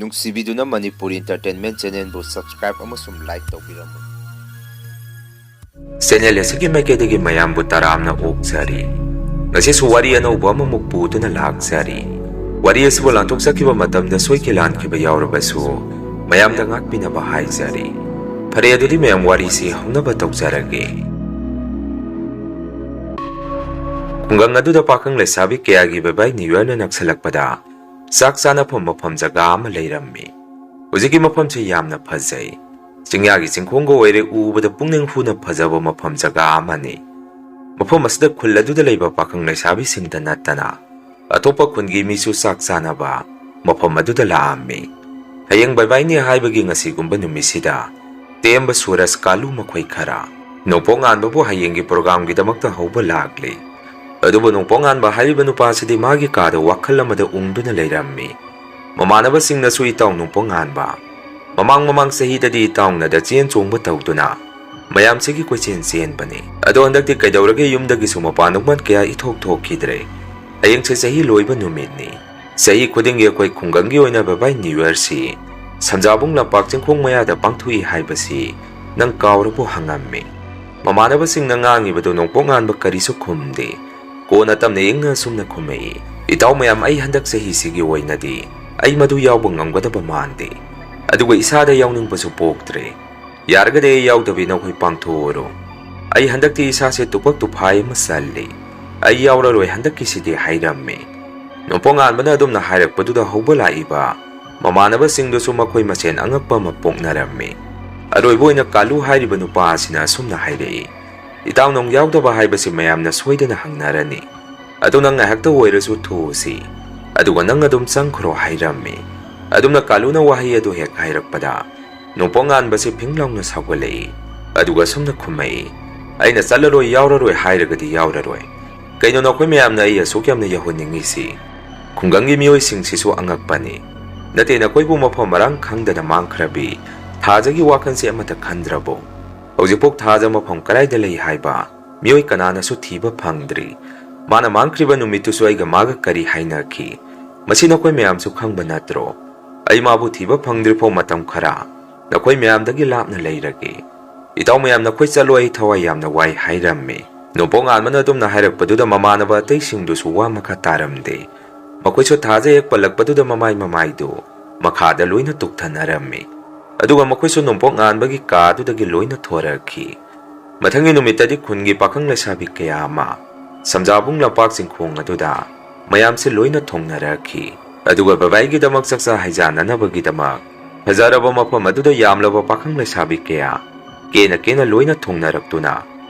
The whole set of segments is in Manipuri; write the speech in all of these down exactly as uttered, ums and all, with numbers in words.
ꯅꯨꯡꯁꯤꯕꯤꯗꯨꯅ ꯃꯅꯤꯄꯨꯔ Entertainment Channelꯕꯨ subscribe ꯑꯃꯁꯨꯡ like ꯇꯧꯕꯤꯔꯝꯃꯨ꯫ Channel ꯑꯁꯤꯒꯤ ꯃꯥꯏꯀꯩꯗꯒꯤ ꯃꯌꯥꯝꯕꯨ ꯇꯔꯥꯝꯅ ꯑꯣꯛꯆꯔꯤ꯫ ꯉꯁꯤꯁꯨ ꯋꯥꯔꯤ ꯑꯅꯧꯕ ꯑꯃꯃꯨꯛ ꯄꯨꯗꯨꯅ ꯂꯥꯛꯆꯔꯤ꯫ ꯋꯥꯔꯤ ꯑꯁꯤꯕꯨ ꯂꯥꯟꯊꯣꯛꯆꯈꯤꯕ ꯃꯇꯝꯗ ꯁꯣꯏꯈꯤ ꯂꯥꯟꯈꯤꯕ ꯌꯥꯎꯔꯕꯁꯨ ꯃꯌꯥꯝꯗ ꯉꯥꯛꯄꯤꯅꯕ ꯍꯥꯏꯖꯔꯤ꯫ ꯐꯔꯦ, ꯑꯗꯨꯗꯤ ꯃꯌꯥꯝ ꯋꯥꯔꯤꯁꯤ ꯍꯧꯅꯕ ꯇꯧꯖꯔꯒꯦ꯫ ꯈꯨꯡꯒꯪ ꯑꯗꯨꯗ ꯄꯥꯈꯪ ꯂꯩꯁꯥꯕꯤ ꯀꯌꯥꯒꯤ ꯕꯥꯏ ꯕꯥꯏ New Yearꯅ ꯅꯛꯁꯜꯂꯛꯄꯗ ꯆꯥꯛ ꯆꯥꯅꯐꯝ ꯃꯐꯝ ꯖꯒꯥ ꯑꯃ ꯂꯩꯔꯝꯃꯤ꯫ ꯍꯧꯖꯤꯛꯀꯤ ꯃꯐꯝꯁꯤ ꯌꯥꯝꯅ ꯐꯖꯩ꯫ ꯆꯤꯡꯌꯥꯒꯤ ꯆꯤꯡꯈꯣꯡꯒ ꯑꯣꯏꯔꯦ, ꯎꯕꯗ ꯄꯨꯛꯅꯤꯡ ꯍꯨꯅ ꯐꯖꯕ ꯃꯐꯝ ꯖꯒꯥ ꯑꯃꯅꯤ꯫ ꯃꯐꯝ ꯑꯁꯤꯗ ꯈꯨꯜ ꯑꯗꯨꯗ ꯂꯩꯕ ꯄꯥꯈꯪ ꯂꯩꯁꯥꯕꯤꯁꯤꯡꯗ ꯅꯠꯇꯅ ꯑꯇꯣꯞꯄ ꯈꯨꯟꯒꯤ ꯃꯤꯁꯨ ꯆꯥꯛ ꯆꯥꯅꯕ ꯃꯐꯝ ꯑꯗꯨꯗ ꯂꯥꯛꯑꯝꯃꯤ꯫ ꯍꯌꯦꯡ ꯕꯥꯏ ꯕꯥꯏꯅꯤ ꯍꯥꯏꯕꯒꯤ ꯉꯁꯤꯒꯨꯝꯕ ꯅꯨꯃꯤꯠꯁꯤꯗ ꯇꯦꯝꯕ, ꯁꯨꯔꯖ, ꯀꯥꯂꯨ ꯃꯈꯣꯏ ꯈꯔ ꯅꯣꯡꯄꯣꯛ ꯉꯥꯟꯕꯕꯨ ꯍꯌꯦꯡꯒꯤ programꯒꯤꯗꯃꯛꯇ ꯍꯧꯕ ꯂꯥꯛꯂꯤ꯫ ꯑꯗꯨꯕꯨ ꯅꯣꯡꯄꯣꯛ ꯉꯥꯟꯕ ꯍꯥꯏꯔꯤꯕ ꯅꯨꯄꯥꯁꯤꯗꯤ ꯃꯥꯒꯤ ꯀꯥꯗ ꯋꯥꯈꯜ ꯑꯃꯗ ꯎꯪꯗꯨꯅ ꯂꯩꯔꯝꯃꯤ꯫ ꯃꯃꯥꯟꯅꯕꯁꯤꯡꯅꯁꯨ ꯏꯇꯥꯎ ꯅꯣꯡꯄꯣꯛ ꯉꯥꯟꯕ, ꯃꯃꯥꯡ ꯃꯃꯥꯡ ꯆꯍꯤꯗꯗꯤ ꯏꯇꯥꯎꯅꯗ ꯆꯦꯟ ꯆꯣꯡꯕ ꯇꯧꯗꯨꯅ ꯃꯌꯥꯝꯁꯤꯒꯤ ꯀꯣꯏꯆꯦꯟ ꯆꯦꯟꯕꯅꯤ꯫ ꯑꯗꯣ ꯍꯟꯗꯛꯇꯤ ꯀꯩꯗꯧꯔꯒꯦ, ꯌꯨꯝꯗꯒꯤꯁꯨ ꯃꯄꯥꯟ ꯅꯨꯡꯄꯥꯟ ꯀꯌꯥ ꯏꯊꯣꯛ ꯊꯣꯛꯈꯤꯗ꯭ꯔꯦ꯫ ꯍꯌꯦꯡꯁꯦ ꯆꯍꯤ ꯂꯣꯏꯕ ꯅꯨꯃꯤꯠꯅꯤ꯫ ꯆꯍꯤ ꯈꯨꯗꯤꯡꯒꯤ ꯑꯩꯈꯣꯏ ꯈꯨꯡꯒꯪꯒꯤ ꯑꯣꯏꯅ ꯕꯥꯏ ꯕꯥꯏ New Yearꯁꯤ ꯁꯟꯖꯥꯕꯨꯡ ꯂꯝꯄꯥꯛ ꯆꯤꯡꯈꯣꯡ ꯃꯌꯥꯗ ꯄꯥꯡꯊꯣꯛꯏ ꯍꯥꯏꯕꯁꯤ ꯅꯪ ꯀꯥꯎꯔꯕꯣ ꯍꯪꯉꯝꯃꯤ꯫ ꯃꯃꯥꯟꯅꯕꯁꯤꯡꯅ ꯉꯥꯡꯉꯤꯕꯗꯨ ꯅꯣꯡꯄꯣꯛ ꯉꯥꯟꯕ ꯀꯔꯤꯁꯨ ꯈꯨꯝꯗꯦ꯫ ꯀꯣꯟꯅ ꯇꯞꯅ ꯏꯪꯅ ꯑꯁꯨꯝꯅ ꯈꯨꯝꯃꯛꯏ, "ꯏꯇꯥꯎ ꯃꯌꯥꯝ, ꯑꯩ ꯍꯟꯗꯛ ꯆꯍꯤꯁꯤꯒꯤ ꯑꯣꯏꯅꯗꯤ ꯑꯩ ꯃꯗꯨ ꯌꯥꯎꯕ ꯉꯝꯒꯗꯕ ꯃꯥꯟꯗꯦ꯫ ꯑꯗꯨꯒ ꯏꯁꯥꯗ ꯌꯥꯎꯅꯤꯡꯕꯁꯨ ꯄꯣꯛꯇ꯭ꯔꯦ꯫ ꯌꯥꯔꯒꯗꯤ ꯑꯩ ꯌꯥꯎꯗꯕꯤ ꯅꯈꯣꯏ ꯄꯥꯡꯊꯣꯛꯑꯣꯔꯣ꯫ ꯑꯩ ꯍꯟꯗꯛꯇꯤ ꯏꯁꯥꯁꯦ ꯇꯨꯄꯛ ꯇꯨꯐꯥꯏ ꯑꯃ ꯆꯜꯂꯤ꯫ ꯑꯩ ꯌꯥꯎꯔꯔꯣꯏ ꯍꯟꯗꯛꯀꯤꯁꯤꯗꯤ" ꯍꯥꯏꯔꯝꯃꯤ꯫ ꯅꯣꯡꯄꯣꯛ ꯉꯥꯟꯕꯅ ꯑꯗꯨꯝꯅ ꯍꯥꯏꯔꯛꯄꯗꯨꯗ ꯍꯧꯕ ꯂꯥꯛꯏꯕ ꯃꯃꯥꯟꯅꯕꯁꯤꯡꯗꯨꯁꯨ ꯃꯈꯣꯏ ꯃꯁꯦꯟ ꯑꯉꯛꯄ ꯑꯃ ꯄꯣꯛꯅꯔꯝꯃꯤ꯫ ꯑꯔꯣꯏꯕ ꯑꯣꯏꯅ ꯀꯥꯂꯨ ꯍꯥꯏꯔꯤꯕ ꯅꯨꯄꯥ ꯑꯁꯤꯅ ꯑꯁꯨꯝꯅ ꯍꯥꯏꯔꯛꯏ, "ꯏꯇꯥꯎ, ꯅꯪ ꯌꯥꯎꯗꯕ ꯍꯥꯏꯕꯁꯤ ꯃꯌꯥꯝꯅ ꯁꯣꯏꯗꯅ ꯍꯪꯅꯔꯅꯤ꯫ ꯑꯗꯨ ꯅꯪ ꯉꯥꯏꯍꯥꯛꯇ ꯑꯣꯏꯔꯁꯨ ꯊꯣꯛꯎꯁꯤ꯫ ꯑꯗꯨꯒ ꯅꯪ ꯑꯗꯨꯝ ꯆꯪꯈ꯭ꯔꯣ" ꯍꯥꯏꯔꯝꯃꯤ꯫ ꯑꯗꯨꯝꯅ ꯀꯥꯂꯨꯅ ꯋꯥꯍꯩ ꯑꯗꯨ ꯍꯦꯛ ꯍꯥꯏꯔꯛꯄꯗ ꯅꯣꯡꯄꯣꯛ ꯉꯥꯟꯕꯁꯤ ꯐꯤꯡ ꯂꯥꯎꯅ ꯁꯥꯎꯒꯠꯂꯛꯏ꯫ ꯑꯗꯨꯒ ꯑꯁꯨꯝꯅ ꯈꯨꯝꯃꯛꯏ, "ꯑꯩꯅ ꯆꯠꯂꯔꯣꯏ, ꯌꯥꯎꯔꯔꯣꯏ ꯍꯥꯏꯔꯒꯗꯤ ꯌꯥꯎꯔꯔꯣꯏ꯫ ꯀꯩꯅꯣ, ꯅꯈꯣꯏ ꯃꯌꯥꯝꯅ ꯑꯩ ꯑꯁꯨꯛ ꯌꯥꯝꯅ ꯌꯧꯍꯟꯅꯤꯡꯉꯤꯁꯤ? ꯈꯨꯡꯒꯪꯒꯤ ꯃꯤꯑꯣꯏꯁꯤꯡꯁꯤꯁꯨ ꯑꯉꯛꯄꯅꯤ꯫ ꯅꯠꯇꯦ, ꯅꯈꯣꯏꯕꯨ ꯃꯐꯝ ꯃꯔꯥꯡ ꯈꯪꯗꯅ ꯃꯥꯡꯈ꯭ꯔꯕꯤ ꯊꯥꯖꯒꯤ ꯋꯥꯈꯜꯁꯦ ꯑꯃꯠꯇ ꯈꯟꯗ꯭ꯔꯕꯣ? ꯍꯧꯖꯤꯛꯐꯥꯎ ꯊꯥꯖ ꯃꯐꯝ ꯀꯗꯥꯏꯗ ꯂꯩ ꯍꯥꯏꯕ ꯃꯤꯑꯣꯏ ꯀꯅꯥꯅꯁꯨ ꯊꯤꯕ ꯐꯪꯗ꯭ꯔꯤ꯫ ꯃꯥꯅ ꯃꯥꯡꯈ꯭ꯔꯤꯕ ꯅꯨꯃꯤꯠꯇꯨꯁꯨ ꯑꯩꯒ ꯃꯥꯒ ꯀꯔꯤ ꯍꯥꯏꯅꯈꯤ? ꯃꯁꯤ ꯅꯈꯣꯏ ꯃꯌꯥꯝꯁꯨ ꯈꯪꯕ ꯅꯠꯇ꯭ꯔꯣ? ꯑꯩ ꯃꯥꯕꯨ ꯊꯤꯕ ꯐꯪꯗ꯭ꯔꯤꯐꯥꯎ ꯃꯇꯝ ꯈꯔ ꯅꯈꯣꯏ ꯃꯌꯥꯝꯗꯒꯤ ꯂꯥꯞꯅ ꯂꯩꯔꯒꯦ꯫ ꯏꯇꯥꯎ ꯃꯌꯥꯝ, ꯅꯈꯣꯏ ꯆꯠꯂꯣ, ꯑꯩ ꯊꯋꯥꯏ ꯌꯥꯝꯅ ꯋꯥꯏ" ꯍꯥꯏꯔꯝꯃꯤ꯫ ꯅꯣꯡꯄꯣꯛ ꯉꯥꯟꯕꯅ ꯑꯗꯨꯝꯅ ꯍꯥꯏꯔꯛꯄꯗꯨꯗ ꯃꯃꯥꯟꯅꯕ ꯑꯇꯩꯁꯤꯡꯗꯨꯁꯨ ꯋꯥ ꯃꯈꯥ ꯇꯥꯔꯝꯗꯦ꯫ ꯃꯈꯣꯏꯁꯨ ꯊꯥꯖ ꯍꯦꯛ ꯄꯜꯂꯛꯄꯗꯨꯗ ꯃꯃꯥꯏ ꯃꯃꯥꯏꯗꯨ ꯃꯈꯥꯗ ꯂꯣꯏꯅ ꯇꯨꯛꯊꯅꯔꯝꯃꯤ꯫ ꯑꯗꯨꯒ ꯃꯈꯣꯏꯁꯨ ꯅꯣꯡꯄꯣꯛ ꯉꯥꯟꯕꯒꯤ ꯀꯥꯗꯨꯗꯒꯤ ꯂꯣꯏꯅ ꯊꯣꯔꯛꯈꯤ꯫ ꯃꯊꯪꯒꯤ ꯅꯨꯃꯤꯠꯇꯗꯤ ꯈꯨꯟꯒꯤ ꯄꯥꯈꯪ ꯂꯩꯁꯥꯕꯤ ꯀꯌꯥ ꯑꯃ ꯁꯝꯖꯥꯕꯨꯡ ꯂꯝꯄꯥꯛ ꯆꯤꯡꯈꯣꯡ ꯑꯗꯨꯗ ꯃꯌꯥꯝꯁꯦ ꯂꯣꯏꯅ ꯊꯨꯡꯅꯔꯛꯈꯤ꯫ ꯑꯗꯨꯒ ꯕꯕꯥꯏꯒꯤꯗꯃꯛ ꯆꯥꯛꯆꯥ ꯍꯩꯖꯥꯟꯅꯅꯕꯒꯤꯗꯃꯛ ꯐꯖꯔꯕ ꯃꯐꯝ ꯑꯗꯨꯗ ꯌꯥꯝꯂꯕ ꯄꯥꯈꯪ ꯂꯩꯁꯥꯕꯤ ꯀꯌꯥ ꯀꯦꯅ ꯀꯦꯅ ꯂꯣꯏꯅ ꯊꯨꯡꯅꯔꯛꯇꯨꯅ,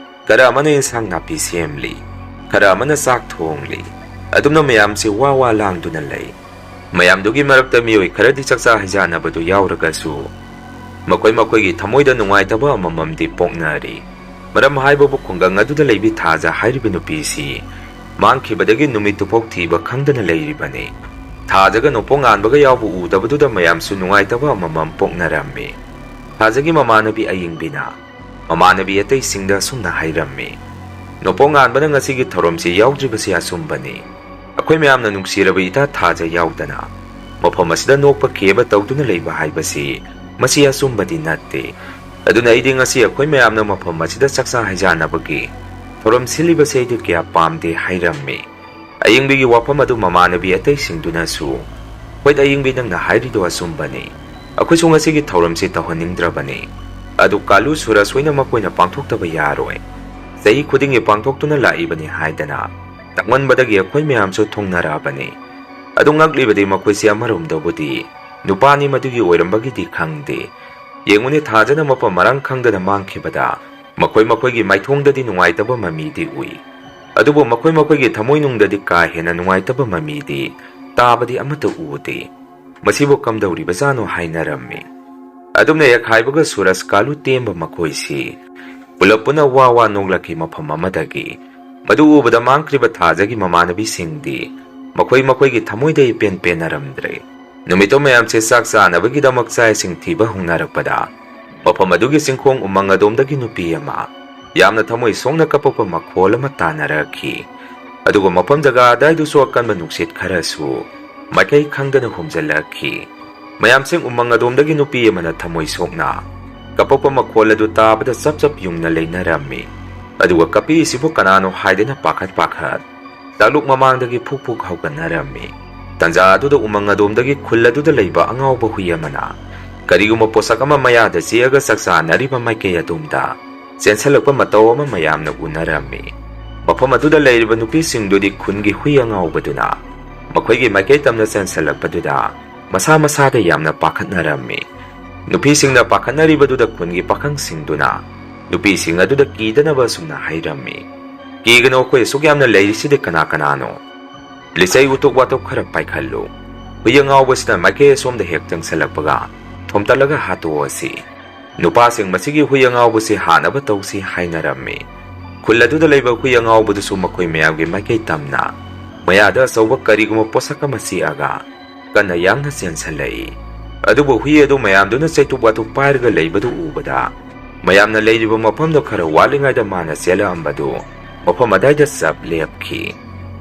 ꯈꯔ ꯑꯃꯅ ꯏꯟꯁꯥꯡ ꯅꯥꯄꯤ ꯁꯦꯝꯂꯤ, ꯈꯔ ꯑꯃꯅ ꯆꯥꯛ ꯊꯣꯡꯂꯤ꯫ ꯑꯗꯨꯝꯅ ꯃꯌꯥꯝꯁꯦ ꯋꯥ ꯋꯥ ꯂꯥꯡꯗꯨꯅ ꯂꯩ꯫ ꯃꯌꯥꯝꯗꯨꯒꯤ ꯃꯔꯛꯇ ꯃꯤꯑꯣꯏ ꯈꯔꯗꯤ ꯆꯥꯛꯆꯥ ꯍꯩꯖꯥꯟꯅꯕꯗꯨ ꯌꯥꯎꯔꯒꯁꯨ, ꯃꯈꯣꯏ ꯃꯈꯣꯏꯒꯤ ꯊꯃꯣꯏꯗ ꯅꯨꯡꯉꯥꯏꯇꯕ ꯑꯃꯃꯝꯗꯤ ꯄꯣꯛꯅꯔꯤ꯫ ꯃꯔꯝ ꯍꯥꯏꯕꯕꯨ, ꯈꯨꯡꯒꯪ ꯑꯗꯨꯗ ꯂꯩꯕꯤ ꯊꯥꯖ ꯍꯥꯏꯔꯤꯕ ꯅꯨꯄꯤꯁꯤ ꯃꯥꯡꯈꯤꯕꯗꯒꯤ ꯅꯨꯃꯤꯠꯇꯨꯐꯥꯎ ꯊꯤꯕ ꯈꯪꯗꯅ ꯂꯩꯔꯤꯕꯅꯤ꯫ ꯊꯥꯖꯒ ꯅꯣꯡꯄꯣꯛ ꯉꯥꯟꯕꯒ ꯌꯥꯎꯕ ꯎꯗꯕꯗꯨꯗ ꯃꯌꯥꯝꯁꯨ ꯅꯨꯡꯉꯥꯏꯇꯕ ꯑꯃꯃꯝ ꯄꯣꯛꯅꯔꯝꯃꯤ꯫ ꯊꯥꯖꯒꯤ ꯃꯃꯥꯟꯅꯕꯤ ꯑꯌꯤꯡꯕꯤꯅ ꯃꯃꯥꯟꯅꯕꯤ ꯑꯇꯩꯁꯤꯡꯗ ꯑꯁꯨꯝꯅ ꯍꯥꯏꯔꯝꯃꯤ, "ꯅꯣꯡꯄꯣꯛ ꯉꯥꯟꯕꯅ ꯉꯁꯤꯒꯤ ꯊꯧꯔꯝꯁꯤ ꯌꯥꯎꯗ꯭ꯔꯤꯕꯁꯤ ꯑꯆꯨꯝꯕꯅꯤ꯫ ꯑꯩꯈꯣꯏ ꯃꯌꯥꯝꯅ ꯅꯨꯡꯁꯤꯔꯕ ꯏꯇꯥ ꯊꯥꯖ ꯌꯥꯎꯗꯅ ꯃꯐꯝ ꯑꯁꯤꯗ ꯅꯣꯛꯄ ꯈꯦꯕ ꯇꯧꯗꯨꯅ ꯂꯩꯕ ꯍꯥꯏꯕꯁꯤ, ꯃꯁꯤ ꯑꯆꯨꯝꯕꯗꯤ ꯅꯠꯇꯦ꯫ ꯑꯗꯨꯅ ꯑꯩꯗꯤ ꯉꯁꯤ ꯑꯩꯈꯣꯏ ꯃꯌꯥꯝꯅ ꯃꯐꯝ ꯑꯁꯤꯗ ꯆꯥꯛꯆꯥ ꯍꯩꯖꯥꯟꯅꯕꯒꯤ ꯊꯧꯔꯝ ꯁꯤꯜꯂꯤꯕꯁꯦ ꯑꯩꯗꯤ ꯀꯌꯥ ꯄꯥꯝꯗꯦ" ꯍꯥꯏꯔꯝꯃꯤ꯫ ꯑꯌꯤꯡꯕꯤꯒꯤ ꯋꯥꯐꯝ ꯑꯗꯨ ꯃꯃꯥꯟꯅꯕꯤ ꯑꯇꯩꯁꯤꯡꯗꯨꯅꯁꯨ, "ꯍꯣꯏ ꯑꯌꯤꯡꯕꯤ, ꯅꯪꯅ ꯍꯥꯏꯔꯤꯗꯣ ꯑꯆꯨꯝꯕꯅꯤ꯫ ꯑꯩꯈꯣꯏꯁꯨ ꯉꯁꯤꯒꯤ ꯊꯧꯔꯝꯁꯤ ꯇꯧꯍꯟꯅꯤꯡꯗ꯭ꯔꯕꯅꯤ꯫ ꯑꯗꯨ ꯀꯥꯂꯨ ꯁꯨꯔꯁ ꯍꯣꯏꯅ ꯃꯈꯣꯏꯅ ꯄꯥꯡꯊꯣꯛꯇꯕ ꯌꯥꯔꯣꯏ꯫ ꯆꯍꯤ ꯈꯨꯗꯤꯡꯒꯤ ꯄꯥꯡꯊꯣꯛꯇꯨꯅ ꯂꯥꯛꯏꯕꯅꯤ" ꯍꯥꯏꯗꯅ ꯇꯛꯃꯟꯕꯗꯒꯤ ꯑꯩꯈꯣꯏ ꯃꯌꯥꯝꯁꯨ ꯊꯨꯡꯅꯔꯛꯑꯕꯅꯤ꯫ ꯑꯗꯨ ꯉꯛꯂꯤꯕꯗꯤ ꯃꯈꯣꯏꯁꯤ ꯑꯃꯔꯣꯝꯗꯕꯨꯗꯤ ꯅꯨꯄꯥꯅꯤ, ꯃꯗꯨꯒꯤ ꯑꯣꯏꯔꯝꯕꯒꯤꯗꯤ ꯈꯪꯗꯦ꯫ ꯌꯦꯡꯉꯨꯅꯦ, ꯊꯥꯖꯅ ꯃꯐꯝ ꯃꯔꯥꯡ ꯈꯪꯗꯅ ꯃꯥꯡꯈꯤꯕꯗ ꯃꯈꯣꯏ ꯃꯈꯣꯏꯒꯤ ꯃꯥꯏꯊꯣꯡꯗꯗꯤ ꯅꯨꯡꯉꯥꯏꯇꯕ ꯃꯃꯤꯗꯤ ꯎꯏ꯫ ꯑꯗꯨꯕꯨ ꯃꯈꯣꯏ ꯃꯈꯣꯏꯒꯤ ꯊꯃꯣꯏꯅꯨꯡꯗꯗꯤ ꯀꯥ ꯍꯦꯟꯅ ꯅꯨꯡꯉꯥꯏꯇꯕ ꯃꯃꯤꯗꯤ ꯇꯥꯕꯗꯤ ꯑꯃꯠꯇ ꯎꯗꯦ꯫ "ꯃꯁꯤꯕꯨ ꯀꯝꯗꯧꯔꯤꯕꯖꯥꯠꯅꯣ?" ꯍꯥꯏꯅꯔꯝꯃꯤ꯫ ꯑꯗꯨꯝꯅ ꯍꯦꯛ ꯍꯥꯏꯕꯒ ꯁꯨꯔꯖ ꯀꯥꯂꯨ ꯇꯦꯝꯕ ꯃꯈꯣꯏꯁꯤ ꯄꯨꯂꯞ ꯄꯨꯟꯅ ꯋꯥ ꯋꯥ ꯅꯣꯛꯂꯛꯈꯤ ꯃꯐꯝ ꯑꯃꯗꯒꯤ꯫ ꯃꯗꯨ ꯎꯕꯗ ꯃꯥꯡꯈ꯭ꯔꯤꯕ ꯊꯥꯖꯒꯤ ꯃꯃꯥꯟꯅꯕꯤꯁꯤꯡꯗꯤ ꯃꯈꯣꯏ ꯃꯈꯣꯏꯒꯤ ꯊꯃꯣꯏꯗ ꯏꯄꯦꯟ ꯄꯦꯟꯅꯔꯝꯗ꯭ꯔꯦ꯫ ꯅꯨꯃꯤꯠꯇꯨ ꯃꯌꯥꯝꯁꯦ ꯆꯥꯛ ꯆꯥꯅꯕꯒꯤꯗꯃꯛ ꯆꯥꯛ ꯏꯁꯤꯡ ꯊꯤꯕ ꯍꯧꯅꯔꯛꯄꯗ, ꯃꯐꯝ ꯑꯗꯨꯒꯤ ꯆꯤꯡꯈꯣꯡ ꯎꯃꯪ ꯑꯗꯣꯝꯗꯒꯤ ꯅꯨꯄꯤ ꯑꯃ ꯌꯥꯝꯅ ꯊꯃꯣꯏ ꯁꯣꯛꯅ ꯀꯞꯄꯛꯄ ꯃꯈꯣꯜ ꯑꯃ ꯇꯥꯅꯔꯛꯈꯤ꯫ ꯑꯗꯨꯒ ꯃꯐꯝ ꯖꯒꯥ ꯑꯗꯥꯏꯗꯨꯁꯨ ꯑꯀꯟꯕ ꯅꯨꯡꯁꯤꯠ ꯈꯔꯁꯨ ꯃꯥꯏꯀꯩ ꯈꯪꯗꯅ ꯍꯨꯝꯖꯤꯜꯂꯛꯈꯤ꯫ ꯃꯌꯥꯝꯁꯤꯡ ꯎꯃꯪ ꯑꯗꯣꯝꯗꯒꯤ ꯅꯨꯄꯤ ꯑꯃꯅ ꯊꯃꯣꯏ ꯁꯣꯛꯅ ꯀꯞꯄꯛꯄ ꯃꯈꯣꯜ ꯑꯗꯨ ꯇꯥꯕꯗ ꯆꯞ ꯆꯞ ꯌꯨꯡꯅ ꯂꯩꯅꯔꯝꯃꯤ꯫ ꯑꯗꯨꯒ ꯀꯞꯄꯤꯁꯤꯕꯨ ꯀꯅꯥꯅꯣ ꯍꯥꯏꯗꯨꯅ ꯄꯥꯈꯠ ꯄꯥꯈꯠ ꯇꯥꯛꯂꯨꯛ ꯃꯃꯥꯡꯗꯒꯤ ꯐꯨꯛ ꯐꯨꯛ ꯍꯧꯒꯠꯅꯔꯝꯃꯤ꯫ ꯇꯟꯖꯥ ꯑꯗꯨꯗ ꯎꯃꯪ ꯑꯗꯣꯝꯗꯒꯤ ꯈꯨꯜ ꯑꯗꯨꯗ ꯂꯩꯕ ꯑꯉꯥꯎꯕ ꯍꯨꯏ ꯑꯃꯅ ꯀꯔꯤꯒꯨꯝꯕ ꯄꯣꯠꯁꯛ ꯑꯃ ꯃꯌꯥꯗ ꯆꯤꯛꯑꯒ ꯆꯥꯛꯆꯥꯅꯔꯤꯕ ꯃꯥꯏꯀꯩ ꯑꯗꯣꯝꯗ ꯆꯦꯟꯁꯤꯜꯂꯛꯄ ꯃꯇꯧ ꯑꯃ ꯃꯌꯥꯝꯅ ꯎꯅꯔꯝꯃꯤ꯫ ꯃꯐꯝ ꯑꯗꯨꯗ ꯂꯩꯔꯤꯕ ꯅꯨꯄꯤꯁꯤꯡꯗꯨꯗꯤ ꯈꯨꯟꯒꯤ ꯍꯨꯏ ꯑꯉꯥꯎꯕꯗꯨꯅ ꯃꯈꯣꯏꯒꯤ ꯃꯥꯏꯀꯩ ꯇꯝꯅ ꯆꯦꯟꯁꯤꯜꯂꯛꯄꯗꯨꯗ ꯃꯁꯥ ꯃꯁꯥꯗ ꯌꯥꯝꯅ ꯄꯥꯈꯠꯅꯔꯝꯃꯤ꯫ ꯅꯨꯄꯤꯁꯤꯡꯅ ꯄꯥꯈꯠꯅꯔꯤꯕꯗꯨꯗ ꯈꯨꯟꯒꯤ ꯄꯥꯈꯪꯁꯤꯡꯗꯨꯅ ꯅꯨꯄꯤꯁꯤꯡ ꯑꯗꯨꯗ ꯀꯤꯗꯅꯕ ꯑꯁꯨꯝꯅ ꯍꯥꯏꯔꯝꯃꯤ, "ꯀꯤꯒꯅꯨ, ꯑꯩꯈꯣꯏ ꯑꯁꯨꯛ ꯌꯥꯝꯅ ꯂꯩꯔꯤꯁꯤꯗꯤ ꯀꯅꯥ ꯀꯅꯥꯅꯣ? ꯂꯤꯆꯩ ꯎꯇꯨꯞ ꯋꯥꯇꯨꯞ ꯈꯔ ꯄꯥꯏꯈꯠꯂꯨ꯫ ꯍꯨꯏ ꯑꯉꯥꯎꯕꯁꯤꯅ ꯃꯥꯏꯀꯩ ꯑꯁꯣꯝꯗ ꯍꯦꯛ ꯆꯪꯁꯤꯜꯂꯛꯄꯒ ꯊꯣꯝꯇꯠꯂꯒ ꯍꯥꯠꯇꯣꯛꯑꯁꯤ꯫ ꯅꯨꯄꯥꯁꯤꯡ, ꯃꯁꯤꯒꯤ ꯍꯨꯏ ꯑꯉꯥꯎꯕꯁꯤ ꯍꯥꯠꯅꯕ ꯇꯧꯁꯤ" ꯍꯥꯏꯅꯔꯝꯃꯤ꯫ ꯈꯨꯜ ꯑꯗꯨꯗ ꯂꯩꯕ ꯍꯨꯏ ꯑꯉꯥꯎꯕꯗꯨꯁꯨ ꯃꯈꯣꯏ ꯃꯌꯥꯝꯒꯤ ꯃꯥꯏꯀꯩ ꯇꯝꯅ ꯃꯌꯥꯗ ꯑꯆꯧꯕ ꯀꯔꯤꯒꯨꯝꯕ ꯄꯣꯠꯁꯛ ꯑꯃ ꯆꯤꯛꯑꯒ ꯀꯟꯅ ꯌꯥꯡꯅ ꯆꯦꯟꯁꯤꯜꯂꯛꯏ꯫ ꯑꯗꯨꯕꯨ ꯍꯨꯏ ꯑꯗꯨ ꯃꯌꯥꯝꯗꯨꯅ ꯆꯩꯇꯨꯞ ꯋꯥꯇꯨꯞ ꯄꯥꯏꯔꯒ ꯂꯩꯕꯗꯨ ꯎꯕꯗ, ꯃꯌꯥꯝꯅ ꯂꯩꯔꯤꯕ ꯃꯐꯝꯗꯣ ꯈꯔ ꯋꯥꯠꯂꯤꯉꯩꯗ ꯃꯥꯅ ꯆꯦꯜꯂꯛꯑꯝꯕꯗꯨ ꯃꯐꯝ ꯑꯗꯥꯏꯗ ꯆꯞ ꯂꯦꯞꯈꯤ꯫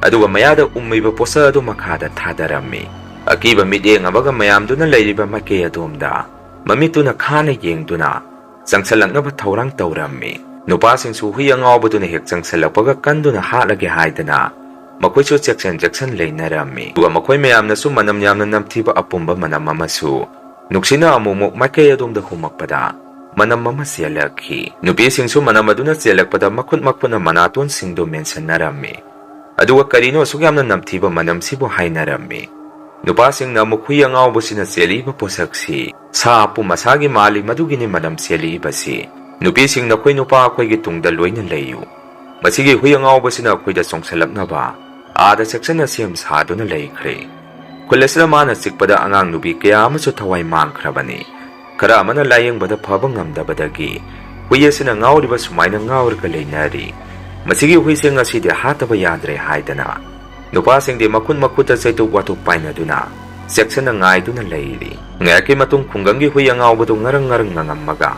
ꯑꯗꯨꯒ ꯃꯌꯥꯗ ꯎꯝꯃꯤꯕ ꯄꯣꯠꯁꯛ ꯑꯗꯨ ꯃꯈꯥꯗ ꯊꯥꯗꯔꯝꯃꯤ꯫ ꯑꯀꯤꯕ ꯃꯤꯠꯌꯦꯡ ꯑꯃꯒ ꯃꯌꯥꯝꯗꯨꯅ ꯂꯩꯔꯤꯕ ꯃꯥꯏꯀꯩ ꯑꯗꯣꯝꯗ ꯃꯃꯤꯠꯇꯨꯅ ꯈꯥꯅ ꯌꯦꯡꯗꯨꯅ ꯆꯪꯁꯤꯜꯂꯛꯅꯕ ꯊꯧꯔꯥꯡ ꯇꯧꯔꯝꯃꯤ꯫ ꯅꯨꯄꯥꯁꯤꯡꯁꯨ ꯍꯨꯏ ꯑꯉꯥꯎꯕꯗꯨꯅ ꯍꯦꯛ ꯆꯪꯁꯤꯜꯂꯛꯄꯒ ꯀꯟꯗꯨꯅ ꯍꯥꯠꯂꯒꯦ ꯍꯥꯏꯗꯅ ꯃꯈꯣꯏꯁꯨ ꯆꯦꯛꯁꯤꯟ ꯆꯦꯛꯁꯤꯟ ꯂꯩꯅꯔꯝꯃꯤ꯫ ꯑꯗꯨꯒ ꯃꯈꯣꯏ ꯃꯌꯥꯝꯅꯁꯨ ꯃꯅꯝ ꯌꯥꯝꯅ ꯅꯝꯊꯤꯕ ꯑꯄꯨꯝꯕ ꯃꯅꯝ ꯑꯃꯁꯨ ꯅꯨꯡꯁꯤꯠꯅ ꯑꯃꯨꯛꯃꯨꯛ ꯃꯥꯏꯀꯩ ꯑꯗꯣꯝꯗ ꯍꯨꯝꯃꯛꯄꯗ ꯃꯅꯝ ꯑꯃ ꯆꯦꯜꯂꯛꯈꯤ꯫ ꯅꯨꯄꯤꯁꯤꯡꯁꯨ ꯃꯅꯝ ꯑꯗꯨꯅ ꯆꯦꯜꯂꯛꯄꯗ ꯃꯈꯨꯠ ꯃꯈꯨꯠꯅ ꯃꯅꯥꯇꯣꯟꯁꯤꯡꯗꯨ ꯃꯦꯟꯁꯤꯟꯅꯔꯝꯃꯤ꯫ ꯑꯗꯨꯒ "ꯀꯔꯤꯅꯣ ꯑꯁꯨꯛ ꯌꯥꯝꯅ ꯅꯝꯊꯤꯕ ꯃꯅꯝꯁꯤꯕꯨ?" ꯍꯥꯏꯅꯔꯝꯃꯤ꯫ ꯅꯨꯄꯥꯁꯤꯡꯅ ꯑꯃꯨꯛ ꯍꯨꯏ ꯑꯉꯥꯎꯕꯁꯤꯅ ꯆꯦꯜꯂꯛꯏꯕ ꯄꯣꯠꯁꯛꯁꯤ ꯁꯥ ꯑꯄꯨꯝ ꯑꯁꯥꯒꯤ ꯃꯥꯜꯂꯤ, ꯃꯗꯨꯒꯤꯅꯤ ꯃꯅꯝ ꯆꯦꯜꯂꯛꯏꯕꯁꯤ꯫ ꯅꯨꯄꯤꯁꯤꯡ, ꯅꯈꯣꯏ ꯅꯨꯄꯥ ꯑꯩꯈꯣꯏꯒꯤ ꯇꯨꯡꯗ ꯂꯣꯏꯅ ꯂꯩꯌꯨ꯫ ꯃꯁꯤꯒꯤ ꯍꯨꯏ ꯑꯉꯥꯎꯕꯁꯤꯅ ꯑꯩꯈꯣꯏꯗ ꯆꯣꯡꯁꯤꯜꯂꯛꯅꯕ ꯑꯥꯗ ꯆꯦꯛꯁꯤꯟꯅ ꯁꯦꯝ ꯁꯥꯗꯨꯅ ꯂꯩꯈ꯭ꯔꯦ꯫ ꯈꯨꯜ ꯑꯁꯤꯗ ꯃꯥꯅ ꯆꯤꯛꯄꯗ ꯑꯉꯥꯡ ꯅꯨꯄꯤ ꯀꯌꯥ ꯑꯃꯁꯨ ꯊꯋꯥꯏ ꯃꯥꯡꯈ꯭ꯔꯕꯅꯤ꯫ ꯈꯔ ꯑꯃꯅ ꯂꯥꯌꯦꯡꯕꯗ ꯐꯕ ꯉꯝꯗꯕꯗꯒꯤ ꯍꯨꯏ ꯑꯁꯤꯅ ꯉꯥꯎꯔꯤꯕ ꯁꯨꯃꯥꯏꯅ ꯉꯥꯎꯔꯒ ꯂꯩꯅꯔꯤ꯫ ꯃꯁꯤꯒꯤ ꯍꯨꯏꯁꯦ ꯉꯁꯤꯗꯤ ꯍꯥꯠꯇꯕ ꯌꯥꯗ꯭ꯔꯦ ꯍꯥꯏꯗꯅ ꯅꯨꯄꯥꯁꯤꯡꯗꯤ ꯃꯈꯨꯠ ꯃꯈꯨꯠꯇ ꯆꯩꯇꯨꯞ ꯋꯥꯇꯨꯞ ꯄꯥꯏꯅꯗꯨꯅ ꯆꯦꯛꯁꯤꯟꯅ ꯉꯥꯏꯗꯨꯅ ꯂꯩꯔꯤ꯫ ꯉꯥꯏꯍꯥꯛꯀꯤ ꯃꯇꯨꯡ ꯈꯨꯡꯒꯪꯒꯤ ꯍꯨꯏ ꯑꯉꯥꯎꯕꯗꯨ ꯉꯔꯪ ꯉꯔꯪ ꯉꯪꯉꯝꯃꯒ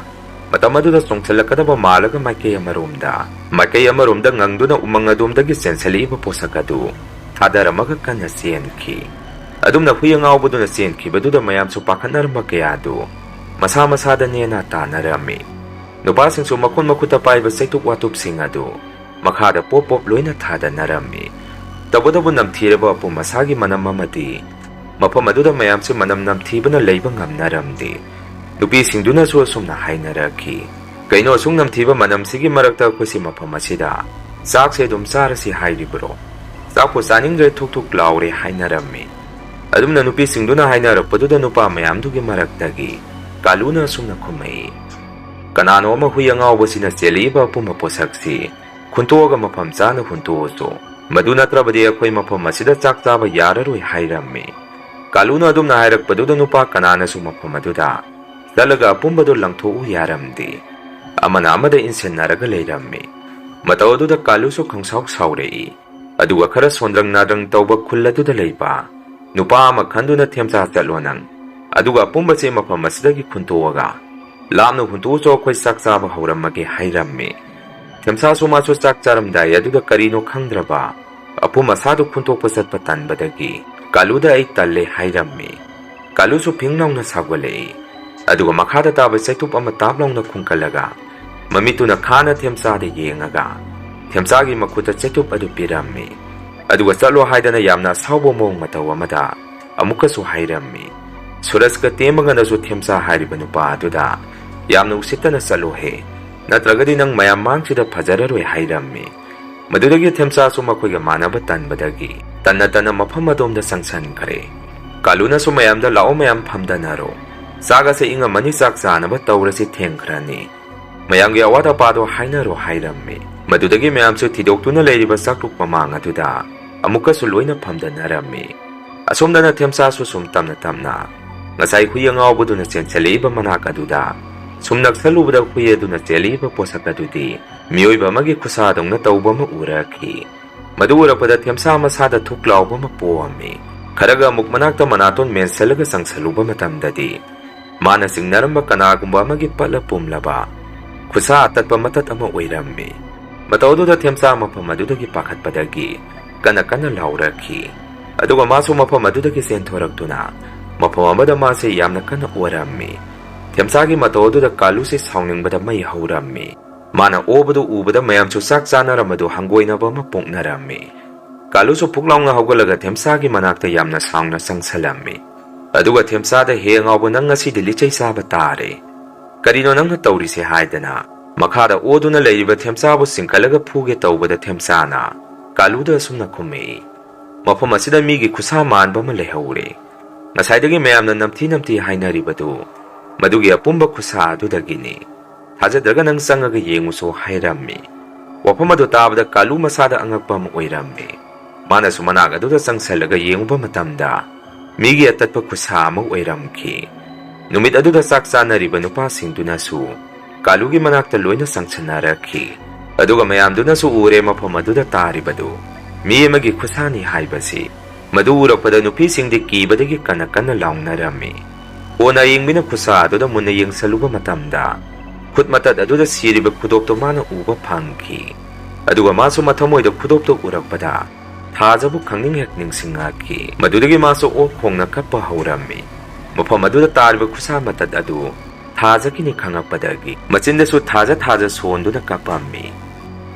ꯃꯇꯝ ꯑꯗꯨꯗ ꯆꯣꯡꯁꯤꯜꯂꯛꯀꯗꯕ ꯃꯥꯜꯂꯒ ꯃꯥꯏꯀꯩ ꯑꯃꯔꯣꯝꯗ, ꯃꯥꯏꯀꯩ ꯑꯃꯔꯣꯝꯗ ꯉꯪꯗꯨꯅ ꯎꯃꯪ ꯑꯗꯣꯝꯗꯒꯤ ꯆꯦꯟꯁꯤꯜꯂꯛꯏꯕ ꯄꯣꯠꯁꯛ ꯑꯗꯨ ꯊꯥꯗꯔꯝꯃꯒ ꯀꯟꯅ ꯆꯦꯟꯈꯤ꯫ ꯑꯗꯨꯝꯅ ꯍꯨꯏ ꯑꯉꯥꯎꯕꯗꯨꯅ ꯆꯦꯟꯈꯤꯕꯗꯨꯗ ꯃꯌꯥꯝꯁꯨ ꯄꯥꯈꯠꯅꯔꯝꯕ ꯀꯌꯥꯗꯨ ꯃꯁꯥ ꯃꯁꯥꯗ ꯅꯦꯅꯥ ꯇꯥꯅꯔꯝꯃꯤ꯫ ꯅꯨꯄꯥꯁꯤꯡꯁꯨ ꯃꯈꯨꯟ ꯃꯈꯨꯠꯇ ꯄꯥꯏꯕ ꯆꯩꯇꯨꯞ ꯋꯥꯇꯨꯞꯁꯤꯡ ꯑꯗꯨ ꯃꯈꯥꯗ ꯄꯣꯞ ꯄꯣꯞ ꯂꯣꯏꯅ ꯊꯥꯗꯅꯔꯝꯃꯤ꯫ ꯇꯧꯕꯇꯕꯨ ꯅꯝꯊꯤꯔꯕ ꯑꯄꯨꯝ ꯑꯁꯥꯒꯤ ꯃꯅꯝ ꯑꯃꯗꯤ ꯃꯐꯝ ꯑꯗꯨꯗ ꯃꯌꯥꯝꯁꯨ ꯃꯅꯝ ꯅꯝꯊꯤꯕꯅ ꯂꯩꯕ ꯉꯝꯅꯔꯝꯗꯦ꯫ ꯅꯨꯄꯤꯁꯤꯡꯗꯨꯅꯁꯨ ꯑꯁꯨꯝꯅ ꯍꯥꯏꯅꯔꯛꯈꯤ, "ꯀꯩꯅꯣ ꯑꯁꯨꯛ ꯅꯝꯊꯤꯕ ꯃꯅꯝꯁꯤꯒꯤ ꯃꯔꯛꯇ ꯑꯩꯈꯣꯏꯁꯤ ꯃꯐꯝ ꯑꯁꯤꯗ ꯆꯥꯛꯁꯦ ꯑꯗꯨꯝ ꯆꯥꯔꯁꯤ ꯍꯥꯏꯔꯤꯕ꯭ꯔꯣ? ꯆꯥꯛꯄꯨ ꯆꯥꯅꯤꯡꯗ꯭ꯔꯦ, ꯊꯨꯛ ꯊꯨꯛ ꯂꯥꯎꯔꯦ" ꯍꯥꯏꯅꯔꯝꯃꯤ꯫ ꯑꯗꯨꯝꯅ ꯅꯨꯄꯤꯁꯤꯡꯗꯨꯅ ꯍꯥꯏꯅꯔꯛꯄꯗꯨꯗ ꯅꯨꯄꯥ ꯃꯌꯥꯝꯗꯨꯒꯤ ꯃꯔꯛꯇꯒꯤ ꯀꯥꯂꯨꯅ ꯑꯁꯨꯝꯅ ꯈꯨꯝꯃꯛꯏ, "ꯀꯅꯥꯅꯣ ꯑꯃ ꯍꯨꯏ ꯑꯉꯥꯎꯕꯁꯤꯅ ꯆꯦꯜꯂꯛꯏꯕ ꯑꯄꯨꯝꯕ ꯄꯣꯠꯁꯛꯁꯤ ꯈꯨꯟꯇꯣꯛꯑꯒ ꯃꯐꯝ ꯆꯥꯅ ꯍꯨꯟꯇꯣꯛꯑꯁꯨ, ꯃꯗꯨ ꯅꯠꯇ꯭ꯔꯕꯗꯤ ꯑꯩꯈꯣꯏ ꯃꯐꯝ ꯑꯁꯤꯗ ꯆꯥꯛ ꯆꯥꯕ ꯌꯥꯔꯔꯣꯏ" ꯍꯥꯏꯔꯝꯃꯤ꯫ ꯀꯥꯂꯨꯅ ꯑꯗꯨꯝꯅ ꯍꯥꯏꯔꯛꯄꯗꯨꯗ ꯅꯨꯄꯥ ꯀꯅꯥꯅꯁꯨ ꯃꯐꯝ ꯑꯗꯨꯗ ꯆꯠꯂꯒ ꯑꯄꯨꯝꯕꯗꯨ ꯂꯪꯊꯣꯛꯎ ꯌꯥꯔꯝꯗꯦ꯫ ꯑꯃꯅ ꯑꯃꯗ ꯏꯟꯁꯤꯟꯅꯔꯒ ꯂꯩꯔꯝꯃꯤ꯫ ꯃꯇꯧ ꯑꯗꯨꯗ ꯀꯥꯂꯨꯁꯨ ꯈꯪꯁꯥꯎ ꯁꯥꯎꯔꯛꯏ꯫ ꯑꯗꯨꯒ ꯈꯔ ꯁꯣꯟꯗ꯭ꯔꯪ ꯅꯥꯗ꯭ꯔꯪ ꯇꯧꯕ ꯈꯨꯜ ꯑꯗꯨꯗ ꯂꯩꯕ ꯅꯨꯄꯥ ꯑꯃ ꯈꯟꯗꯨꯅ, "ꯊꯦꯝꯆꯥ, ꯆꯠꯂꯣ ꯅꯪ, ꯑꯗꯨꯒ ꯑꯄꯨꯝꯕꯁꯦ ꯃꯐꯝ ꯑꯁꯤꯗꯒꯤ ꯈꯨꯟꯇꯣꯛꯑꯒ ꯂꯥꯞꯅ ꯍꯨꯟꯇꯣꯛꯎꯆꯣ, ꯑꯩꯈꯣꯏ ꯆꯥꯛ ꯆꯥꯕ ꯍꯧꯔꯝꯃꯒꯦ" ꯍꯥꯏꯔꯝꯃꯤ꯫ ꯊꯦꯝꯆꯥꯁꯨ ꯃꯥꯁꯨ ꯆꯥꯛ ꯆꯥꯔꯝꯗꯥꯏ ꯑꯗꯨꯗ ꯀꯔꯤꯅꯣ ꯈꯪꯗ꯭ꯔꯕ ꯑꯄꯨꯝ ꯑꯁꯥꯗꯨ ꯈꯨꯟꯇꯣꯛꯄ ꯆꯠꯄ ꯇꯟꯕꯗꯒꯤ ꯀꯥꯂꯨꯗ "ꯑꯩ ꯇꯜꯂꯦ" ꯍꯥꯏꯔꯝꯃꯤ꯫ ꯀꯥꯂꯨꯁꯨ ꯐꯤꯡ ꯂꯥꯎꯅ ꯁꯥꯎꯒꯠꯂꯛꯏ꯫ ꯑꯗꯨꯒ ꯃꯈꯥꯗ ꯇꯥꯕ ꯆꯩꯇꯨꯞ ꯑꯃ ꯇꯥꯞ ꯂꯥꯎꯅ ꯈꯨꯟꯀꯠꯂꯒ ꯃꯃꯤꯠꯇꯨꯅ ꯈꯥꯅ ꯊꯦꯝꯆꯥꯗ ꯌꯦꯡꯉꯒ ꯊꯦꯝꯆꯥꯒꯤ ꯃꯈꯨꯠꯇ ꯆꯩꯇꯨꯞ ꯑꯗꯨ ꯄꯤꯔꯝꯃꯤ꯫ ꯑꯗꯨꯒ ꯆꯠꯂꯣ ꯍꯥꯏꯗꯅ ꯌꯥꯝꯅ ꯑꯁꯥꯎꯕ ꯃꯑꯣꯡ ꯃꯇꯧ ꯑꯃꯗ ꯑꯃꯨꯛꯀꯁꯨ ꯍꯥꯏꯔꯝꯃꯤ꯫ ꯁꯨꯔꯖꯀ ꯇꯦꯝꯕꯒꯅꯁꯨ ꯊꯦꯝꯆꯥ ꯍꯥꯏꯔꯤꯕ ꯅꯨꯄꯥ ꯑꯗꯨꯗ, "ꯌꯥꯝꯅ ꯎꯁꯤꯠꯇꯅ ꯆꯠꯂꯣꯍꯦ, ꯅꯠꯇ꯭ꯔꯒꯗꯤ ꯅꯪ ꯃꯌꯥꯝ ꯃꯥꯡꯁꯤꯗ ꯐꯖꯔꯔꯣꯏ" ꯍꯥꯏꯔꯝꯃꯤ꯫ ꯃꯗꯨꯗꯒꯤ ꯊꯦꯝꯆꯥꯁꯨ ꯃꯈꯣꯏꯒ ꯃꯥꯟꯅꯕ ꯇꯟꯕꯗꯒꯤ ꯇꯟꯅ ꯇꯟꯅ ꯃꯐꯝ ꯑꯗꯣꯝꯗ ꯆꯪꯁꯟꯈ꯭ꯔꯦ꯫ ꯀꯥꯂꯨꯅꯁꯨ ꯃꯌꯥꯝꯗ, "ꯂꯥꯛꯑꯣ ꯃꯌꯥꯝ, ꯐꯝꯗꯅꯔꯣ, ꯆꯥꯛ ꯑꯁꯦ ꯏꯪꯉꯝꯃꯅꯤ, ꯆꯥꯛ ꯆꯥꯅꯕ ꯇꯧꯔꯁꯤ, ꯊꯦꯡꯈ꯭ꯔꯅꯤ꯫ ꯃꯌꯥꯝꯒꯤ ꯑꯋꯥꯠ ꯑꯄꯥꯗꯣ ꯍꯥꯏꯅꯔꯣ" ꯍꯥꯏꯔꯝꯃꯤ꯫ ꯃꯗꯨꯗꯒꯤ ꯃꯌꯥꯝꯁꯨ ꯊꯤꯗꯣꯛꯇꯨꯅ ꯂꯩꯔꯤꯕ ꯆꯥꯛꯂꯨꯛ ꯃꯃꯥꯡ ꯑꯗꯨꯗ ꯑꯃꯨꯛꯀꯁꯨ ꯂꯣꯏꯅ ꯐꯝꯗꯅꯔꯝꯃꯤ꯫ ꯑꯁꯣꯝꯗꯅ ꯊꯦꯝꯆꯥꯁꯨ ꯁꯨꯝ ꯇꯞꯅ ꯇꯞꯅ ꯉꯁꯥꯏ ꯍꯨꯏ ꯑꯉꯥꯎꯕꯗꯨꯅ ꯆꯦꯟꯁꯤꯜꯂꯛꯏꯕ ꯃꯅꯥꯛ ꯑꯗꯨꯗ ꯁꯨꯝ ꯅꯛꯁꯜꯂꯨꯕꯗ ꯍꯨꯏ ꯑꯗꯨꯅ ꯆꯦꯜꯂꯛꯏꯕ ꯄꯣꯠꯁꯛ ꯑꯗꯨꯗꯤ ꯃꯤꯑꯣꯏꯕ ꯑꯃꯒꯤ ꯈꯨꯠꯁꯥꯗꯧꯅ ꯇꯧꯕ ꯑꯃ ꯎꯔꯛꯈꯤ꯫ ꯃꯗꯨ ꯎꯔꯛꯄꯗ ꯊꯦꯝꯆꯥ ꯃꯁꯥꯗ ꯊꯨꯛ ꯂꯥꯎꯕ ꯑꯃ ꯄꯣꯛꯑꯝꯃꯤ꯫ ꯈꯔꯒ ꯑꯃꯨꯛ ꯃꯅꯥꯛꯇ ꯃꯅꯥꯇꯣꯟ ꯃꯦꯟꯁꯤꯜꯂꯒ ꯆꯪꯁꯜꯂꯨꯕ ꯃꯇꯝꯗꯗꯤ ꯃꯥꯅ ꯆꯤꯡꯅꯔꯝꯕ ꯀꯅꯥꯒꯨꯝꯕ ꯑꯃꯒꯤ ꯄꯠꯂ ꯄꯨꯝꯂꯕ ꯈꯨꯠꯁꯥ ꯑꯇꯠꯄ ꯃꯇꯠ ꯑꯃ ꯑꯣꯏꯔꯝꯃꯤ꯫ ꯃꯇꯧ ꯑꯗꯨꯗ ꯊꯦꯝꯆꯥ ꯃꯐꯝ ꯑꯗꯨꯗꯒꯤ ꯄꯥꯈꯠꯄꯗꯒꯤ ꯀꯟꯅ ꯀꯟꯅ ꯂꯥꯎꯔꯛꯈꯤ꯫ ꯑꯗꯨꯒ ꯃꯥꯁꯨ ꯃꯐꯝ ꯑꯗꯨꯗꯒꯤ ꯆꯦꯟꯊꯣꯔꯛꯇꯨꯅ ꯃꯐꯝ ꯑꯃꯗ ꯃꯥꯁꯦ ꯌꯥꯝꯅ ꯀꯟꯅ ꯑꯣꯔꯝꯃꯤ꯫ ꯊꯦꯝꯆꯥꯒꯤ ꯃꯇꯧ ꯑꯗꯨꯗ ꯀꯥꯂꯨꯁꯦ ꯁꯥꯎꯅꯤꯡꯕꯗ ꯃꯩ ꯍꯧꯔꯝꯃꯤ꯫ ꯃꯥꯅ ꯑꯣꯕꯗꯨ ꯎꯕꯗ ꯃꯌꯥꯝꯁꯨ ꯆꯥꯛ ꯆꯥꯅꯔꯝꯕꯗꯨ ꯍꯪꯒꯣꯏꯅꯕ ꯑꯃ ꯄꯣꯛꯅꯔꯝꯃꯤ꯫ ꯀꯥꯂꯨꯁꯨ ꯐꯨꯛ ꯂꯥꯎꯅ ꯍꯧꯒꯠꯂꯒ ꯊꯦꯝꯆꯥꯒꯤ ꯃꯅꯥꯛꯇ ꯌꯥꯝꯅ ꯁꯥꯎꯅ ꯆꯪꯁꯜꯂꯝꯃꯤ꯫ ꯑꯗꯨꯒ ꯊꯦꯝꯆꯥꯗ, "ꯍꯦ ꯑꯉꯥꯎꯕ, ꯅꯪ ꯉꯁꯤꯗꯤ ꯂꯤꯆꯩ ꯆꯥꯕ ꯇꯥꯔꯦ꯫ ꯀꯔꯤꯅꯣ ꯅꯪꯅ ꯇꯧꯔꯤꯁꯦ?" ꯍꯥꯏꯗꯅ ꯃꯈꯥꯗ ꯑꯣꯗꯨꯅ ꯂꯩꯔꯤꯕ ꯊꯦꯝꯆꯥꯕꯨ ꯆꯤꯡꯈꯠꯂꯒ ꯐꯨꯒꯦ ꯇꯧꯕꯗ ꯊꯦꯝꯆꯥꯅ ꯀꯥꯂꯨꯗ ꯑꯁꯨꯝꯅ ꯈꯨꯝꯃꯛꯏ, "ꯃꯐꯝ ꯑꯁꯤꯗ ꯃꯤꯒꯤ ꯈꯨꯠꯁꯥ ꯃꯥꯟꯕ ꯑꯃ ꯂꯩꯍꯧꯔꯦ꯫ ꯉꯁꯥꯏꯗꯒꯤ ꯃꯌꯥꯝꯅ ꯅꯝꯊꯤ ꯅꯝꯊꯤ ꯍꯥꯏꯅꯔꯤꯕꯗꯨ ꯃꯗꯨꯒꯤ ꯑꯄꯨꯝꯕ ꯈꯨꯠꯁꯥ ꯑꯗꯨꯗꯒꯤꯅꯤ꯫ ꯊꯥꯖꯗ꯭ꯔꯒ ꯅꯪ ꯆꯪꯉꯒ ꯌꯦꯡꯉꯨꯁꯨ" ꯍꯥꯏꯔꯝꯃꯤ꯫ ꯋꯥꯐꯝ ꯑꯗꯨ ꯇꯥꯕꯗ ꯀꯥꯂꯨ ꯃꯁꯥꯗ ꯑꯉꯛꯄ ꯑꯃ ꯑꯣꯏꯔꯝꯃꯤ꯫ ꯃꯥꯅꯁꯨ ꯃꯅꯥꯛ ꯑꯗꯨꯗ ꯆꯪꯁꯜꯂꯒ ꯌꯦꯡꯉꯨꯕ ꯃꯇꯝꯗ ꯃꯤꯒꯤ ꯑꯇꯠꯄ ꯈꯨꯠꯁꯥ ꯑꯃ ꯑꯣꯏꯔꯝꯈꯤ꯫ ꯅꯨꯃꯤꯠ ꯑꯗꯨꯗ ꯆꯥꯛ ꯆꯥꯅꯔꯤꯕ ꯅꯨꯄꯥꯁꯤꯡꯗꯨꯅꯁꯨ ꯀꯥꯂꯨꯒꯤ ꯃꯅꯥꯛꯇ ꯂꯣꯏꯅ ꯆꯪꯁꯤꯟꯅꯔꯛꯈꯤ꯫ ꯑꯗꯨꯒ ꯃꯌꯥꯝꯗꯨꯅꯁꯨ ꯎꯔꯦ ꯃꯐꯝ ꯑꯗꯨꯗ ꯇꯥꯔꯤꯕꯗꯨ ꯃꯤ ꯑꯃꯒꯤ ꯈꯨꯠꯁꯥꯅꯤ ꯍꯥꯏꯕꯁꯤ꯫ ꯃꯗꯨ ꯎꯔꯛꯄꯗ ꯅꯨꯄꯤꯁꯤꯡꯗꯤ ꯀꯤꯕꯗꯒꯤ ꯀꯟꯅ ꯀꯟꯅ ꯂꯥꯎꯅꯔꯝꯃꯤ꯫ ꯀꯣꯟꯅ ꯑꯌꯤꯡꯕꯤꯅ ꯈꯨꯠꯁꯥ ꯑꯗꯨꯗ ꯃꯨꯟꯅ ꯌꯦꯡꯁꯜꯂꯨꯕ ꯃꯇꯝꯗ ꯈꯨꯠ ꯃꯇꯠ ꯑꯗꯨꯗ ꯁꯤꯔꯤꯕ ꯈꯨꯗꯣꯞꯇꯨ ꯃꯥꯅ ꯎꯕ ꯐꯪꯈꯤ꯫ ꯑꯗꯨꯒ ꯃꯥꯁꯨ ꯃꯊꯃꯣꯏꯗ ꯈꯨꯗꯣꯞꯇꯨ ꯎꯔꯛꯄꯗ ꯊꯥꯖꯕꯨ ꯈꯪꯅꯤꯡ ꯍꯦꯛ ꯅꯤꯡꯁꯤꯡꯉꯛꯈꯤ꯫ ꯃꯗꯨꯗꯒꯤ ꯃꯥꯁꯨ ꯑꯣꯛ ꯈꯣꯡꯅ ꯀꯞꯄ ꯍꯧꯔꯝꯃꯤ꯫ ꯃꯐꯝ ꯑꯗꯨꯗ ꯇꯥꯔꯤꯕ ꯈꯨꯠꯁꯥ ꯃꯇꯠ ꯑꯗꯨ ꯊꯥꯖꯒꯤꯅꯤ ꯈꯪꯉꯛꯄꯗꯒꯤ ꯃꯆꯤꯟꯗꯁꯨ ꯊꯥꯖ ꯊꯥꯖ ꯁꯣꯟꯗꯨꯅ ꯀꯞꯄꯝꯃꯤ꯫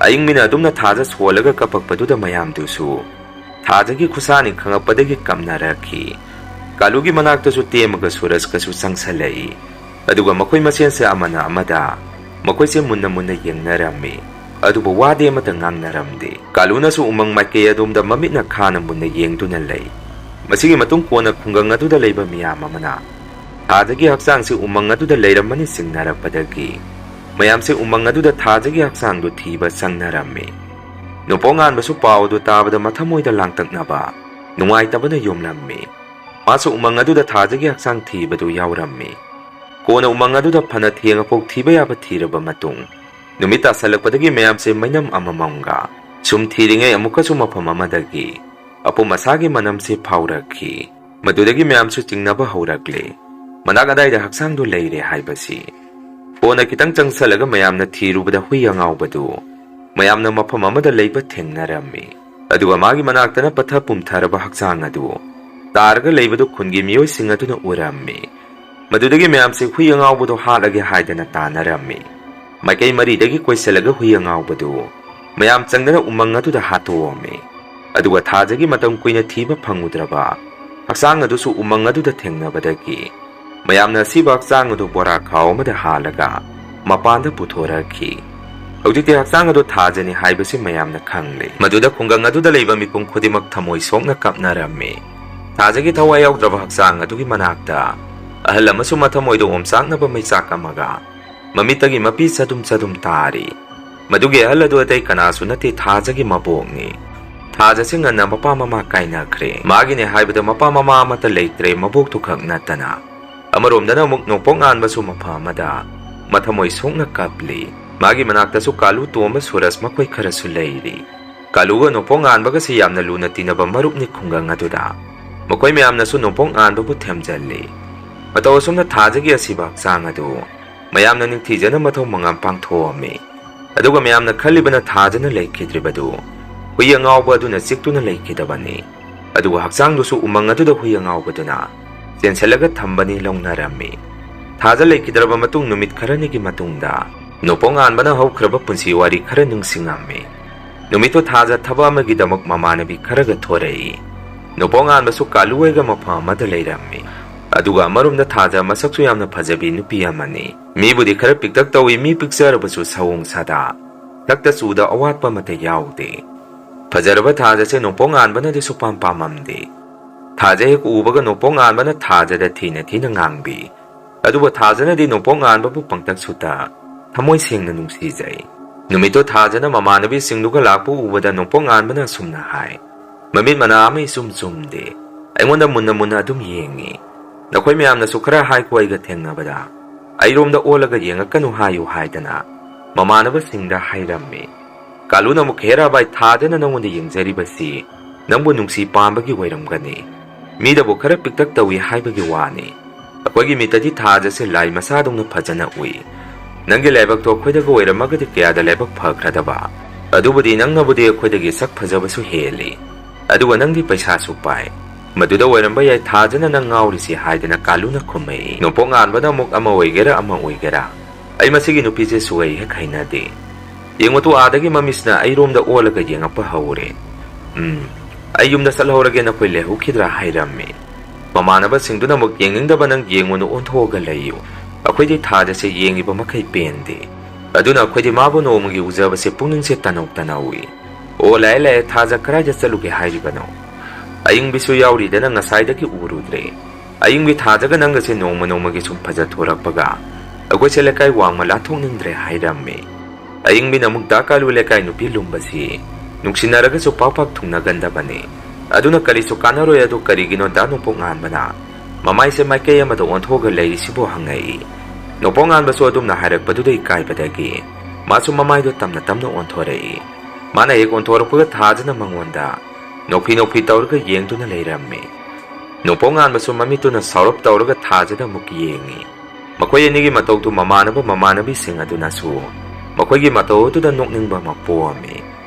ꯑꯌꯤꯡꯕꯤꯅ ꯑꯗꯨꯝꯅ ꯊꯥꯖ ꯁꯣꯜꯂꯒ ꯀꯞꯄꯛꯄꯗꯨꯗ ꯃꯌꯥꯝꯗꯨꯁꯨ ꯊꯥꯖꯒꯤ ꯈꯨꯠꯁꯥꯅꯤ ꯈꯪꯉꯛꯄꯗꯒꯤ ꯀꯞꯅꯔꯛꯈꯤ꯫ ꯀꯥꯂꯨꯒꯤ ꯃꯅꯥꯛꯇꯁꯨ ꯇꯦꯝꯃꯒ ꯁꯨꯔꯖꯀꯁꯨ ꯆꯪꯁꯜꯂꯛꯏ꯫ ꯑꯗꯨꯒ ꯃꯈꯣꯏ ꯃꯁꯦꯟꯁꯦ ꯑꯃꯅ ꯑꯃꯗ ꯃꯈꯣꯏꯁꯦ ꯃꯨꯟꯅ ꯃꯨꯟꯅ ꯌꯦꯡꯅꯔꯝꯃꯤ꯫ ꯑꯗꯨꯕꯨ ꯋꯥꯗꯤ ꯑꯃꯠꯇ ꯉꯥꯡꯅꯔꯝꯗꯦ꯫ ꯀꯥꯂꯨꯅꯁꯨ ꯎꯃꯪ ꯃꯥꯏꯀꯩ ꯑꯗꯣꯝꯗ ꯃꯃꯤꯠꯅ ꯈꯥꯅ ꯃꯨꯟꯅ ꯌꯦꯡꯗꯨꯅ ꯂꯩ꯫ ꯃꯁꯤꯒꯤ ꯃꯇꯨꯡ ꯀꯣꯟꯅ ꯈꯨꯡꯒꯪ ꯑꯗꯨꯗ ꯂꯩꯕ ꯃꯤꯌꯥꯝ ꯑꯃꯅ ꯊꯥꯖꯒꯤ ꯍꯛꯆꯥꯡꯁꯤ ꯎꯃꯪ ꯑꯗꯨꯗ ꯂꯩꯔꯝꯃꯅꯤ ꯆꯤꯡꯅꯔꯛꯄꯗꯒꯤ ꯃꯌꯥꯝꯁꯦ ꯎꯃꯪ ꯑꯗꯨꯗ ꯊꯥꯖꯒꯤ ꯍꯛꯆꯥꯡꯗꯨ ꯊꯤꯕ ꯆꯪꯅꯔꯝꯃꯤ꯫ ꯅꯣꯡꯄꯣꯛ ꯉꯥꯟꯕꯁꯨ ꯄꯥꯎ ꯑꯗꯨ ꯇꯥꯕꯗ ꯃꯊꯃꯣꯏꯗ ꯂꯥꯡꯇꯛꯅꯕ, ꯅꯨꯡꯉꯥꯏꯇꯕꯅ ꯌꯨꯝꯂꯝꯃꯤ꯫ ꯃꯥꯁꯨ ꯎꯃꯪ ꯑꯗꯨꯗ ꯊꯥꯖꯒꯤ ꯍꯛꯆꯥꯡ ꯊꯤꯕꯗꯨ ꯌꯥꯎꯔꯝꯃꯤ꯫ ꯀꯣꯟꯅ ꯎꯃꯪ ꯑꯗꯨꯗ ꯐꯅ ꯊꯦꯡꯉꯐꯥꯎ ꯊꯤꯕ ꯌꯥꯕ ꯊꯤꯔꯕ ꯃꯇꯨꯡ, ꯅꯨꯃꯤꯠ ꯇꯥꯁꯜꯂꯛꯄꯗꯒꯤ ꯃꯌꯥꯝꯁꯦ ꯃꯩꯅꯝ ꯑꯃꯃꯝꯒ ꯁꯨꯝ ꯊꯤꯔꯤꯉꯩ ꯑꯃꯨꯛꯀꯁꯨ ꯃꯐꯝ ꯑꯃꯗꯒꯤ ꯑꯄꯨꯝ ꯑꯁꯥꯒꯤ ꯃꯅꯝꯁꯤ ꯐꯥꯎꯔꯛꯈꯤ꯫ ꯃꯗꯨꯗꯒꯤ ꯃꯌꯥꯝꯁꯨ ꯆꯤꯡꯅꯕ ꯍꯧꯔꯛꯂꯦ꯫ ꯃꯅꯥꯛ ꯑꯗꯥꯏꯗ ꯍꯛꯆꯥꯡꯗꯨ ꯂꯩꯔꯦ ꯍꯥꯏꯕꯁꯤ꯫ ꯀꯣꯟꯅ ꯈꯤꯇꯪ ꯆꯪꯁꯜꯂꯒ ꯃꯌꯥꯝꯅ ꯊꯤꯔꯨꯕꯗ ꯍꯨꯏ ꯑꯉꯥꯎꯕꯗꯨ ꯃꯌꯥꯝꯅ ꯃꯐꯝ ꯑꯃꯗ ꯂꯩꯕ ꯊꯦꯡꯅꯔꯝꯃꯤ꯫ ꯑꯗꯨꯒ ꯃꯥꯒꯤ ꯃꯅꯥꯛꯇꯅ ꯄꯠꯊ ꯄꯨꯝꯊꯔꯕ ꯍꯛꯆꯥꯡ ꯑꯗꯨ ꯇꯥꯔꯒ ꯂꯩꯕꯗꯨ ꯈꯨꯟꯒꯤ ꯃꯤꯑꯣꯏꯁꯤꯡ ꯑꯗꯨꯅ ꯎꯔꯝꯃꯤ꯫ ꯃꯗꯨꯗꯒꯤ ꯃꯌꯥꯝꯁꯦ ꯍꯨꯏ ꯑꯉꯥꯎꯕꯗꯨ ꯍꯥꯠꯂꯒꯦ ꯍꯥꯏꯗꯅ ꯇꯥꯟꯅꯔꯝꯃꯤ꯫ ꯃꯥꯏꯀꯩ ꯃꯔꯤꯗꯒꯤ ꯀꯣꯏꯁꯤꯜꯂꯒ ꯍꯨꯏ ꯑꯉꯥꯎꯕꯗꯨ ꯃꯌꯥꯝ ꯆꯪꯗꯅ ꯎꯃꯪ ꯑꯗꯨꯗ ꯍꯥꯠꯇꯣꯛꯑꯝꯃꯤ꯫ ꯑꯗꯨꯒ ꯊꯥꯖꯒꯤ ꯃꯇꯝ ꯀꯨꯏꯅ ꯊꯤꯕ ꯐꯪꯉꯨꯗ꯭ꯔꯕ ꯍꯛꯆꯥꯡ ꯑꯗꯨꯁꯨ ꯎꯃꯪ ꯑꯗꯨꯗ ꯊꯦꯡꯅꯕꯗꯒꯤ ꯃꯌꯥꯝꯅ ꯑꯁꯤꯕ ꯍꯛꯆꯥꯡ ꯑꯗꯨ ꯕꯣꯔꯥ ꯈꯥꯎ ꯑꯃꯗ ꯍꯥꯜꯂꯒ ꯃꯄꯥꯟꯗ ꯄꯨꯊꯣꯔꯛꯈꯤ꯫ ꯍꯧꯖꯤꯛꯇꯤ ꯍꯛꯆꯥꯡ ꯑꯗꯨ ꯊꯥꯖꯅꯤ ꯍꯥꯏꯕꯁꯤ ꯃꯌꯥꯝꯅ ꯈꯪꯂꯦ꯫ ꯃꯗꯨꯗ ꯈꯨꯡꯒꯪ ꯑꯗꯨꯗ ꯂꯩꯕ ꯃꯤꯄꯨꯝ ꯈꯨꯗꯤꯡꯃꯛ ꯊꯃꯣꯏ ꯁꯣꯛꯅ ꯀꯞꯅꯔꯝꯃꯤ꯫ ꯊꯥꯖꯒꯤ ꯊꯋꯥꯏ ꯌꯥꯎꯗ꯭ꯔꯕ ꯍꯛꯆꯥꯡ ꯑꯗꯨꯒꯤ ꯃꯅꯥꯛꯇ ꯑꯍꯜ ꯑꯃꯁꯨ ꯃꯊꯃꯣꯏꯗ ꯑꯣꯝꯆꯥꯛꯅꯕ ꯃꯩꯆꯥꯛ ꯑꯃꯒ ꯃꯃꯤꯠꯇꯒꯤ ꯃꯄꯤ ꯆꯗꯨꯝ ꯆꯗꯨꯝ ꯇꯥꯔꯤ꯫ ꯃꯗꯨꯒꯤ ꯑꯍꯜ ꯑꯗꯨ ꯑꯇꯩ ꯀꯅꯥꯁꯨ ꯅꯠꯇꯦ, ꯊꯥꯖꯒꯤ ꯃꯕꯣꯛꯅꯤ꯫ ꯊꯥꯖꯁꯤ ꯉꯟꯅ ꯃꯄꯥ ꯃꯃꯥ ꯀꯥꯏꯅꯈ꯭ꯔꯦ꯫ ꯃꯥꯒꯤꯅꯦ ꯍꯥꯏꯕꯗ ꯃꯄꯥ ꯃꯃꯥ ꯑꯃꯠꯇ ꯂꯩꯇ꯭ꯔꯦ, ꯃꯕꯣꯛꯇꯨ ꯈꯛ ꯅꯠꯇꯅ꯫ ꯑꯃꯔꯣꯝꯗꯅ ꯑꯃꯨꯛ ꯅꯣꯡꯄꯣꯛ ꯉꯥꯟꯕꯁꯨ ꯃꯐꯝ ꯑꯃꯗ ꯃꯊꯃꯣꯏ ꯁꯣꯛꯅ ꯀꯞꯂꯤ꯫ ꯃꯥꯒꯤ ꯃꯅꯥꯛꯇꯁꯨ ꯀꯥꯂꯨ, ꯇꯣꯝꯕ, ꯁꯨꯔꯖ ꯃꯈꯣꯏ ꯈꯔꯁꯨ ꯂꯩꯔꯤ꯫ ꯀꯥꯂꯨꯒ ꯅꯣꯡꯄꯣꯛ ꯉꯥꯟꯕꯒꯁꯤ ꯌꯥꯝꯅ ꯂꯨꯅ ꯇꯤꯟꯅꯕ ꯃꯔꯨꯞꯅꯤ ꯈꯨꯡꯒꯪ ꯑꯗꯨꯗ꯫ ꯃꯈꯣꯏ ꯃꯌꯥꯝꯅꯁꯨ ꯅꯣꯡꯄꯣꯛ ꯉꯥꯟꯕꯕꯨ ꯊꯦꯝꯖꯜꯂꯤ꯫ ꯃꯇꯧ ꯑꯁꯨꯝꯅ ꯊꯥꯖꯒꯤ ꯑꯁꯤꯕ ꯍꯛꯆꯥꯡ ꯑꯗꯨ ꯃꯌꯥꯝꯅ ꯅꯤꯡꯊꯤꯖꯅ ꯃꯊꯧ ꯃꯉꯝ ꯄꯥꯡꯊꯣꯛꯑꯝꯃꯤ꯫ ꯑꯗꯨꯒ ꯃꯌꯥꯝꯅ ꯈꯜꯂꯤꯕꯅ ꯊꯥꯖꯅ ꯂꯩꯈꯤꯗ꯭ꯔꯤꯕꯗꯨ ꯍꯨꯏ ꯑꯉꯥꯎꯕ ꯑꯗꯨꯅ ꯆꯤꯛꯇꯨꯅ ꯂꯩꯈꯤꯗꯕꯅꯤ꯫ ꯑꯗꯨꯒ ꯍꯛꯆꯥꯡꯗꯨꯁꯨ ꯎꯃꯪ ꯑꯗꯨꯗ ꯍꯨꯏ ꯑꯉꯥꯎꯕꯗꯨꯅ ꯆꯦꯟꯁꯤꯜꯂꯒ ꯊꯝꯕꯅꯤ ꯂꯧꯅꯔꯝꯃꯤ꯫ ꯊꯥꯖ ꯂꯩꯈꯤꯗ꯭ꯔꯕ ꯃꯇꯨꯡ ꯅꯨꯃꯤꯠ ꯈꯔꯅꯤꯒꯤ ꯃꯇꯨꯡꯗ ꯅꯣꯡꯄꯣꯛ ꯉꯥꯟꯕꯅ ꯍꯧꯈ꯭ꯔꯕ ꯄꯨꯟꯁꯤ ꯋꯥꯔꯤ ꯈꯔ ꯅꯤꯡꯁꯤꯡꯉꯝꯃꯤ꯫ ꯅꯨꯃꯤꯠꯇꯨ ꯊꯥꯖ ꯊꯕꯛ ꯑꯃꯒꯤꯗꯃꯛ ꯃꯃꯥꯟꯅꯕꯤ ꯈꯔꯒ ꯊꯣꯔꯛꯏ꯫ ꯅꯣꯡꯄꯣꯛ ꯉꯥꯟꯕꯁꯨ ꯀꯥꯂꯨ ꯍꯣꯏꯒ ꯃꯐꯝ ꯑꯃꯗ ꯂꯩꯔꯝꯃꯤ꯫ ꯑꯗꯨꯒ ꯑꯃꯔꯣꯝꯗ ꯊꯥꯖ ꯃꯁꯛꯁꯨ ꯌꯥꯝꯅ ꯐꯖꯕꯤ ꯅꯨꯄꯤ ꯑꯃꯅꯤ꯫ ꯃꯤꯕꯨꯗꯤ ꯈꯔ ꯄꯤꯛꯇꯛ ꯇꯧꯏ, ꯃꯤ ꯄꯤꯛꯆꯔꯕꯁꯨ ꯁꯑꯣꯡ ꯁꯥꯗꯥ, ꯁꯛꯇ ꯆꯨꯗ ꯑꯋꯥꯠꯄ ꯑꯃꯠꯇ ꯌꯥꯎꯗꯦ꯫ ꯐꯖꯔꯕ ꯊꯥꯖꯁꯦ ꯅꯣꯡꯄꯣꯛ ꯉꯥꯟꯕꯅꯗꯤ ꯁꯨꯄꯥꯝ ꯄꯥꯝꯃꯝꯗꯦ꯫ ꯊꯥꯖ ꯍꯦꯛ ꯎꯕꯒ ꯅꯣꯡꯄꯣꯛ ꯉꯥꯟꯕꯅ ꯊꯥꯖꯗ ꯊꯤꯅ ꯊꯤꯅ ꯉꯥꯡꯕꯤ꯫ ꯑꯗꯨꯕꯨ ꯊꯥꯖꯅꯗꯤ ꯅꯣꯡꯄꯣꯛ ꯉꯥꯟꯕꯕꯨ ꯄꯪꯇꯛ ꯁꯨꯇ ꯊꯃꯣꯏ ꯁꯦꯡꯅ ꯅꯨꯡꯁꯤꯖꯩ꯫ ꯅꯨꯃꯤꯠꯇꯣ ꯊꯥꯖꯅ ꯃꯃꯥꯟꯅꯕꯤꯁꯤꯡꯗꯨꯒ ꯂꯥꯛꯄ ꯎꯕꯗ ꯅꯣꯡꯄꯣꯛ ꯉꯥꯟꯕꯅ ꯑꯁꯨꯝꯅ ꯍꯥꯏ, ꯃꯃꯤꯠ ꯃꯅꯥ ꯑꯃ ꯏꯆꯨꯝ ꯆꯨꯝꯗꯦ꯫ ꯑꯩꯉꯣꯟꯗ ꯃꯨꯟꯅ ꯃꯨꯟꯅ ꯑꯗꯨꯝ ꯌꯦꯡꯉꯤ꯫ ꯅꯈꯣꯏ ꯃꯌꯥꯝꯅꯁꯨ ꯈꯔ ꯍꯥꯏꯈꯣ, ꯑꯩꯒ ꯊꯦꯡꯅꯕꯗ ꯑꯩꯔꯣꯝꯗ ꯑꯣꯜꯂꯒ ꯌꯦꯡꯉꯛꯀꯅꯨ ꯍꯥꯏꯌꯨ ꯍꯥꯏꯗꯅ ꯃꯃꯥꯟꯅꯕꯁꯤꯡꯗ ꯍꯥꯏꯔꯝꯃꯤ꯫ ꯀꯥꯂꯨꯅ ꯑꯃꯨꯛ, "ꯍꯦꯔꯥ ꯚꯥꯏ, ꯊꯥꯖꯅ ꯅꯪꯉꯣꯟꯗ ꯌꯦꯡꯖꯔꯤꯕꯁꯤ ꯅꯪꯕꯨ ꯅꯨꯡꯁꯤ ꯄꯥꯝꯕꯒꯤ ꯑꯣꯏꯔꯝꯒꯅꯤ꯫ ꯃꯤꯗꯕꯨ ꯈꯔ ꯄꯤꯛꯇꯛ ꯇꯧꯏ ꯍꯥꯏꯕꯒꯤ ꯋꯥꯅꯤ꯫ ꯑꯩꯈꯣꯏꯒꯤ ꯃꯤꯠꯇꯗꯤ ꯊꯥꯖꯁꯦ ꯂꯥꯏ ꯃꯆꯥꯗꯧꯅ ꯐꯖꯅ ꯎꯏ꯫ ꯅꯪꯒꯤ ꯂꯥꯏꯕꯛꯇꯣ ꯑꯩꯈꯣꯏꯗꯒ ꯑꯣꯏꯔꯝꯃꯒꯗꯤ ꯀꯌꯥꯗ ꯂꯥꯏꯕꯛ ꯐꯈ꯭ꯔꯗꯕ?" "ꯑꯗꯨꯕꯨꯗꯤ ꯅꯪꯅꯕꯨꯗꯤ ꯑꯩꯈꯣꯏꯗꯒꯤ ꯁꯛ ꯐꯖꯕꯁꯨ ꯍꯦꯜꯂꯤ, ꯑꯗꯨꯒ ꯅꯪꯗꯤ ꯄꯩꯁꯥꯁꯨ ꯄꯥꯏ꯫ ꯃꯗꯨꯗ ꯑꯣꯏꯔꯝꯕ ꯌꯥꯏ ꯊꯥꯖꯅ ꯅꯪ ꯉꯥꯎꯔꯤꯁꯤ" ꯍꯥꯏꯗꯅ ꯀꯥꯂꯨꯅ ꯈꯨꯝꯃꯛꯏ꯫ ꯅꯣꯡꯄꯣꯛ ꯉꯥꯟꯕꯅ ꯑꯃꯨꯛ "ꯑꯃ ꯑꯣꯏꯒꯦꯔꯥ ꯑꯃ ꯑꯣꯏꯒꯦꯔꯥ, ꯑꯩ ꯃꯁꯤꯒꯤ ꯅꯨꯄꯤꯁꯦ ꯁꯨꯛꯍꯩ ꯍꯦꯛ ꯍꯩꯅꯗꯦ꯫ ꯌꯦꯡꯉꯨ ꯇꯨ, ꯑꯥꯗꯒꯤ ꯃꯃꯤꯠꯁꯤꯅ ꯑꯩꯔꯣꯝꯗ ꯑꯣꯜꯂꯒ ꯌꯦꯡꯉꯛꯄ ꯍꯧꯔꯦ꯫ ꯎꯝ, ꯑꯩ ꯌꯨꯝꯗ ꯆꯠꯍꯧꯔꯒꯦ, ꯅꯈꯣꯏ ꯂꯩꯍꯧꯈꯤꯗ꯭ꯔꯥ?" ꯍꯥꯏꯔꯝꯃꯤ꯫ ꯃꯃꯥꯟꯅꯕꯁꯤꯡꯗꯨꯅ ꯑꯃꯨꯛ "ꯌꯦꯡꯅꯤꯡꯗꯕ ꯅꯪ ꯌꯦꯡꯉꯨꯅꯨ, ꯑꯣꯟꯊꯣꯛꯑꯒ ꯂꯩꯌꯨ꯫ ꯑꯩꯈꯣꯏꯗꯤ ꯊꯥꯖꯁꯦ ꯌꯦꯡꯉꯤꯕ ꯃꯈꯩ ꯄꯦꯟꯗꯦ꯫ ꯑꯗꯨꯅ ꯑꯩꯈꯣꯏꯗꯤ ꯃꯥꯕꯨ ꯅꯣꯡꯃꯒꯤ ꯎꯖꯕꯁꯦ ꯄꯨꯛꯅꯤꯡꯁꯦ ꯇꯅꯧ ꯇꯅꯧꯏ꯫ ꯑꯣ, ꯂꯥꯛꯑꯦ ꯂꯥꯛꯑꯦ, ꯊꯥꯖ ꯀꯗꯥꯏꯗ ꯆꯠꯂꯨꯒꯦ ꯍꯥꯏꯔꯤꯕꯅꯣ? ꯑꯌꯤꯡꯕꯤꯁꯨ ꯌꯥꯎꯔꯤꯗꯅ ꯉꯁꯥꯏꯗꯒꯤ ꯎꯔꯨꯗ꯭ꯔꯦ꯫ ꯑꯌꯤꯡꯕꯤ ꯊꯥꯖꯒ ꯅꯪꯒꯁꯦ ꯅꯣꯡꯃ ꯅꯣꯡꯃꯒꯤ ꯁꯨꯝ ꯐꯖꯊꯣꯔꯛꯄꯒ ꯑꯩꯈꯣꯏꯁꯦ ꯂꯩꯀꯥꯏ ꯋꯥꯡꯃ ꯂꯥꯟꯊꯣꯛꯅꯤꯡꯗ꯭ꯔꯦ" ꯍꯥꯏꯔꯝꯃꯤ꯫ ꯑꯌꯤꯡꯕꯤꯅ ꯑꯃꯨꯛ "ꯗꯥ ꯀꯥꯂꯨ ꯂꯩꯀꯥꯏ ꯅꯨꯄꯤ ꯂꯨꯝꯕꯁꯤ ꯅꯨꯡꯁꯤꯅꯔꯒꯁꯨ ꯄꯥꯛ ꯄꯥꯛ ꯊꯨꯡꯅꯒꯟꯗꯕꯅꯤ꯫ ꯑꯗꯨꯅ ꯀꯔꯤꯁꯨ ꯀꯥꯟꯅꯔꯣꯏ, ꯑꯗꯨ ꯀꯔꯤꯒꯤꯅꯣ ꯗꯥ ꯅꯣꯡꯄꯣꯛ ꯉꯥꯟꯕꯅ ꯃꯃꯥꯏꯁꯦ ꯃꯥꯏꯀꯩ ꯑꯃꯗ ꯑꯣꯟꯊꯣꯛꯑꯒ ꯂꯩꯔꯤꯁꯤꯕꯨ?" ꯍꯪꯉꯛꯏ꯫ ꯅꯣꯡꯄꯣꯛ ꯉꯥꯟꯕꯁꯨ ꯑꯗꯨꯝꯅ ꯍꯥꯏꯔꯛꯄꯗꯨꯗ ꯏꯀꯥꯏꯕꯗꯒꯤ ꯃꯥꯁꯨ ꯃꯃꯥꯏꯗꯣ ꯇꯝꯅ ꯇꯝꯅ ꯑꯣꯟꯊꯣꯔꯛꯏ꯫ ꯃꯥꯅ ꯍꯦꯛ ꯑꯣꯟꯊꯣꯔꯛꯄꯒ ꯊꯥꯖꯅ ꯃꯉꯣꯟꯗ ꯅꯣꯛꯐꯤ ꯅꯣꯛꯐꯤ ꯇꯧꯔꯒ ꯌꯦꯡꯗꯨꯅ ꯂꯩꯔꯝꯃꯤ꯫ ꯅꯣꯡꯄꯣꯛ ꯉꯥꯟꯕꯁꯨ ꯃꯃꯤꯠꯇꯨꯅ ꯁꯥꯎꯔꯞ ꯇꯧꯔꯒ ꯊꯥꯖꯗ ꯑꯃꯨꯛ ꯌꯦꯡꯉꯤ꯫ ꯃꯈꯣꯏ ꯑꯅꯤꯒꯤ ꯃꯇꯧꯗꯨ ꯃꯃꯥꯟꯅꯕ ꯃꯃꯥꯟꯅꯕꯤꯁꯤꯡ ꯑꯗꯨꯅꯁꯨ ꯃꯈꯣꯏꯒꯤ ꯃꯇꯧ ꯑꯗꯨꯗ ꯅꯣꯛꯅꯤꯡꯕ ꯑꯃ ꯄꯣꯛꯑꯝꯃꯤ꯫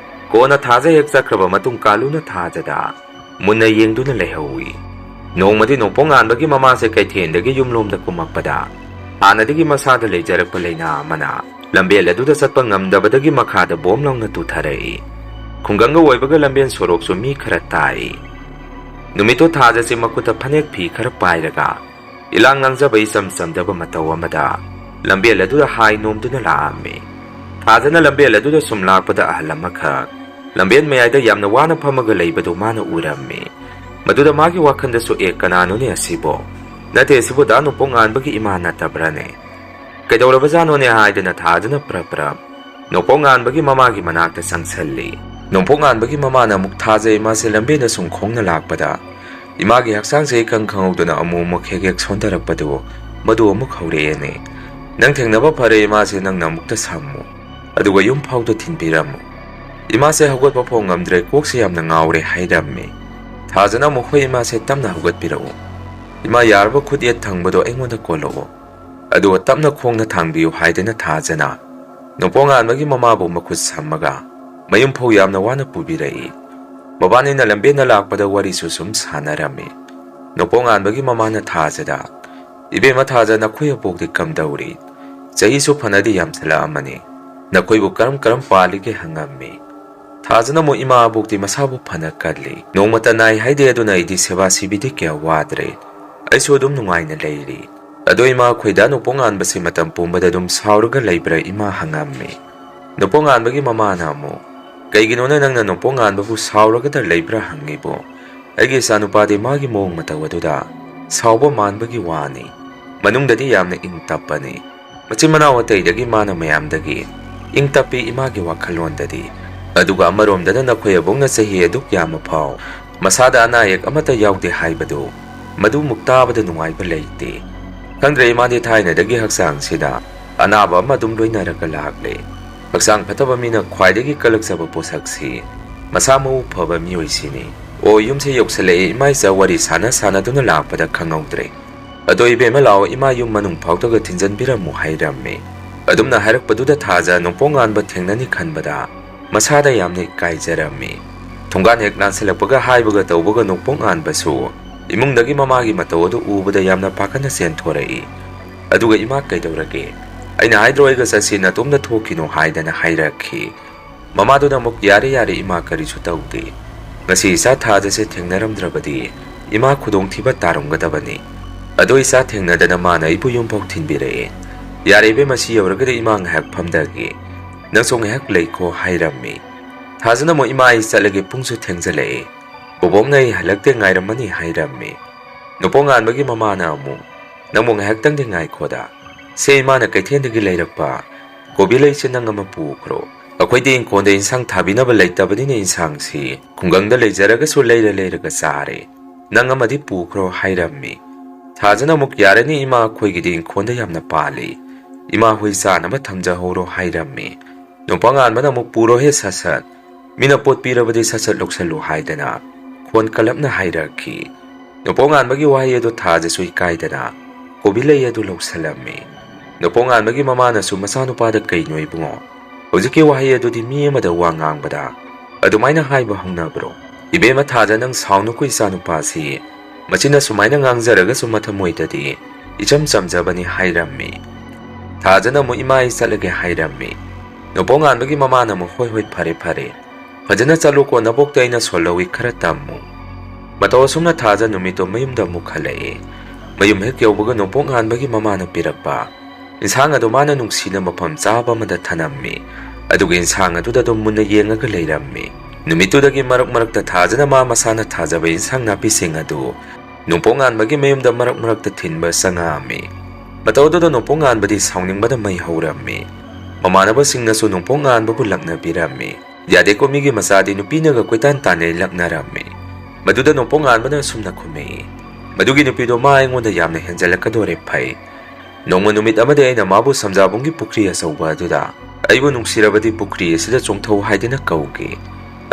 ꯀꯣꯟꯅ ꯊꯥꯖ ꯍꯦꯛ ꯆꯠꯈ꯭ꯔꯕ ꯃꯇꯨꯡ ꯀꯥꯂꯨꯅ ꯊꯥꯖꯗ ꯃꯨꯟꯅ ꯌꯦꯡꯗꯨꯅ ꯂꯩꯍꯧꯏ꯫ ꯅꯣꯡꯃꯗꯤ ꯅꯣꯡꯄꯣꯛ ꯉꯥꯟꯕꯒꯤ ꯃꯃꯥꯁꯦ ꯀꯩꯊꯦꯜꯗꯒꯤ ꯌꯨꯝꯂꯣꯝꯗ ꯀꯨꯝꯃꯛꯄꯗ ꯍꯥꯟꯅꯗꯒꯤ ꯃꯁꯥꯗ ꯂꯩꯖꯔꯛꯄ ꯂꯩꯅꯥ ꯑꯃꯅ ꯂꯝꯕꯦꯜ ꯑꯗꯨꯗ ꯆꯠꯄ ꯉꯝꯗꯕꯗꯒꯤ ꯃꯈꯥꯗ ꯕꯣꯝ ꯂꯥꯎꯅ ꯇꯨꯊꯔꯛꯏ꯫ ꯈꯨꯡꯒꯪꯒ ꯑꯣꯏꯕꯒ ꯂꯝꯕꯦꯟ ꯁꯣꯔꯣꯛꯁꯨ ꯃꯤ ꯈꯔ ꯇꯥꯏ꯫ ꯅꯨꯃꯤꯠꯇꯣ ꯊꯥꯖꯁꯦ ꯃꯈꯨꯠꯇ ꯐꯅꯦꯛ ꯐꯤ ꯈꯔ ꯄꯥꯏꯔꯒ ꯏꯂꯥꯡ ꯂꯥꯡꯖꯕ ꯏꯆꯝ ꯆꯝꯖꯕ ꯃꯇꯧ ꯑꯃꯗ ꯂꯝꯕꯦꯜ ꯑꯗꯨꯗ ꯍꯥꯏ ꯅꯣꯝꯗꯨꯅ ꯂꯥꯛꯑꯝꯃꯤ꯫ ꯊꯥꯖꯅ ꯂꯝꯕꯦꯜ ꯑꯗꯨꯗ ꯁꯨꯝ ꯂꯥꯛꯄꯗ ꯑꯍꯜ ꯑꯃꯈꯛ ꯂꯝꯕꯦꯟ ꯃꯌꯥꯏꯗ ꯌꯥꯝꯅ ꯋꯥꯅ ꯐꯝꯃꯒ ꯂꯩꯕꯗꯨ ꯃꯥꯅ ꯎꯔꯝꯃꯤ꯫ ꯃꯗꯨꯗ ꯃꯥꯒꯤ ꯋꯥꯈꯜꯗꯁꯨ, "ꯑꯦ, ꯀꯅꯥꯅꯣꯅꯦ ꯑꯁꯤꯕꯣ? ꯅꯠꯇꯦ, ꯑꯁꯤꯕꯨ ꯗꯥ ꯅꯣꯡꯄꯣꯛ ꯉꯥꯟꯕꯒꯤ ꯏꯃꯥ ꯅꯠꯇꯕ꯭ꯔꯥꯅꯦ? ꯀꯩꯗꯧꯔꯕꯖꯥꯠꯅꯣꯅꯦ?" ꯍꯥꯏꯗꯅ ꯊꯥꯖꯅ ꯄ꯭ꯔꯞ ꯄ꯭ꯔꯞ ꯅꯣꯡꯄꯣꯛ ꯉꯥꯟꯕꯒꯤ ꯃꯃꯥꯒꯤ ꯃꯅꯥꯛꯇ ꯆꯪꯁꯜꯂꯤ꯫ ꯅꯣꯡꯄꯣꯛ ꯉꯥꯟꯕꯒꯤ ꯃꯃꯥꯅ ꯑꯃꯨꯛ ꯊꯥꯖ ꯏꯃꯥꯁꯦ ꯂꯝꯕꯦꯟꯗ ꯁꯨꯝ ꯈꯣꯡꯅ ꯂꯥꯛꯄꯗ ꯏꯃꯥꯒꯤ ꯍꯛꯆꯥꯡꯁꯦ ꯏꯈꯪ ꯈꯪꯍꯧꯗꯅ ꯑꯃꯨꯛ ꯑꯃꯨꯛ ꯍꯦꯛ ꯍꯦꯛ ꯁꯣꯟꯊꯔꯛꯄꯗꯨ ꯃꯗꯨ ꯑꯃꯨꯛ ꯍꯧꯔꯛꯑꯦꯅꯦ꯫ "ꯅꯪ ꯊꯦꯡꯅꯕ ꯐꯔꯦ ꯏꯃꯥꯁꯦ, ꯅꯪꯅ ꯑꯃꯨꯛꯇ ꯁꯝꯃꯨ꯫ ꯑꯗꯨꯒ ꯌꯨꯝ ꯐꯥꯎꯗ ꯊꯤꯟꯕꯤꯔꯝꯃꯨ꯫ ꯏꯃꯥꯁꯦ ꯍꯧꯒꯠꯄ ꯐꯥꯎ ꯉꯝꯗ꯭ꯔꯦ, ꯀꯣꯛꯁꯦ ꯌꯥꯝꯅ ꯉꯥꯎꯔꯦ" ꯍꯥꯏꯔꯝꯃꯤ꯫ ꯊꯥꯖꯅ ꯑꯃꯨꯛ "ꯍꯣꯏ ꯏꯃꯥꯁꯦ, ꯇꯞꯅ ꯍꯧꯒꯠꯄꯤꯔꯛꯎ꯫ ꯏꯃꯥ, ꯌꯥꯔꯕ ꯈꯨꯠ ꯌꯦꯠ ꯊꯪꯕꯗꯣ ꯑꯩꯉꯣꯟꯗ ꯀꯣꯜꯂꯛꯑꯣ꯫ ꯑꯗꯨꯒ ꯇꯞꯅ ꯈꯣꯡꯅ ꯊꯥꯡꯕꯤꯌꯨ" ꯍꯥꯏꯗꯅ ꯊꯥꯖꯅ ꯅꯣꯡꯄꯣꯛ ꯉꯥꯟꯕꯒꯤ ꯃꯃꯥꯕꯨ ꯃꯈꯨꯠ ꯁꯝꯃꯒ ꯃꯌꯨꯝ ꯐꯥꯎ ꯌꯥꯝꯅ ꯋꯥꯅ ꯄꯨꯕꯤꯔꯛꯏ꯫ ꯃꯕꯥꯅꯤꯅ ꯂꯝꯕꯦꯟꯗ ꯂꯥꯛꯄꯗ ꯋꯥꯔꯤꯁꯨ ꯁꯨꯝ ꯁꯥꯟꯅꯔꯝꯃꯤ꯫ ꯅꯣꯡꯄꯣꯛ ꯉꯥꯟꯕꯒꯤ ꯃꯃꯥꯅ ꯊꯥꯖꯗ, "ꯏꯕꯦꯝꯃ ꯊꯥꯖ, ꯅꯈꯣꯏ ꯑꯕꯣꯛꯇꯤ ꯀꯝꯗꯧꯔꯤ? ꯆꯍꯤꯁꯨ ꯐꯅꯗꯤ ꯌꯥꯝꯁꯤꯜꯂꯛꯑꯃꯅꯤ꯫ ꯅꯈꯣꯏꯕꯨ ꯀꯔꯝ ꯀꯔꯝ ꯄꯥꯜꯂꯤꯒꯦ?" ꯍꯪꯉꯝꯃꯤ꯫ ꯊꯥꯖꯅ ꯑꯃꯨꯛ, "ꯏꯃꯥ ꯑꯕꯣꯛꯇꯤ ꯃꯁꯥꯕꯨ ꯐꯅ ꯀꯜꯂꯤ꯫ ꯅꯣꯡꯃꯇ ꯅꯥꯏ ꯍꯥꯏꯗꯦ, ꯑꯗꯨꯅ ꯑꯩꯗꯤ ꯁꯦꯕꯥ ꯁꯤꯕꯤꯗꯤ ꯀꯌꯥ ꯋꯥꯗ꯭ꯔꯦ꯫ ꯑꯩꯁꯨ ꯑꯗꯨꯝ ꯅꯨꯡꯉꯥꯏꯅ ꯂꯩꯔꯤ꯫ ꯑꯗꯣ ꯏꯃꯥ, ꯈꯣꯏꯗꯥ ꯅꯣꯡꯄꯣꯛ ꯉꯥꯟꯕꯁꯤ ꯃꯇꯝ ꯄꯨꯝꯕꯗ ꯑꯗꯨꯝ ꯁꯥꯎꯔꯒ ꯂꯩꯕ꯭ꯔꯥ ꯏꯃꯥ?" ꯍꯪꯉꯝꯃꯤ꯫ ꯅꯣꯡꯄꯣꯛ ꯉꯥꯟꯕꯒꯤ ꯃꯃꯥꯅ ꯑꯃꯨꯛ, "ꯀꯩꯒꯤꯅꯣꯅ ꯅꯪꯅ ꯅꯣꯡꯄꯣꯛ ꯉꯥꯟꯕꯕꯨ ꯁꯥꯎꯔꯒꯗ ꯂꯩꯕ꯭ꯔꯥ ꯍꯪꯉꯤꯕꯣ? ꯑꯩꯒꯤ ꯏꯆꯥꯅꯨꯄꯥꯗꯤ ꯃꯥꯒꯤ ꯃꯑꯣꯡ ꯃꯇꯧ ꯑꯗꯨꯗ ꯁꯥꯎꯕ ꯃꯥꯟꯕꯒꯤ ꯋꯥꯅꯤ꯫ ꯃꯅꯨꯡꯗꯗꯤ ꯌꯥꯝꯅ ꯏꯪ ꯇꯞꯄꯅꯤ꯫ ꯃꯆꯤꯟ ꯃꯅꯥꯎ ꯑꯇꯩꯗꯒꯤ ꯃꯥꯅ ꯃꯌꯥꯝꯗꯒꯤ ꯏꯪ ꯇꯞꯄꯤ ꯏꯃꯥꯒꯤ ꯋꯥꯈꯜꯂꯣꯟꯗꯗꯤ꯫ ꯑꯗꯨꯒ ꯑꯃꯔꯣꯝꯗꯅ ꯅꯈꯣꯏ ꯑꯕꯣꯛꯅ ꯆꯍꯤ ꯑꯗꯨꯛ ꯌꯥꯝꯃ ꯐꯥꯎ ꯃꯁꯥꯗ ꯑꯅꯥ ꯑꯌꯦꯛ ꯑꯃꯠꯇ ꯌꯥꯎꯗꯦ ꯍꯥꯏꯕꯗꯨ, ꯃꯗꯨꯃꯨꯛ ꯇꯥꯕꯗ ꯅꯨꯡꯉꯥꯏꯕ ꯂꯩꯇꯦ꯫ ꯈꯪꯗ꯭ꯔꯦ, ꯏꯃꯥꯗꯤ ꯊꯥꯏꯅꯗꯒꯤ ꯍꯛꯆꯥꯡꯁꯤꯗ ꯑꯅꯥꯕ ꯑꯃ ꯑꯗꯨꯝ ꯂꯣꯏꯅꯔꯒ ꯂꯥꯛꯂꯦ꯫ ꯍꯛꯆꯥꯡ ꯐꯠꯇꯕ ꯃꯤꯅ ꯈ꯭ꯋꯥꯏꯗꯒꯤ ꯀꯜꯂꯛꯆꯕ ꯄꯣꯠꯁꯛꯁꯤ ꯃꯁꯥ ꯃꯎ ꯐꯕ ꯃꯤꯑꯣꯏꯁꯤꯅꯤ꯫ ꯑꯣ, ꯌꯨꯝꯁꯦ ꯌꯧꯁꯜꯂꯛꯑꯦ, ꯏꯃꯥ ꯏꯆꯥ ꯋꯥꯔꯤ ꯁꯥꯟꯅ ꯁꯥꯟꯅꯗꯨꯅ ꯂꯥꯛꯄꯗ ꯈꯪꯍꯧꯗ꯭ꯔꯦ꯫ ꯑꯗꯣ ꯏꯕꯦꯝꯃ ꯂꯥꯛꯑꯣ, ꯏꯃꯥ ꯌꯨꯝ ꯃꯅꯨꯡ ꯐꯥꯎꯗꯒ ꯊꯤꯟꯖꯟꯕꯤꯔꯝꯃꯨ" ꯍꯥꯏꯔꯝꯃꯤ꯫ ꯑꯗꯨꯝꯅ ꯍꯥꯏꯔꯛꯄꯗꯨꯗ ꯊꯥꯖ ꯅꯣꯡꯄꯣꯛ ꯉꯥꯟꯕ ꯊꯦꯡꯅꯅꯤ ꯈꯟꯕꯗ ꯃꯁꯥꯗ ꯌꯥꯝꯅ ꯏꯀꯥꯏꯖꯔꯝꯃꯤ꯫ ꯊꯣꯡꯒꯥꯟ ꯍꯦꯛ ꯂꯥꯟꯁꯤꯜꯂꯛꯄꯒ ꯍꯥꯏꯕꯒ ꯇꯧꯕꯒ ꯅꯣꯡꯄꯣꯛ ꯉꯥꯟꯕꯁꯨ ꯏꯃꯨꯡꯗꯒꯤ ꯃꯃꯥꯒꯤ ꯃꯇꯧ ꯑꯗꯨ ꯎꯕꯗ ꯌꯥꯝꯅ ꯄꯥꯈꯠꯅ ꯆꯦꯟꯊꯣꯔꯛꯏ꯫ ꯑꯗꯨꯒ "ꯏꯃꯥ, ꯀꯩꯗꯧꯔꯒꯦ? ꯑꯩꯅ ꯍꯥꯏꯗ꯭ꯔꯣ ꯑꯩꯒ ꯆꯠꯁꯤ, ꯅꯇꯣꯝꯗ ꯊꯣꯛꯈꯤꯅꯣ" ꯍꯥꯏꯗꯅ ꯍꯥꯏꯔꯛꯈꯤ꯫ ꯃꯃꯥꯗꯨꯅ ꯑꯃꯨꯛ, "ꯌꯥꯔꯦ, ꯌꯥꯔꯦ ꯏꯃꯥ, ꯀꯔꯤꯁꯨ ꯇꯧꯗꯦ꯫ ꯉꯁꯤ ꯏꯆꯥ ꯊꯥꯖꯁꯦ ꯊꯦꯡꯅꯔꯝꯗ꯭ꯔꯕꯗꯤ ꯏꯃꯥ ꯈꯨꯗꯣꯡꯊꯤꯕ ꯇꯥꯔꯝꯒꯗꯕꯅꯤ꯫ ꯑꯗꯣ ꯏꯆꯥ ꯊꯦꯡꯅꯗꯅ ꯃꯥꯅ ꯑꯩꯕꯨ ꯌꯨꯝꯐꯥꯎ ꯊꯤꯟꯕꯤꯔꯛꯑꯦ꯫ ꯌꯥꯔꯦ ꯏꯕꯦꯝꯃ, ꯁꯤ ꯌꯧꯔꯒꯗꯤ ꯏꯃꯥ ꯉꯥꯏꯍꯥꯛ ꯐꯝꯗꯒꯦ꯫ ꯅꯪꯁꯨ ꯉꯥꯏꯍꯥꯛ ꯂꯩꯈꯣ" ꯍꯥꯏꯔꯝꯃꯤ꯫ ꯊꯥꯖꯅ ꯑꯃꯨꯛ, "ꯏꯃꯥ, ꯑꯩ ꯆꯠꯂꯒꯦ, ꯄꯨꯡꯁꯨ ꯊꯦꯡꯖꯜꯂꯛꯑꯦ꯫ ꯕꯣꯕꯣꯛꯅ ꯑꯩ ꯍꯜꯂꯛꯇꯦ ꯉꯥꯏꯔꯝꯃꯅꯤ" ꯍꯥꯏꯔꯝꯃꯤ꯫ ꯅꯣꯡꯄꯣꯛ ꯉꯥꯟꯕꯒꯤ ꯃꯃꯥꯅ ꯑꯃꯨꯛ, "ꯅꯪꯕꯨ ꯉꯥꯏꯍꯥꯛꯇꯪꯗꯤ ꯉꯥꯏꯈꯣꯗ꯫ ꯁꯦ, ꯏꯃꯥꯅ ꯀꯩꯊꯦꯜꯗꯒꯤ ꯂꯩꯔꯛꯄ ꯀꯣꯕꯤ ꯂꯩꯁꯦ ꯅꯪ ꯑꯃ ꯄꯨꯈ꯭ꯔꯣ꯫ ꯑꯩꯈꯣꯏꯗꯤ ꯏꯪꯈꯣꯜꯗ ꯏꯟꯁꯥꯡ ꯊꯥꯕꯤꯅꯕ ꯂꯩꯇꯕꯅꯤꯅ ꯏꯟꯁꯥꯡꯁꯤ ꯈꯨꯡꯒꯪꯗ ꯂꯩꯖꯔꯒꯁꯨ ꯂꯩꯔ ꯂꯩꯔꯒ ꯆꯥꯔꯦ꯫ ꯅꯪ ꯑꯃꯗꯤ ꯄꯨꯈ꯭ꯔꯣ" ꯍꯥꯏꯔꯝꯃꯤ꯫ ꯊꯥꯖꯅ ꯑꯃꯨꯛ, "ꯌꯥꯔꯅꯤ ꯏꯃꯥ, ꯑꯩꯈꯣꯏꯒꯤꯗꯤ ꯏꯪꯈꯣꯜꯗ ꯌꯥꯝꯅ ꯄꯥꯜꯂꯤ꯫ ꯏꯃꯥ ꯍꯣꯏ ꯆꯥꯅꯕ ꯊꯝꯖꯍꯧꯔꯣ" ꯍꯥꯏꯔꯝꯃꯤ꯫ ꯅꯣꯡꯄꯣꯛ ꯉꯥꯟꯕꯅ ꯑꯃꯨꯛ, "ꯄꯨꯔꯣꯍꯦ ꯁꯠ ꯁꯠ꯫ ꯃꯤꯅ ꯄꯣꯠ ꯄꯤꯔꯕꯗꯤ ꯁꯠ ꯁꯠ ꯂꯧꯁꯜꯂꯨ" ꯍꯥꯏꯗꯅ ꯈꯣꯟ ꯀꯜꯂꯞꯅ ꯍꯥꯏꯔꯛꯈꯤ꯫ ꯅꯣꯡꯄꯣꯛ ꯉꯥꯟꯕꯒꯤ ꯋꯥꯍꯩ ꯑꯗꯨ ꯊꯥꯖꯁꯨ ꯏꯀꯥꯏꯗꯅ ꯀꯣꯕꯤ ꯂꯩ ꯑꯗꯨ ꯂꯧꯁꯜꯂꯝꯃꯤ꯫ ꯅꯣꯡꯄꯣꯛ ꯉꯥꯟꯕꯒꯤ ꯃꯃꯥꯅꯁꯨ ꯃꯆꯥꯅꯨꯄꯥꯗ, "ꯀꯩꯅꯣ ꯏꯕꯨꯡꯉꯣ? ꯍꯧꯖꯤꯛꯀꯤ ꯋꯥꯍꯩ ꯑꯗꯨꯗꯤ ꯃꯤ ꯑꯃꯗ ꯋꯥ ꯉꯥꯡꯕꯗ ꯑꯗꯨꯃꯥꯏꯅ ꯍꯥꯏꯕ ꯍꯧꯅꯕ꯭ꯔꯣ? "ꯏꯕꯦꯝꯃ ꯊꯥꯖ, ꯅꯪ ꯁꯥꯎꯅꯨꯀꯣ, ꯏꯆꯥꯅꯨꯄꯥꯁꯤ ꯃꯆꯤꯟꯅ ꯁꯨꯃꯥꯏꯅ ꯉꯥꯡꯖꯔꯒꯁꯨ ꯃꯊꯃꯣꯏꯗꯗꯤ ꯏꯆꯝ ꯆꯝꯖꯕꯅꯤ" ꯍꯥꯏꯔꯝꯃꯤ꯫ ꯊꯥꯖꯅ ꯑꯃꯨꯛ "ꯏꯃꯥ, ꯑꯩ ꯆꯠꯂꯒꯦ" ꯍꯥꯏꯔꯝꯃꯤ꯫ ꯅꯣꯡꯄꯣꯛ ꯉꯥꯟꯕꯒꯤ ꯃꯃꯥꯅ ꯑꯃꯨꯛ "ꯍꯣꯏ ꯍꯣꯏ, ꯐꯔꯦ ꯐꯔꯦ, ꯐꯖꯅ ꯆꯠꯂꯨꯀꯣ, ꯅꯕꯣꯛꯇ ꯑꯩꯅ ꯁꯣꯜꯍꯧꯏ, ꯈꯔ ꯇꯝꯃꯨ"꯫ ꯃꯇꯧ ꯑꯁꯨꯝꯅ ꯊꯥꯖ ꯅꯨꯃꯤꯠꯇꯣ ꯃꯌꯨꯝꯗ ꯑꯃꯨꯛ ꯍꯜꯂꯛꯏ꯫ ꯃꯌꯨꯝ ꯍꯦꯛ ꯌꯧꯕꯒ ꯅꯣꯡꯄꯣꯛ ꯉꯥꯟꯕꯒꯤ ꯃꯃꯥꯅ ꯄꯤꯔꯛꯄ ꯏꯟꯁꯥꯡ ꯑꯗꯨ ꯃꯥꯅ ꯅꯨꯡꯁꯤꯅ ꯃꯐꯝ ꯆꯥꯕ ꯑꯃꯗ ꯊꯅꯝꯃꯤ꯫ ꯑꯗꯨꯒ ꯏꯟꯁꯥꯡ ꯑꯗꯨꯗ ꯑꯗꯨꯝ ꯃꯨꯟꯅ ꯌꯦꯡꯉꯒ ꯂꯩꯔꯝꯃꯤ꯫ ꯅꯨꯃꯤꯠꯇꯨꯗꯒꯤ ꯃꯔꯛ ꯃꯔꯛꯇ ꯊꯥꯖꯅ ꯃꯥ ꯃꯁꯥꯅ ꯊꯥꯖꯕ ꯏꯟꯁꯥꯡ ꯅꯥꯄꯤꯁꯤꯡ ꯑꯗꯨ ꯅꯣꯡꯄꯣꯛ ꯉꯥꯟꯕꯒꯤ ꯃꯌꯨꯝꯗ ꯃꯔꯛ ꯃꯔꯛꯇ ꯊꯤꯟꯕ ꯆꯪꯉꯛꯑꯝꯃꯤ꯫ ꯃꯇꯧ ꯑꯗꯨꯗ ꯅꯣꯡꯄꯣꯛ ꯉꯥꯟꯕꯗꯤ ꯁꯥꯎꯅꯤꯡꯕꯅ ꯃꯩ ꯍꯧꯔꯝꯃꯤ꯫ ꯃꯃꯥꯟꯅꯕꯁꯤꯡꯅꯁꯨ ꯅꯣꯡꯄꯣꯛ ꯉꯥꯟꯕꯕꯨ ꯂꯛꯅꯕꯤꯔꯝꯃꯤ꯫ "ꯌꯥꯗꯦꯀꯣ, ꯃꯤꯒꯤ ꯃꯆꯥꯗꯤ ꯅꯨꯄꯤꯅꯒ ꯀꯣꯏꯇꯥꯟ ꯇꯥꯟꯅꯩ" ꯂꯛꯅꯔꯝꯃꯤ꯫ ꯃꯗꯨꯗ ꯅꯣꯡꯄꯣꯛ ꯉꯥꯟꯕꯅ ꯑꯁꯨꯝꯅ ꯈꯨꯝꯃꯛꯏ, "ꯃꯗꯨꯒꯤ ꯅꯨꯄꯤꯗꯣ ꯃꯥ ꯑꯩꯉꯣꯟꯗ ꯌꯥꯝꯅ ꯍꯦꯟꯖꯜꯂꯛꯀꯗꯣꯔꯦ꯫ ꯐꯩ, ꯅꯣꯡꯃ ꯅꯨꯃꯤꯠ ꯑꯃꯗꯤ ꯑꯩꯅ ꯃꯥꯕꯨ ꯁꯝꯖꯥꯕꯨꯡꯒꯤ ꯄꯨꯈ꯭ꯔꯤ ꯑꯆꯧꯕ ꯑꯗꯨꯗ ꯑꯩꯕꯨ ꯅꯨꯡꯁꯤꯔꯕꯗꯤ ꯄꯨꯈ꯭ꯔꯤ ꯑꯁꯤꯗ ꯆꯣꯡꯊꯧ ꯍꯥꯏꯗꯨꯅ ꯀꯧꯒꯦ,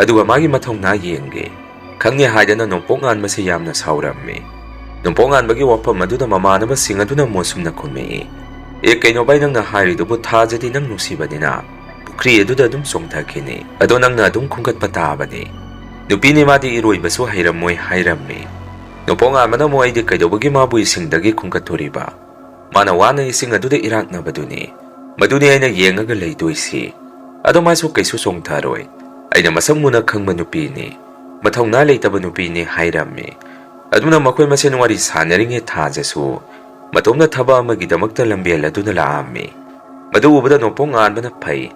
ꯑꯗꯨꯒ ꯃꯥꯒꯤ ꯃꯊꯧꯅꯥ ꯌꯦꯡꯒꯦ" ꯈꯪꯉꯦ ꯍꯥꯏꯗꯅ ꯅꯣꯡꯄꯣꯛ ꯉꯥꯟꯕꯁꯤ ꯌꯥꯝꯅ ꯁꯥꯎꯔꯝꯃꯤ꯫ ꯅꯣꯡꯄꯣꯛ ꯉꯥꯟꯕꯒꯤ ꯋꯥꯐꯝ ꯑꯗꯨꯗ ꯃꯃꯥꯟꯅꯕꯁꯤꯡ ꯑꯗꯨꯅ ꯃꯣꯁꯨꯝꯅ ꯈꯨꯝꯃꯛꯏ, "ꯑꯦ, ꯀꯩꯅꯣ ꯚꯥꯏ, ꯅꯪꯅ ꯍꯥꯏꯔꯤꯗꯨꯕꯨ? ꯊꯥꯖꯗꯤ ꯅꯪ ꯅꯨꯡꯁꯤꯕꯅꯤꯅ ꯄꯨꯈ꯭ꯔꯤ ꯑꯗꯨꯗ ꯑꯗꯨꯝ ꯆꯣꯡꯊꯈꯤꯅꯤ꯫ ꯑꯗꯣ ꯅꯪꯅ ꯑꯗꯨꯝ ꯈꯨꯝꯒꯠꯄ ꯇꯥꯕꯅꯤ꯫ ꯅꯨꯄꯤꯅꯤ, ꯃꯥꯗꯤ ꯏꯔꯣꯏꯕꯁꯨ ꯍꯩꯔꯝꯃꯣꯏ" ꯍꯥꯏꯔꯝꯃꯤ꯫ ꯅꯣꯡꯄꯣꯛ ꯉꯥꯟꯕꯅ ꯑꯃꯨꯛ, "ꯑꯩꯗꯤ ꯀꯩꯗꯧꯕꯒꯤ ꯃꯥꯕꯨ ꯏꯁꯤꯡꯗꯒꯤ ꯈꯨꯝꯒꯠꯇꯣꯔꯤꯕ? ꯃꯥꯅ ꯋꯥꯅ ꯏꯁꯤꯡ ꯑꯗꯨꯗ ꯏꯔꯥꯛꯅꯕꯗꯨꯅꯤ꯫ ꯃꯗꯨꯅꯤ ꯑꯩꯅ ꯌꯦꯡꯉꯒ ꯂꯩꯗꯣꯏꯁꯤ꯫ ꯑꯗꯣ ꯃꯥꯁꯨ ꯀꯩꯁꯨ ꯆꯣꯡꯊꯔꯣꯏ꯫ ꯑꯩꯅ ꯃꯁꯛ ꯃꯨꯟꯅ ꯈꯪꯕ ꯅꯨꯄꯤꯅꯤ꯫ ꯃꯊꯧꯅꯥ ꯂꯩꯇꯕ ꯅꯨꯄꯤꯅꯤ" ꯍꯥꯏꯔꯝꯃꯤ꯫ ꯑꯗꯨꯅ ꯃꯈꯣꯏ ꯃꯁꯦꯟ ꯋꯥꯔꯤ ꯁꯥꯟꯅꯔꯤꯉꯩ ꯊꯥꯖꯁꯨ ꯃꯇꯣꯝꯇ ꯊꯕꯛ ꯑꯃꯒꯤꯗꯃꯛꯇ ꯂꯝꯕꯦꯜ ꯑꯗꯨꯅ ꯂꯥꯛꯑꯝꯃꯤ꯫ ꯃꯗꯨ ꯎꯕꯗ ꯅꯣꯡꯄꯣꯛ ꯉꯥꯟꯕꯅ, "ꯐꯩ,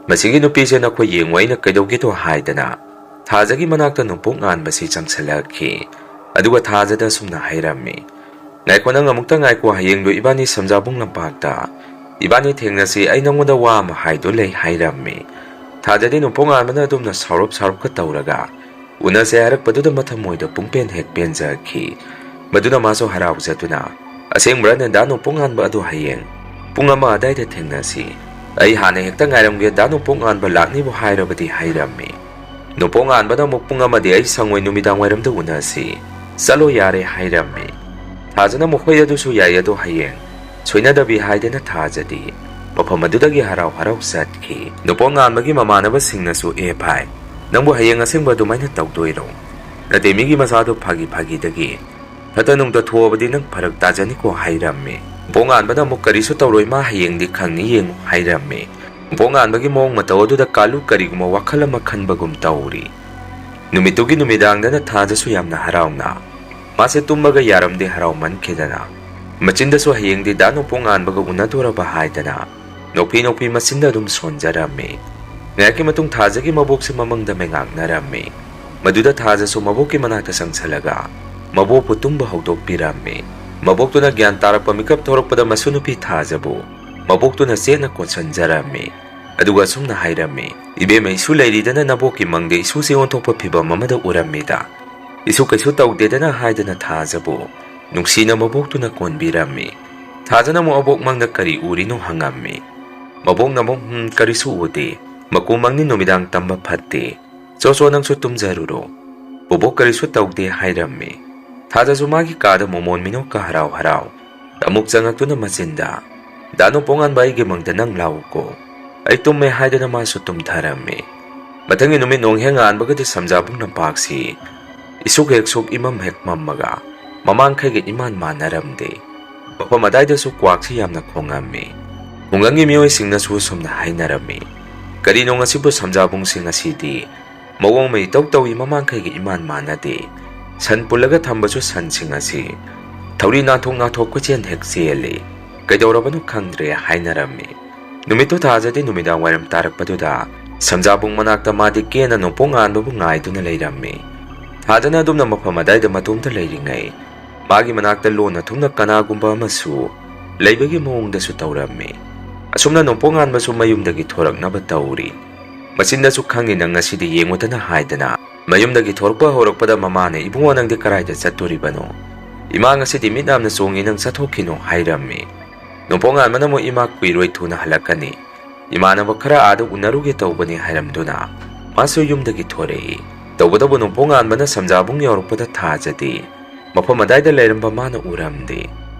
ꯃꯁꯤꯒꯤ ꯅꯨꯄꯤꯁꯦ ꯅꯈꯣꯏ ꯌꯦꯡꯉꯨ, ꯑꯩꯅ ꯀꯩꯗꯧꯒꯦꯗꯣ" ꯍꯥꯏꯗꯅ ꯊꯥꯖꯒꯤ ꯃꯅꯥꯛꯇ ꯅꯣꯡꯄꯣꯛ ꯉꯥꯟꯕꯁꯤ ꯆꯪꯁꯤꯜꯂꯛꯈꯤ꯫ ꯑꯗꯨꯒ ꯊꯥꯖꯗ ꯑꯁꯨꯝꯅ ꯍꯥꯏꯔꯝꯃꯤ, "ꯉꯥꯏꯈꯣ, ꯅꯪ ꯑꯃꯨꯛꯇ ꯉꯥꯏꯈꯣ, ꯍꯌꯦꯡꯗꯣ ꯏꯕꯥꯅꯤ ꯁꯝꯖꯥꯕꯨꯡ ꯂꯝꯄꯥꯛꯇ ꯏꯕꯥꯅꯤ ꯊꯦꯡꯅꯁꯤ, ꯑꯩ ꯅꯪꯉꯣꯟꯗ ꯋꯥ ꯑꯃ ꯍꯥꯏꯗꯣ ꯂꯩ" ꯍꯥꯏꯔꯝꯃꯤ꯫ ꯊꯥꯖꯗꯤ ꯅꯣꯡꯄꯣꯛ ꯉꯥꯟꯕꯅ ꯑꯗꯨꯝꯅ ꯁꯥꯎꯔꯞ ꯁꯥꯎꯔꯞꯀ ꯇꯧꯔꯒ ꯎꯅꯁꯦ ꯍꯥꯏꯔꯛꯄꯗꯨꯗ ꯃꯊꯃꯣꯏꯗ ꯄꯨꯡꯄꯦꯟ ꯍꯦꯛ ꯄꯦꯟꯖꯈꯤ꯫ ꯃꯗꯨꯅ ꯃꯥꯁꯨ ꯍꯔꯥꯎꯖꯗꯨꯅ, "ꯑꯁꯦꯡꯕ꯭ꯔꯅꯦ ꯗꯥ ꯅꯣꯡꯄꯣꯛ ꯉꯥꯟꯕ? ꯑꯗꯨ ꯍꯌꯦꯡ ꯄꯨꯡ ꯑꯃ ꯑꯗꯥꯏꯗ ꯊꯦꯡꯅꯁꯤ꯫ ꯑꯩ ꯍꯥꯟꯅ ꯍꯦꯛꯇ ꯉꯥꯏꯔꯝꯒꯦ, ꯗꯥ ꯅꯣꯡꯄꯣꯛ ꯉꯥꯟꯕ ꯂꯥꯛꯅꯤꯕꯨ ꯍꯥꯏꯔꯕꯗꯤ" ꯍꯥꯏꯔꯝꯃꯤ꯫ ꯅꯣꯡꯄꯣꯛ ꯉꯥꯟꯕꯅ ꯑꯃꯨꯛ, "ꯄꯨꯡ ꯑꯃꯗꯤ ꯑꯩ ꯁꯪꯉꯣꯏ, ꯅꯨꯃꯤꯗꯥꯡ ꯋꯥꯏꯔꯝꯗ ꯎꯅꯁꯤ꯫ ꯆꯠꯂꯣ ꯌꯥꯔꯦ" ꯍꯥꯏꯔꯝꯃꯤ꯫ ꯊꯥꯖꯅ ꯑꯃꯨꯛ, "ꯍꯣꯏ, ꯑꯗꯨꯁꯨ ꯌꯥꯏ, ꯑꯗꯣ ꯍꯌꯦꯡ ꯁꯣꯏꯅꯗꯕꯤ" ꯍꯥꯏꯗꯅ ꯊꯥꯖꯗꯤ ꯃꯐꯝ ꯑꯗꯨꯗꯒꯤ ꯍꯔꯥꯎ ꯍꯔꯥꯎ ꯆꯠꯈꯤ꯫ ꯅꯣꯡꯄꯣꯛ ꯉꯥꯟꯕꯒꯤ ꯃꯃꯥꯟꯅꯕꯁꯤꯡꯅꯁꯨ, "ꯑꯦ ꯚꯥꯏ, ꯅꯪꯕꯨ ꯍꯌꯦꯡ ꯑꯁꯦꯡꯕ ꯑꯗꯨꯃꯥꯏꯅ ꯇꯧꯗꯣꯏꯔꯣ? ꯅꯠꯇꯦ, ꯃꯤꯒꯤ ꯃꯆꯥꯗꯣ ꯐꯥꯒꯤ ꯐꯥꯒꯤꯗꯒꯤ ꯐꯠꯇ ꯅꯨꯡꯗ ꯊꯣꯛꯑꯕꯗꯤ ꯅꯪ ꯐꯔꯛ ꯇꯥꯖꯅꯤꯀꯣ" ꯍꯥꯏꯔꯝꯃꯤ꯫ ꯅꯣꯡꯄꯣꯛ ꯉꯥꯟꯕꯅ ꯑꯃꯨꯛ, "ꯀꯔꯤꯁꯨ ꯇꯧꯔꯣꯏ, ꯃꯥ ꯍꯌꯦꯡꯗꯤ ꯈꯪꯅꯤ, ꯌꯦꯡꯉꯨ" ꯍꯥꯏꯔꯝꯃꯤ꯫ ꯅꯣꯡꯄꯣꯛ ꯉꯥꯟꯕꯒꯤ ꯃꯑꯣꯡ ꯃꯇꯧ ꯑꯗꯨꯗ ꯀꯥꯂꯨ ꯀꯔꯤꯒꯨꯝꯕ ꯋꯥꯈꯜ ꯑꯃ ꯈꯟꯕꯒꯨꯝ ꯇꯧꯔꯤ꯫ ꯅꯨꯃꯤꯠꯇꯨꯒꯤ ꯅꯨꯃꯤꯗꯥꯡꯗꯅ ꯊꯥꯖꯁꯨ ꯌꯥꯝꯅ ꯍꯔꯥꯎꯅ, ꯃꯥꯁꯦ ꯇꯨꯝꯕꯒ ꯌꯥꯔꯝꯗꯦ ꯍꯔꯥꯎꯃꯟꯈꯤꯗꯅ꯫ ꯃꯆꯤꯟꯗꯁꯨ ꯍꯌꯦꯡꯗꯤ ꯗꯥ ꯅꯣꯡꯄꯣꯛ ꯉꯥꯟꯕꯒ ꯎꯅꯗꯣꯔꯕ ꯍꯥꯏꯗꯅ ꯅꯣꯛꯐꯤ ꯅꯣꯛꯐꯤ ꯃꯆꯤꯟꯗ ꯑꯗꯨꯝ ꯁꯣꯟꯖꯔꯝꯃꯤ꯫ ꯉꯥꯏꯍꯥꯛꯀꯤ ꯃꯇꯨꯡ ꯊꯥꯖꯒꯤ ꯃꯕꯣꯛꯁꯦ ꯃꯃꯪꯗ ꯃꯩꯉꯥꯛꯅꯔꯝꯃꯤ꯫ ꯃꯗꯨꯗ ꯊꯥꯖꯁꯨ ꯃꯕꯣꯛꯀꯤ ꯃꯅꯥꯛꯇ ꯆꯪꯁꯜꯂꯒ ꯃꯕꯣꯛꯄꯨ ꯇꯨꯝꯕ ꯍꯧꯗꯣꯛꯄꯤꯔꯝꯃꯤ꯫ ꯃꯕꯣꯛꯇꯨꯅ ꯒ꯭ꯌꯥꯟ ꯇꯥꯔꯛꯄ ꯃꯤꯀꯞ ꯊꯣꯔꯛꯄꯗ ꯃꯁꯨ ꯅꯨꯄꯤ ꯊꯥꯖꯕꯨ ꯃꯕꯣꯛꯇꯨꯅ ꯆꯦꯠꯅ ꯀꯣꯟꯁꯤꯟꯖꯔꯝꯃꯤ꯫ ꯑꯗꯨꯒ ꯑꯁꯨꯝꯅ ꯍꯥꯏꯔꯝꯃꯤ, "ꯏꯕꯦꯝꯃ, ꯏꯁꯨ ꯂꯩꯔꯤꯗꯅ ꯅꯕꯣꯛꯀꯤ ꯃꯪꯗ ꯏꯁꯨꯁꯦ ꯑꯣꯟꯊꯣꯛꯄ ꯐꯤꯕꯝ ꯑꯃꯗ ꯎꯔꯝꯃꯤꯗ꯫ ꯏꯁꯨ ꯀꯩꯁꯨ ꯇꯧꯗꯦꯗꯅ" ꯍꯥꯏꯗꯅ ꯊꯥꯖꯕꯨ ꯅꯨꯡꯁꯤꯅ ꯃꯕꯣꯛꯇꯨꯅ ꯀꯣꯟꯕꯤꯔꯝꯃꯤ꯫ ꯊꯥꯖꯅ ꯑꯃꯨꯛ ꯑꯕꯣꯛ ꯃꯪꯗ ꯀꯔꯤ ꯎꯔꯤꯅꯣ ꯍꯪꯉꯝꯃꯤ꯫ ꯃꯕꯣꯛꯅ ꯑꯃꯨꯛ, "ꯍꯨꯝ, ꯀꯔꯤꯁꯨ ꯎꯗꯦ꯫ ꯃꯀꯨ ꯃꯪꯅꯤ, ꯅꯨꯃꯤꯗꯥꯡ ꯇꯝꯕ ꯐꯠꯇꯦ꯫ ꯆꯣ ꯆꯣ, ꯅꯪꯁꯨ ꯇꯨꯝꯖꯔꯨꯔꯣ꯫ ꯕꯣꯕꯣꯛ ꯀꯔꯤꯁꯨ ꯇꯧꯗꯦ" ꯍꯥꯏꯔꯝꯃꯤ꯫ ꯊꯥꯖꯁꯨ ꯃꯥꯒꯤ ꯀꯥꯗ ꯃꯣꯃꯣꯟ ꯃꯤꯅꯣꯛꯀ ꯍꯔꯥꯎ ꯍꯔꯥꯎ ꯑꯃꯨꯛ ꯆꯪꯉꯛꯇꯨꯅ ꯃꯆꯤꯟꯗ, "ꯗꯥ ꯅꯣꯡꯄꯣꯛ ꯉꯥꯟꯕ, ꯑꯩꯒꯤ ꯃꯪꯗ ꯅꯪ ꯂꯥꯛꯎꯀꯣ꯫ ꯑꯩ ꯇꯨꯝꯃꯦ" ꯍꯥꯏꯗꯅ ꯃꯥꯁꯨ ꯇꯨꯝꯊꯔꯝꯃꯤ꯫ ꯃꯊꯪꯒꯤ ꯅꯨꯃꯤꯠ ꯅꯣꯡ ꯍꯦꯛ ꯉꯥꯟꯕꯒꯗꯤ ꯁꯝꯖꯥꯕꯨꯡ ꯂꯝꯄꯥꯛꯁꯤ ꯏꯁꯨꯛ ꯍꯦꯛ ꯁꯨꯛ, ꯏꯃꯝ ꯍꯦꯛ ꯃꯝꯃꯒ ꯃꯃꯥꯡꯈꯩꯒ ꯏꯃꯥꯟ ꯃꯥꯟꯅꯔꯝꯗꯦ꯫ ꯃꯐꯝ ꯑꯗꯥꯏꯗꯁꯨ ꯀ꯭ꯋꯥꯛꯁꯤ ꯌꯥꯝꯅ ꯈꯣꯡꯉꯝꯃꯤ꯫ ꯈꯨꯡꯒꯪꯒꯤ ꯃꯤꯑꯣꯏꯁꯤꯡꯅꯁꯨ ꯁꯨꯝꯅ ꯍꯥꯏꯅꯔꯝꯃꯤ, "ꯀꯔꯤꯅꯣ ꯉꯁꯤꯕꯨ ꯁꯝꯖꯥꯕꯨꯡꯁꯤ ꯉꯁꯤꯗꯤ ꯃꯑꯣꯡ ꯑꯃ ꯏꯇꯧ ꯇꯧꯏ, ꯃꯃꯥꯡꯈꯩꯒ ꯏꯃꯥꯟ ꯃꯥꯟꯅꯗꯦ꯫ ꯁꯟ ꯄꯨꯜꯂꯒ ꯊꯝꯕꯁꯨ ꯁꯟꯁꯤꯡ ꯑꯁꯤ ꯊꯧꯔꯤ ꯅꯥꯟꯊꯣꯛ ꯅꯥꯟꯊꯣꯛ ꯀꯣꯏꯆꯦꯟ ꯍꯦꯛ ꯆꯦꯜꯂꯤ꯫ ꯀꯩꯗꯧꯔꯕꯅꯣ ꯈꯪꯗ꯭ꯔꯦ" ꯍꯥꯏꯅꯔꯝꯃꯤ꯫ ꯅꯨꯃꯤꯠꯇꯨ ꯊꯥꯖꯗꯤ ꯅꯨꯃꯤꯗꯥꯡ ꯋꯥꯏꯔꯝ ꯇꯥꯔꯛꯄꯗꯨꯗ ꯁꯝꯖꯥꯕꯨꯡ ꯃꯅꯥꯛꯇ ꯃꯥꯗꯤ ꯀꯦꯅ ꯅꯣꯡꯄꯣꯛ ꯉꯥꯟꯕꯕꯨ ꯉꯥꯏꯗꯨꯅ ꯂꯩꯔꯝꯃꯤ꯫ ꯊꯥꯖꯅ ꯑꯗꯨꯝꯅ ꯃꯐꯝ ꯑꯗꯥꯏꯗ ꯃꯇꯣꯝꯇ ꯂꯩꯔꯤꯉꯩ ꯃꯥꯒꯤ ꯃꯅꯥꯛꯇ ꯂꯣꯟꯅ ꯊꯨꯝꯅ ꯀꯅꯥꯒꯨꯝꯕ ꯑꯃꯁꯨ ꯂꯩꯕꯒꯤ ꯃꯑꯣꯡꯗꯁꯨ ꯇꯧꯔꯝꯃꯤ꯫ ꯑꯁꯨꯝꯅ ꯅꯣꯡꯄꯣꯛ ꯉꯥꯟꯕꯁꯨ ꯃꯌꯨꯝꯗꯒꯤ ꯊꯣꯔꯛꯅꯕ ꯇꯧꯔꯤ꯫ ꯃꯆꯤꯟꯗꯁꯨ, "ꯈꯪꯉꯤ ꯅꯪ ꯉꯁꯤꯗꯤ ꯌꯦꯡꯉꯨꯗꯅ" ꯍꯥꯏꯗꯅ ꯃꯌꯨꯝꯗꯒꯤ ꯊꯣꯔꯛꯄ ꯍꯧꯔꯛꯄꯗ ꯃꯃꯥꯅ, "ꯏꯕꯨꯡꯉꯣ, ꯅꯪꯗꯤ ꯀꯔꯥꯏꯗ ꯆꯠꯇꯣꯔꯤꯕꯅꯣ? ꯏꯃꯥ ꯉꯁꯤꯗꯤ ꯃꯤꯠ ꯌꯥꯝꯅ ꯆꯣꯡꯉꯤ, ꯅꯪ ꯆꯠꯊꯣꯛꯈꯤꯅꯣ" ꯍꯥꯏꯔꯝꯃꯤ꯫ ꯅꯣꯡꯄꯣꯛ ꯉꯥꯟꯕꯅ ꯑꯃꯨꯛ, "ꯏꯃꯥ ꯀꯨꯏꯔꯣꯏ, ꯊꯨꯅ ꯍꯜꯂꯛꯀꯅꯤ꯫ ꯏꯃꯥꯟꯅꯕ ꯈꯔ ꯑꯥꯗ ꯎꯅꯔꯨꯒꯦ ꯇꯧꯕꯅꯤ" ꯍꯥꯏꯔꯝꯗꯨꯅ ꯃꯥꯁꯨ ꯌꯨꯝꯗꯒꯤ ꯊꯣꯔꯛꯏ꯫ ꯇꯧꯕꯇꯕꯨ ꯅꯣꯡꯄꯣꯛ ꯉꯥꯟꯕꯅ ꯁꯝꯖꯥꯕꯨꯡ ꯌꯧꯔꯛꯄꯗ ꯊꯥꯖꯗꯦ꯫ ꯃꯐꯝ ꯑꯗꯥꯏꯗ ꯂꯩꯔꯝꯕ ꯃꯥꯅ ꯎꯔꯝꯗꯦ꯫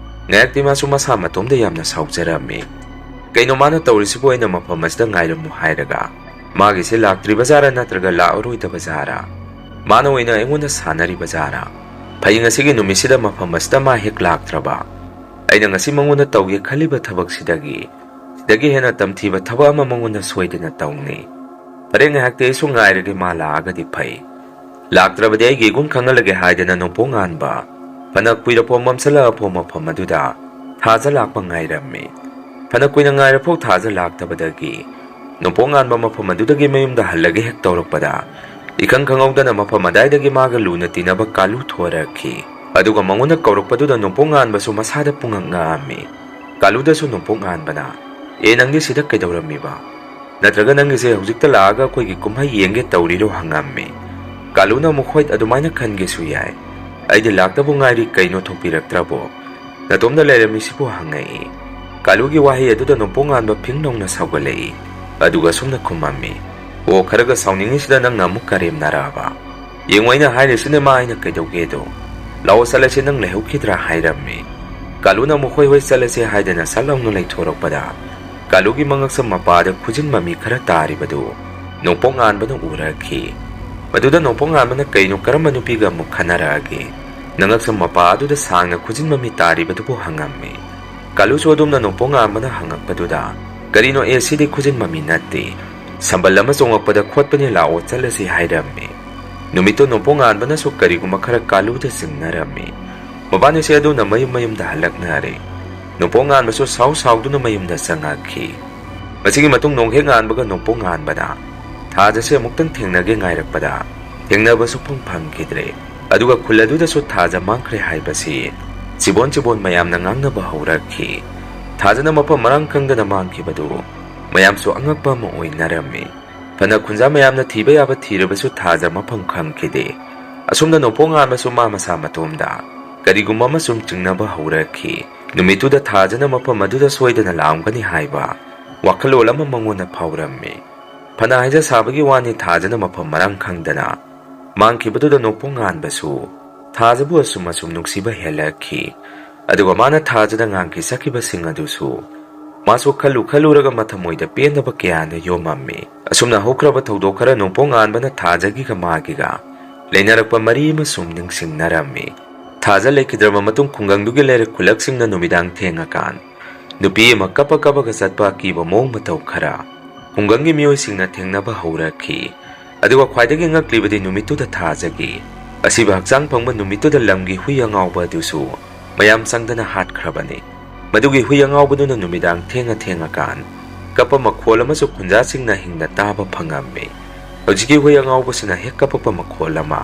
ꯉꯥꯏꯍꯥꯛꯇꯤ ꯃꯥꯁꯨ ꯃꯁꯥ ꯃꯇꯣꯝꯗ ꯌꯥꯝꯅ ꯁꯥꯎꯖꯔꯝꯃꯤ꯫ "ꯀꯩꯅꯣ ꯃꯥꯅ ꯇꯧꯔꯤꯁꯤꯕꯨ? ꯑꯩꯅ ꯃꯐꯝ ꯑꯁꯤꯗ ꯉꯥꯏꯔꯝꯃꯨ ꯍꯥꯏꯔꯒ ꯃꯥꯒꯤꯁꯦ ꯂꯥꯛꯇ꯭ꯔꯤꯕ ꯖꯥꯔꯥ ꯅꯠꯇ꯭ꯔꯒ ꯂꯥꯛꯑꯔꯣꯏꯗꯕ ꯖꯥꯔꯥ? ꯃꯥꯅ ꯑꯣꯏꯅ ꯑꯩꯉꯣꯟꯗ ꯁꯥꯟꯅꯔꯤꯕ ꯖꯥꯔꯥ? ꯐꯩ, ꯉꯁꯤꯒꯤ ꯅꯨꯃꯤꯠꯁꯤꯗ ꯃꯐꯝ ꯑꯁꯤꯗ ꯃꯥ ꯍꯦꯛ ꯂꯥꯛꯇ꯭ꯔꯕ, ꯑꯩꯅ ꯉꯁꯤ ꯃꯉꯣꯟꯗ ꯇꯧꯒꯦ ꯈꯜꯂꯤꯕ ꯊꯕꯛꯁꯤꯗꯒꯤ ꯁꯤꯗꯒꯤ ꯍꯦꯟꯅ ꯇꯝꯊꯤꯕ ꯊꯕꯛ ꯑꯃ ꯃꯉꯣꯟꯗ ꯁꯣꯏꯗꯅ ꯇꯧꯅꯤ꯫ ꯐꯔꯦ, ꯉꯥꯏꯍꯥꯛꯇꯤ ꯑꯩꯁꯨ ꯉꯥꯏꯔꯒꯦ, ꯃꯥ ꯂꯥꯛꯑꯒꯗꯤ ꯐꯩ꯫ ꯂꯥꯛꯇ꯭ꯔꯕꯗꯤ ꯑꯩꯒꯤ ꯏꯒꯨꯟ ꯈꯪꯍꯜꯂꯒꯦ" ꯍꯥꯏꯗꯅ ꯅꯣꯡꯄꯣꯛ ꯉꯥꯟꯕ ꯐꯅ ꯀꯨꯏꯔꯕ ꯃꯝꯁꯤꯜꯂꯛꯑꯕ ꯃꯐꯝ ꯑꯗꯨꯗ ꯊꯥꯖ ꯂꯥꯛꯄ ꯉꯥꯏꯔꯝꯃꯤ꯫ ꯐꯅ ꯀꯨꯏꯅ ꯉꯥꯏꯔꯐꯥꯎ ꯊꯥꯖ ꯂꯥꯛꯇꯕꯗꯒꯤ ꯅꯣꯡꯄꯣꯛ ꯉꯥꯟꯕ ꯃꯐꯝ ꯑꯗꯨꯗꯒꯤ ꯃꯌꯨꯝꯗ ꯍꯜꯂꯒꯦ ꯍꯦꯛ ꯇꯧꯔꯛꯄꯗ, ꯏꯈꯪ ꯈꯪꯍꯧꯗꯅ ꯃꯐꯝ ꯑꯗꯥꯏꯗꯒꯤ ꯃꯥꯒ ꯂꯨꯅ ꯇꯤꯟꯅꯕ ꯀꯥꯂꯨ ꯊꯣꯔꯛꯈꯤ꯫ ꯑꯗꯨꯒ ꯃꯉꯣꯟꯗ ꯀꯧꯔꯛꯄꯗꯨꯗ ꯅꯣꯡꯄꯣꯛ ꯉꯥꯟꯕꯁꯨ ꯃꯁꯥꯗ ꯄꯨꯡꯉꯛ ꯉꯛꯑꯝꯃꯤ꯫ ꯀꯥꯂꯨꯗꯁꯨ ꯅꯣꯡꯄꯣꯛ ꯉꯥꯟꯕꯅ, "ꯑꯦ, ꯅꯪꯗꯤ ꯁꯤꯗ ꯀꯩꯗꯧꯔꯝꯃꯤꯕ? ꯅꯠꯇ꯭ꯔꯒ ꯅꯪꯒꯤꯁꯦ ꯍꯧꯖꯤꯛꯇ ꯂꯥꯛꯑꯒ ꯑꯩꯈꯣꯏꯒꯤ ꯀꯨꯝꯍꯩ ꯌꯦꯡꯒꯦ ꯇꯧꯔꯤꯔꯣ?" ꯍꯪꯉꯝꯃꯤ꯫ ꯀꯥꯂꯨꯅ ꯑꯃꯨꯛ, "ꯍꯣꯏ, ꯑꯗꯨꯃꯥꯏꯅ ꯈꯟꯒꯦꯁꯨ ꯌꯥꯏ꯫ ꯑꯩꯗꯤ ꯂꯥꯛꯇꯕꯨ ꯉꯥꯏꯔꯤ, ꯀꯩꯅꯣ ꯊꯣꯛꯄꯤꯔꯛꯇ꯭ꯔꯕꯣ? ꯅꯇꯣꯝꯗ ꯂꯩꯔꯝꯃꯤꯁꯤꯕꯨ?" ꯍꯪꯉꯛꯏ꯫ ꯀꯥꯂꯨꯒꯤ ꯋꯥꯍꯩ ꯑꯗꯨꯗ ꯅꯣꯡꯄꯣꯛ ꯉꯥꯟꯕ ꯐꯤꯡ ꯂꯥꯎꯅ ꯁꯥꯎꯒꯠꯂꯛꯏ꯫ ꯑꯗꯨꯒ ꯑꯁꯨꯝꯅ ꯈꯨꯝꯃꯝꯃꯤ, "ꯑꯣ, ꯈꯔꯒ ꯁꯥꯎꯅꯤꯡꯉꯤꯁꯤꯗ ꯅꯪꯅ ꯑꯃꯨꯛ ꯀꯔꯦꯝꯅꯔꯛꯑꯕ? ꯌꯦꯡꯉꯣ, ꯑꯩꯅ ꯍꯥꯏꯔꯤꯁꯤꯅꯦ ꯃꯥ ꯑꯩꯅ ꯀꯩꯗꯧꯒꯦꯗꯣ꯫ ꯂꯥꯛꯑꯣ ꯆꯠꯂꯁꯤ, ꯅꯪ ꯂꯩꯍꯧꯈꯤꯗ꯭ꯔꯥ?" ꯍꯥꯏꯔꯝꯃꯤ꯫ ꯀꯥꯂꯨꯅ ꯑꯃꯨꯛ "ꯍꯣꯏ, ꯍꯣꯏ, ꯆꯠꯂꯁꯦ" ꯍꯥꯏꯗꯅ ꯁꯠ ꯂꯥꯎꯅ ꯂꯩꯊꯣꯔꯛꯄꯗ, ꯀꯥꯂꯨꯒꯤ ꯃꯉꯛꯁꯝ ꯃꯄꯥꯗ ꯈꯨꯖꯤꯟ ꯃꯃꯤ ꯈꯔ ꯇꯥꯔꯤꯕꯗꯨ ꯅꯣꯡꯄꯣꯛ ꯉꯥꯟꯕꯅ ꯎꯔꯛꯈꯤ꯫ ꯃꯗꯨꯗ ꯅꯣꯡꯄꯣꯛ ꯉꯥꯟꯕꯅ "ꯀꯩꯅꯣ, ꯀꯔꯝꯕ ꯅꯨꯄꯤꯒ ꯑꯃꯨꯛ ꯈꯟꯅꯔꯛꯑꯒꯦ? ꯅꯉꯛꯁꯝ ꯃꯄꯥ ꯑꯗꯨꯗ ꯁꯥꯡꯅ ꯈꯨꯖꯤꯟ ꯃꯃꯤ ꯇꯥꯔꯤꯕꯗꯨꯕꯨ?" ꯍꯪꯉꯝꯃꯤ꯫ ꯀꯥꯂꯨꯁꯨ ꯑꯗꯨꯝꯅ ꯅꯣꯡꯄꯣꯛ ꯉꯥꯟꯕꯅ ꯍꯪꯉꯛꯄꯗꯨꯗ, "ꯀꯔꯤꯅꯣ ꯑꯦ, ꯁꯤꯗꯤ ꯈꯨꯖꯤꯟ ꯃꯃꯤ ꯅꯠꯇꯦ꯫ ꯁꯝꯕꯜ ꯑꯃ ꯆꯣꯡꯉꯛꯄꯗ ꯈꯣꯠꯄꯅꯦ, ꯂꯥꯛꯑꯣ ꯆꯠꯂꯁꯤ" ꯍꯥꯏꯔꯝꯃꯤ꯫ ꯅꯨꯃꯤꯠꯇꯨ ꯅꯣꯡꯄꯣꯛ ꯉꯥꯟꯕꯅꯁꯨ ꯀꯔꯤꯒꯨꯝꯕ ꯈꯔ ꯀꯥꯂꯨꯗ ꯆꯤꯡꯅꯔꯝꯃꯤ꯫ ꯃꯕꯥꯅꯤꯁꯦ ꯑꯗꯨꯝꯅ ꯃꯌꯨꯝ ꯃꯌꯨꯝꯗ ꯍꯜꯂꯛꯅꯔꯦ꯫ ꯅꯣꯡꯄꯣꯛ ꯉꯥꯟꯕꯁꯨ ꯁꯥꯎ ꯁꯥꯎꯗꯨꯅ ꯃꯌꯨꯝꯗ ꯆꯪꯉꯛꯈꯤ꯫ ꯃꯁꯤꯒꯤ ꯃꯇꯨꯡ ꯅꯣꯡ ꯍꯦꯛ ꯉꯥꯟꯕꯒ ꯅꯣꯡꯄꯣꯛ ꯉꯥꯟꯕꯅ ꯊꯥꯖꯁꯦ ꯑꯃꯨꯛꯇꯪ ꯊꯦꯡꯅꯒꯦ ꯉꯥꯏꯔꯛꯄꯗ ꯊꯦꯡꯅꯕꯁꯨ ꯐꯪ ꯐꯪꯈꯤꯗ꯭ꯔꯦ꯫ ꯑꯗꯨꯒ ꯈꯨꯜ ꯑꯗꯨꯗꯁꯨ ꯊꯥꯖ ꯃꯥꯡꯈ꯭ꯔꯦ ꯍꯥꯏꯕꯁꯤ ꯆꯤꯕꯣꯟ ꯆꯤꯕꯣꯟ ꯃꯌꯥꯝꯅ ꯉꯥꯡꯅꯕ ꯍꯧꯔꯛꯈꯤ꯫ ꯊꯥꯖꯅ ꯃꯐꯝ ꯃꯔꯥꯡ ꯈꯪꯗꯅ ꯃꯥꯡꯈꯤꯕꯗꯨ ꯃꯌꯥꯝꯁꯨ ꯑꯉꯛꯄ ꯑꯃ ꯑꯣꯏꯅꯔꯝꯃꯤ꯫ ꯐꯅ ꯈꯨꯟꯖꯥ ꯃꯌꯥꯝꯅ ꯊꯤꯕ ꯌꯥꯕ ꯊꯤꯔꯕꯁꯨ ꯊꯥꯖ ꯃꯐꯝ ꯈꯪꯈꯤꯗꯦ꯫ ꯑꯁꯨꯝꯅ ꯅꯣꯡꯄꯣꯛ ꯉꯥꯟꯕꯁꯨ ꯃꯥ ꯃꯁꯥ ꯃꯇꯣꯝꯗ ꯀꯔꯤꯒꯨꯝꯕ ꯑꯃ ꯁꯨꯝ ꯆꯤꯡꯅꯕ ꯍꯧꯔꯛꯈꯤ꯫ ꯅꯨꯃꯤꯠꯇꯨꯗ ꯊꯥꯖꯅ ꯃꯐꯝ ꯑꯗꯨꯗ ꯁꯣꯏꯗꯅ ꯂꯥꯛꯑꯝꯒꯅꯤ ꯍꯥꯏꯕ ꯋꯥꯈꯜꯂꯣꯟ ꯑꯃ ꯃꯉꯣꯟꯗ ꯐꯥꯎꯔꯝꯃꯤ꯫ ꯐꯅ ꯍꯥꯏꯖ ꯁꯥꯕꯒꯤ ꯋꯥꯅꯤ, ꯊꯥꯖꯅ ꯃꯐꯝ ꯃꯔꯥꯡ ꯈꯪꯗꯅ ꯃꯥꯡꯈꯤꯕꯗꯨꯗ ꯅꯣꯡꯄꯣꯛ ꯉꯥꯟꯕꯁꯨ ꯊꯥꯖꯕꯨ ꯑꯁꯨꯝ ꯑꯁꯨꯝ ꯅꯨꯡꯁꯤꯕ ꯍꯦꯜꯂꯛꯈꯤ꯫ ꯑꯗꯨꯒ ꯃꯥꯅ ꯊꯥꯖꯗ ꯉꯥꯡꯈꯤ ꯁꯛꯈꯤꯕꯁꯤꯡ ꯑꯗꯨꯁꯨ ꯃꯥꯁꯨ ꯈꯜꯂꯨ ꯈꯜꯂꯨꯔꯒ ꯃꯊꯃꯣꯏꯗ ꯄꯦꯟꯗꯕ ꯀꯌꯥꯅ ꯌꯣꯝꯃꯝꯃꯤ꯫ ꯑꯁꯨꯝꯅ ꯍꯧꯈ꯭ꯔꯕ ꯊꯧꯗꯣꯛ ꯈꯔ ꯅꯣꯡꯄꯣꯛ ꯉꯥꯟꯕꯅ ꯊꯥꯖꯒꯤꯒ ꯃꯥꯒꯤꯒ ꯂꯩꯅꯔꯛꯄ ꯃꯔꯤ ꯑꯃ ꯁꯨꯝ ꯅꯤꯡꯁꯤꯡꯅꯔꯝꯃꯤ꯫ ꯊꯥꯖ ꯂꯩꯈꯤꯗ꯭ꯔꯕ ꯃꯇꯨꯡ ꯈꯨꯡꯒꯪꯗꯨꯒꯤ ꯂꯩꯔꯛ ꯈꯨꯜꯂꯛꯁꯤꯡꯅ ꯅꯨꯃꯤꯗꯥꯡ ꯊꯦꯡꯉꯀꯥꯟ ꯅꯨꯄꯤ ꯑꯃ ꯀꯞꯄ ꯀꯞꯄꯒ ꯆꯠꯄ ꯑꯀꯤꯕ ꯃꯑꯣꯡ ꯃꯇꯧ ꯈꯔ ꯈꯨꯡꯒꯪꯒꯤ ꯃꯤꯑꯣꯏꯁꯤꯡꯅ ꯊꯦꯡꯅꯕ ꯍꯧꯔꯛꯈꯤ꯫ ꯑꯗꯨꯒ ꯈ꯭ꯋꯥꯏꯗꯒꯤ ꯉꯛꯂꯤꯕꯗꯤ ꯅꯨꯃꯤꯠꯇꯨꯗ ꯊꯥꯖꯒꯤ ꯑꯁꯤꯕ ꯍꯛꯆꯥꯡ ꯐꯪꯕ ꯅꯨꯃꯤꯠꯇꯨꯗ ꯂꯝꯒꯤ ꯍꯨꯏ ꯑꯉꯥꯎꯕ ꯑꯗꯨꯁꯨ ꯃꯌꯥꯝ ꯆꯪꯗꯅ ꯍꯥꯠꯈ꯭ꯔꯕꯅꯤ꯫ ꯃꯗꯨꯒꯤ ꯍꯨꯏ ꯑꯉꯥꯎꯕꯗꯨꯅ ꯅꯨꯃꯤꯗꯥꯡ ꯊꯦꯡꯉ ꯊꯦꯡꯉꯀꯥꯟ ꯀꯞꯄ ꯃꯈꯣꯜ ꯑꯃꯁꯨ ꯈꯨꯟꯖꯥꯁꯤꯡꯅ ꯍꯤꯡꯅ ꯇꯥꯕ ꯐꯪꯉꯝꯃꯤ꯫ ꯍꯧꯖꯤꯛꯀꯤ ꯍꯨꯏ ꯑꯉꯥꯎꯕꯁꯤꯅ ꯍꯦꯛ ꯀꯞꯄꯛꯄ ꯃꯈꯣꯜ ꯑꯃ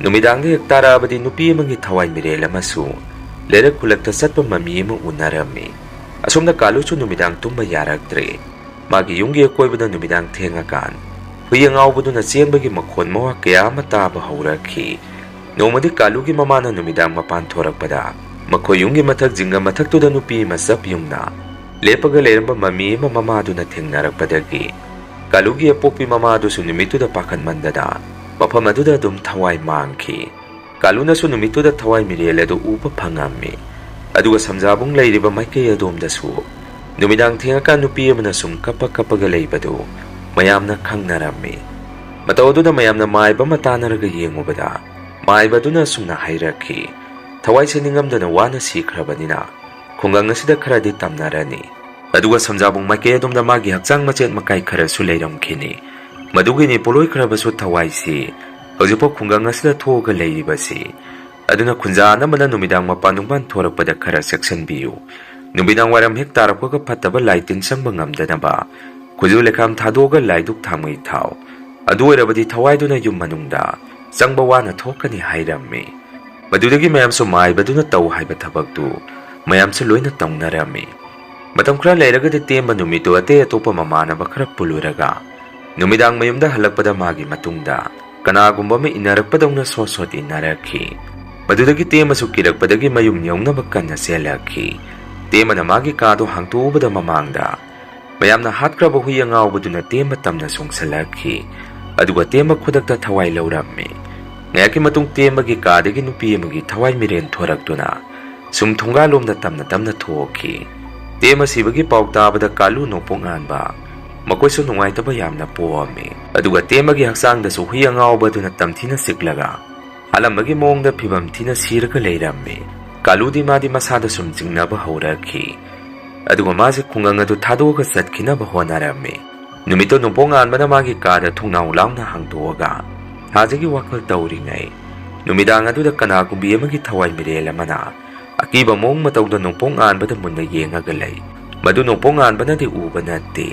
ꯅꯨꯃꯤꯗꯥꯡꯗ ꯍꯦꯛ ꯇꯥꯔꯛꯑꯕꯗꯤ ꯅꯨꯄꯤ ꯑꯃꯒꯤ ꯊꯋꯥꯏ ꯃꯤꯔꯦꯜ ꯑꯃꯁꯨ ꯂꯩꯔꯛ ꯈꯨꯜꯂꯛꯇ ꯆꯠꯄ ꯃꯃꯤ ꯑꯃ ꯎꯅꯔꯝꯃꯤ꯫ ꯑꯁꯣꯝꯗ ꯀꯥꯂꯨꯁꯨ ꯅꯨꯃꯤꯗꯥꯡ ꯇꯨꯝꯕ ꯌꯥꯔꯛꯇ꯭ꯔꯦ꯫ ꯃꯥꯒꯤ ꯌꯨꯝꯒꯤ ꯑꯀꯣꯏꯕꯗ ꯅꯨꯃꯤꯗꯥꯡ ꯊꯦꯡꯉꯀꯥꯟ ꯍꯨꯏ ꯑꯉꯥꯎꯕꯗꯨꯅ ꯆꯦꯟꯕꯒꯤ ꯃꯈꯣꯟ ꯃꯋꯥ ꯀꯌꯥ ꯑꯃ ꯇꯥꯕ ꯍꯧꯔꯛꯈꯤ꯫ ꯅꯣꯡꯃꯗꯤ ꯀꯥꯂꯨꯒꯤ ꯃꯃꯥꯅ ꯅꯨꯃꯤꯗꯥꯡ ꯃꯄꯥꯟ ꯊꯣꯔꯛꯄꯗ ꯃꯈꯣꯏ ꯌꯨꯝꯒꯤ ꯃꯊꯛ ꯖꯤꯡꯒ ꯃꯊꯛꯇꯨꯗ ꯅꯨꯄꯤ ꯑꯃ ꯆꯞ ꯌꯨꯡꯅ ꯂꯦꯞꯄꯒ ꯂꯩꯔꯝꯕ ꯃꯃꯤ ꯑꯃ ꯃꯃꯥꯗꯨꯅ ꯊꯦꯡꯅꯔꯛꯄꯗꯒꯤ ꯀꯥꯂꯨꯒꯤ ꯑꯄꯣꯛꯄꯤ ꯃꯃꯥꯗꯨꯁꯨ ꯅꯨꯃꯤꯠꯇꯨꯗ ꯄꯥꯈꯠꯃꯟꯗꯅ ꯃꯐꯝ ꯑꯗꯨꯗ ꯑꯗꯨꯝ ꯊꯋꯥꯏ ꯃꯥꯡꯈꯤ꯫ ꯀꯥꯂꯨꯅꯁꯨ ꯅꯨꯃꯤꯠꯇꯨꯗ ꯊꯋꯥꯏ ꯃꯤꯔꯦꯜ ꯑꯗꯨ ꯎꯕ ꯐꯪꯉꯝꯃꯤ꯫ ꯑꯗꯨꯒ ꯁꯝꯖꯥꯕꯨꯡ ꯂꯩꯔꯤꯕ ꯃꯥꯏꯀꯩ ꯑꯗꯣꯝꯗꯁꯨ ꯅꯨꯃꯤꯗꯥꯡ ꯊꯦꯡꯉꯀꯥꯟ ꯅꯨꯄꯤ ꯑꯃꯅ ꯁꯨꯝ ꯀꯞꯄ ꯀꯞꯄꯒ ꯂꯩꯕꯗꯨ ꯃꯌꯥꯝꯅ ꯈꯪꯅꯔꯝꯃꯤ꯫ ꯃꯇꯧ ꯑꯗꯨꯗ ꯃꯌꯥꯝꯅ ꯃꯥꯏꯕ ꯑꯃ ꯇꯥꯟꯅꯔꯒ ꯌꯦꯡꯉꯨꯕꯗ ꯃꯥꯏꯕ ꯑꯗꯨꯅ ꯑꯁꯨꯝꯅ ꯍꯥꯏꯔꯛꯈꯤ, "ꯊꯋꯥꯏꯁꯦ ꯅꯤꯡꯉꯝꯗꯅ ꯋꯥꯅ ꯁꯤꯈ꯭ꯔꯕꯅꯤꯅ ꯈꯨꯡꯒꯪ ꯑꯁꯤꯗ ꯈꯔꯗꯤ ꯇꯝꯅꯔꯅꯤ꯫ ꯑꯗꯨꯒ ꯁꯝꯖꯥꯕꯨꯡ ꯃꯥꯏꯀꯩ ꯑꯗꯣꯝꯗ ꯃꯥꯒꯤ ꯍꯛꯆꯥꯡ ꯃꯆꯦꯠ ꯃꯀꯥꯏ ꯈꯔꯁꯨ ꯂꯩꯔꯝꯈꯤꯅꯤ꯫ ꯃꯗꯨꯒꯤꯅꯤ ꯄꯣꯂꯣꯏꯈ꯭ꯔꯕꯁꯨ ꯊꯋꯥꯏꯁꯤ ꯍꯧꯖꯤꯛꯐꯥꯎ ꯈꯨꯡꯒꯪ ꯑꯁꯤꯗ ꯊꯣꯛꯑꯒ ꯂꯩꯔꯤꯕꯁꯤ꯫ ꯑꯗꯨꯅ ꯈꯨꯟꯖꯥ ꯑꯅꯝꯕꯅ ꯅꯨꯃꯤꯗꯥꯡ ꯃꯄꯥꯟ ꯅꯨꯡꯄꯥꯟ ꯊꯣꯔꯛꯄꯗ ꯈꯔ ꯆꯦꯛꯁꯤꯟꯕꯤꯌꯨ꯫ ꯅꯨꯃꯤꯗꯥꯡ ꯋꯥꯏꯔꯝ ꯍꯦꯛ ꯇꯥꯔꯛꯄꯒ ꯐꯠꯇꯕ ꯂꯥꯏ ꯇꯤꯟ ꯆꯪꯕ ꯉꯝꯗꯅꯕ ꯈꯨꯖꯨ ꯂꯩꯈꯥꯝ ꯊꯥꯗꯣꯛꯑꯒ ꯂꯥꯏꯗꯨꯛ ꯊꯥꯡꯃꯩ ꯊꯥꯎ꯫ ꯑꯗꯨ ꯑꯣꯏꯔꯕꯗꯤ ꯊꯋꯥꯏꯗꯨꯅ ꯌꯨꯝ ꯃꯅꯨꯡꯗ ꯆꯪꯕ ꯋꯥꯅ ꯊꯣꯛꯀꯅꯤ" ꯍꯥꯏꯔꯝꯃꯤ꯫ ꯃꯗꯨꯗꯒꯤ ꯃꯌꯥꯝꯁꯨ ꯃꯥꯏꯕꯗꯨꯅ ꯇꯧ ꯍꯥꯏꯕ ꯊꯕꯛꯇꯨ ꯃꯌꯥꯝꯁꯨ ꯂꯣꯏꯅ ꯇꯧꯅꯔꯝꯃꯤ꯫ ꯃꯇꯝ ꯈꯔ ꯂꯩꯔꯒꯗꯤ ꯇꯦꯝꯕ ꯅꯨꯃꯤꯠꯇꯨ ꯑꯇꯩ ꯑꯇꯣꯞꯄ ꯃꯃꯥꯟꯅꯕ ꯈꯔ ꯄꯨꯜꯂꯨꯔꯒ ꯅꯨꯃꯤꯗꯥꯡ ꯃꯌꯨꯝꯗ ꯍꯜꯂꯛꯄꯗ ꯃꯥꯒꯤ ꯃꯇꯨꯡꯗ ꯀꯅꯥꯒꯨꯝꯕ ꯑꯃ ꯏꯟꯅꯔꯛꯄꯗꯧꯅ ꯁꯣꯠ ꯁꯣꯠ ꯏꯟꯅꯔꯛꯈꯤ꯫ ꯃꯗꯨꯗꯒꯤ ꯇꯦꯝꯕꯁꯨ ꯀꯤꯔꯛꯄꯗꯒꯤ ꯃꯌꯨꯝ ꯌꯧꯅꯕ ꯀꯟꯅ ꯆꯦꯜꯂꯛꯈꯤ꯫ ꯇꯦꯝꯕꯅ ꯃꯥꯒꯤ ꯀꯥꯗꯣ ꯍꯥꯡꯇꯣꯛꯎꯕꯗ ꯃꯃꯥꯡꯗ ꯃꯌꯥꯝꯅ ꯍꯥꯠꯈ꯭ꯔꯕ ꯍꯨꯏ ꯑꯉꯥꯎꯕꯗꯨꯅ ꯇꯦꯝꯕ ꯇꯝꯅ ꯆꯣꯡꯁꯤꯜꯂꯛꯈꯤ꯫ ꯑꯗꯨꯒ ꯇꯦꯝꯕ ꯈꯨꯗꯛꯇ ꯊꯋꯥꯏ ꯂꯧꯔꯝꯃꯤ꯫ ꯉꯥꯏꯍꯥꯛꯀꯤ ꯃꯇꯨꯡ ꯇꯦꯝꯕꯒꯤ ꯀꯥꯗꯒꯤ ꯅꯨꯄꯤ ꯑꯃꯒꯤ ꯊꯋꯥꯏ ꯃꯤꯔꯦꯟ ꯊꯣꯔꯛꯇꯨꯅ ꯁꯨꯝ ꯊꯣꯡꯒꯥꯜꯂꯣꯝꯗ ꯇꯝꯅ ꯇꯝꯅ ꯊꯣꯛꯈꯤ꯫ ꯇꯦꯝꯃ ꯁꯤꯕꯒꯤ ꯄꯥꯎ ꯇꯥꯕꯗ ꯀꯥꯂꯨ, ꯅꯣꯡꯄꯣꯛ ꯉꯥꯟꯕ ꯃꯈꯣꯏꯁꯨ ꯅꯨꯡꯉꯥꯏꯇꯕ ꯌꯥꯝꯅ ꯄꯣꯛꯑꯝꯃꯤ꯫ ꯑꯗꯨꯒ ꯇꯦꯝꯃꯒꯤ ꯍꯛꯆꯥꯡꯗꯁꯨ ꯍꯨꯏ ꯑꯉꯥꯎꯕ ꯑꯗꯨꯅ ꯇꯝꯊꯤꯅ ꯆꯤꯛꯂꯒ ꯍꯥꯠꯂꯝꯕꯒꯤ ꯃꯑꯣꯡꯗ ꯐꯤꯕꯝ ꯊꯤꯅ ꯁꯤꯔꯒ ꯂꯩꯔꯝꯃꯤ꯫ ꯀꯥꯂꯨꯗꯤ ꯃꯥꯗꯤ ꯃꯁꯥꯗ ꯁꯨꯝ ꯆꯤꯡꯅꯕ ꯍꯧꯔꯛꯈꯤ꯫ ꯑꯗꯨꯒ ꯃꯥꯁꯦ ꯈꯨꯡꯒꯪ ꯑꯗꯨ ꯊꯥꯗꯣꯛꯑꯒ ꯆꯠꯈꯤꯅꯕ ꯍꯣꯠꯅꯔꯝꯃꯤ꯫ ꯅꯨꯃꯤꯠꯇꯣ ꯅꯣꯡꯄꯣꯛ ꯉꯥꯟꯕꯅ ꯃꯥꯒꯤ ꯀꯥꯗ ꯊꯣꯡꯅꯥꯎ ꯂꯥꯎꯅ ꯍꯥꯡꯗꯣꯛꯑꯒ ꯊꯥꯖꯒꯤ ꯋꯥꯈꯜ ꯇꯧꯔꯤꯉꯩ, ꯅꯨꯃꯤꯗꯥꯡ ꯑꯗꯨꯗ ꯀꯅꯥꯒꯨꯝꯕꯤ ꯑꯃꯒꯤ ꯊꯋꯥꯏ ꯃꯤꯔꯦꯜ ꯑꯃꯅ ꯑꯀꯤꯕ ꯃꯑꯣꯡ ꯃꯇꯧꯗ ꯅꯣꯡꯄꯣꯛ ꯉꯥꯟꯕꯗ ꯃꯨꯟꯅ ꯌꯦꯡꯉꯒ ꯂꯩ꯫ ꯃꯗꯨ ꯅꯣꯡꯄꯣꯛ ꯉꯥꯟꯕꯅꯗꯤ ꯎꯕ ꯅꯠꯇꯦ꯫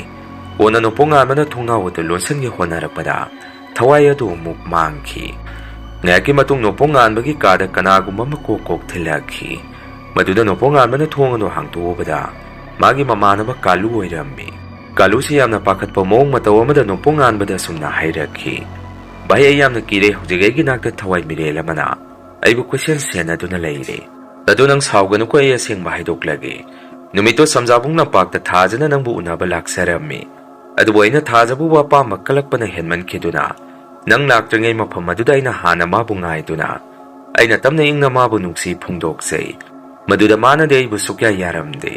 ꯀꯣꯟꯅ ꯅꯣꯡꯄꯣꯛ ꯉꯥꯟꯕꯅ ꯊꯣꯡꯅꯥꯎ ꯑꯗꯨ ꯂꯣꯟꯁꯤꯟꯒꯦ ꯍꯣꯠꯅꯔꯛꯄꯗ ꯊꯋꯥꯏ ꯑꯗꯨ ꯑꯃꯨꯛ ꯃꯥꯡꯈꯤ꯫ ꯉꯥꯏꯍꯥꯛꯀꯤ ꯃꯇꯨꯡ ꯅꯣꯡꯄꯣꯛ ꯉꯥꯟꯕꯒꯤ ꯀꯥꯗ ꯀꯅꯥꯒꯨꯝꯕ ꯑꯃ ꯀꯣꯛ ꯀꯣꯛ ꯊꯤꯜꯂꯛꯈꯤ꯫ ꯃꯗꯨꯗ ꯅꯣꯡꯄꯣꯛ ꯉꯥꯟꯕꯅ ꯊꯣꯡ ꯑꯗꯨ ꯍꯥꯡꯗꯣꯛꯎꯕꯗ ꯃꯥꯒꯤ ꯃꯃꯥꯟꯅꯕ ꯀꯥꯂꯨ ꯑꯣꯏꯔꯝꯃꯤ꯫ ꯀꯥꯂꯨꯁꯤ ꯌꯥꯝꯅ ꯄꯥꯈꯠꯄ ꯃꯑꯣꯡ ꯃꯇꯧ ꯑꯃꯗ ꯅꯣꯡꯄꯣꯛ ꯉꯥꯟꯕꯗ ꯑꯁꯨꯝꯅ ꯍꯥꯏꯔꯛꯈꯤ, "ꯚꯥꯏ, ꯑꯩ ꯌꯥꯝꯅ ꯀꯤꯔꯦ꯫ ꯍꯧꯖꯤꯛ ꯑꯩꯒꯤ ꯅꯥꯛꯇ ꯊꯋꯥꯏ ꯃꯤꯔꯦꯜ ꯑꯃꯅ ꯑꯩꯕꯨ ꯀꯣꯏꯁꯦꯟ ꯁꯦꯟꯅꯗꯨꯅ ꯂꯩꯔꯦ꯫ ꯑꯗꯨ ꯅꯪ ꯁꯥꯎꯒꯅꯨꯀꯣ, ꯑꯩ ꯑꯁꯦꯡꯕ ꯍꯥꯏꯗꯣꯛꯂꯒꯦ꯫ ꯅꯨꯃꯤꯠꯇꯣ ꯁꯝꯖꯥꯕꯨꯡ ꯂꯝꯄꯥꯛꯇ ꯊꯥꯖꯅ ꯅꯪꯕꯨ ꯎꯅꯕ ꯂꯥꯛꯆꯔꯝꯃꯤ꯫ ꯑꯗꯨꯕꯨ ꯑꯩꯅ ꯊꯥꯖꯕꯨ ꯑꯄꯥꯝꯕ ꯀꯜꯂꯛꯄꯅ ꯍꯦꯟꯃꯟꯈꯤꯗꯨꯅ ꯅꯪ ꯂꯥꯛꯇ꯭ꯔꯤꯉꯩ ꯃꯐꯝ ꯑꯗꯨꯗ ꯑꯩꯅ ꯍꯥꯟꯅ ꯃꯥꯕꯨ ꯉꯥꯏꯗꯨꯅ ꯑꯩꯅ ꯇꯞꯅ ꯏꯪꯅ ꯃꯥꯕꯨ ꯅꯨꯡꯁꯤ ꯐꯣꯡꯗꯣꯛꯆꯩ꯫ ꯃꯗꯨꯗ ꯃꯥꯅꯗꯤ ꯑꯩꯕꯨ ꯁꯨꯛꯌꯥ ꯌꯥꯔꯝꯗꯦ꯫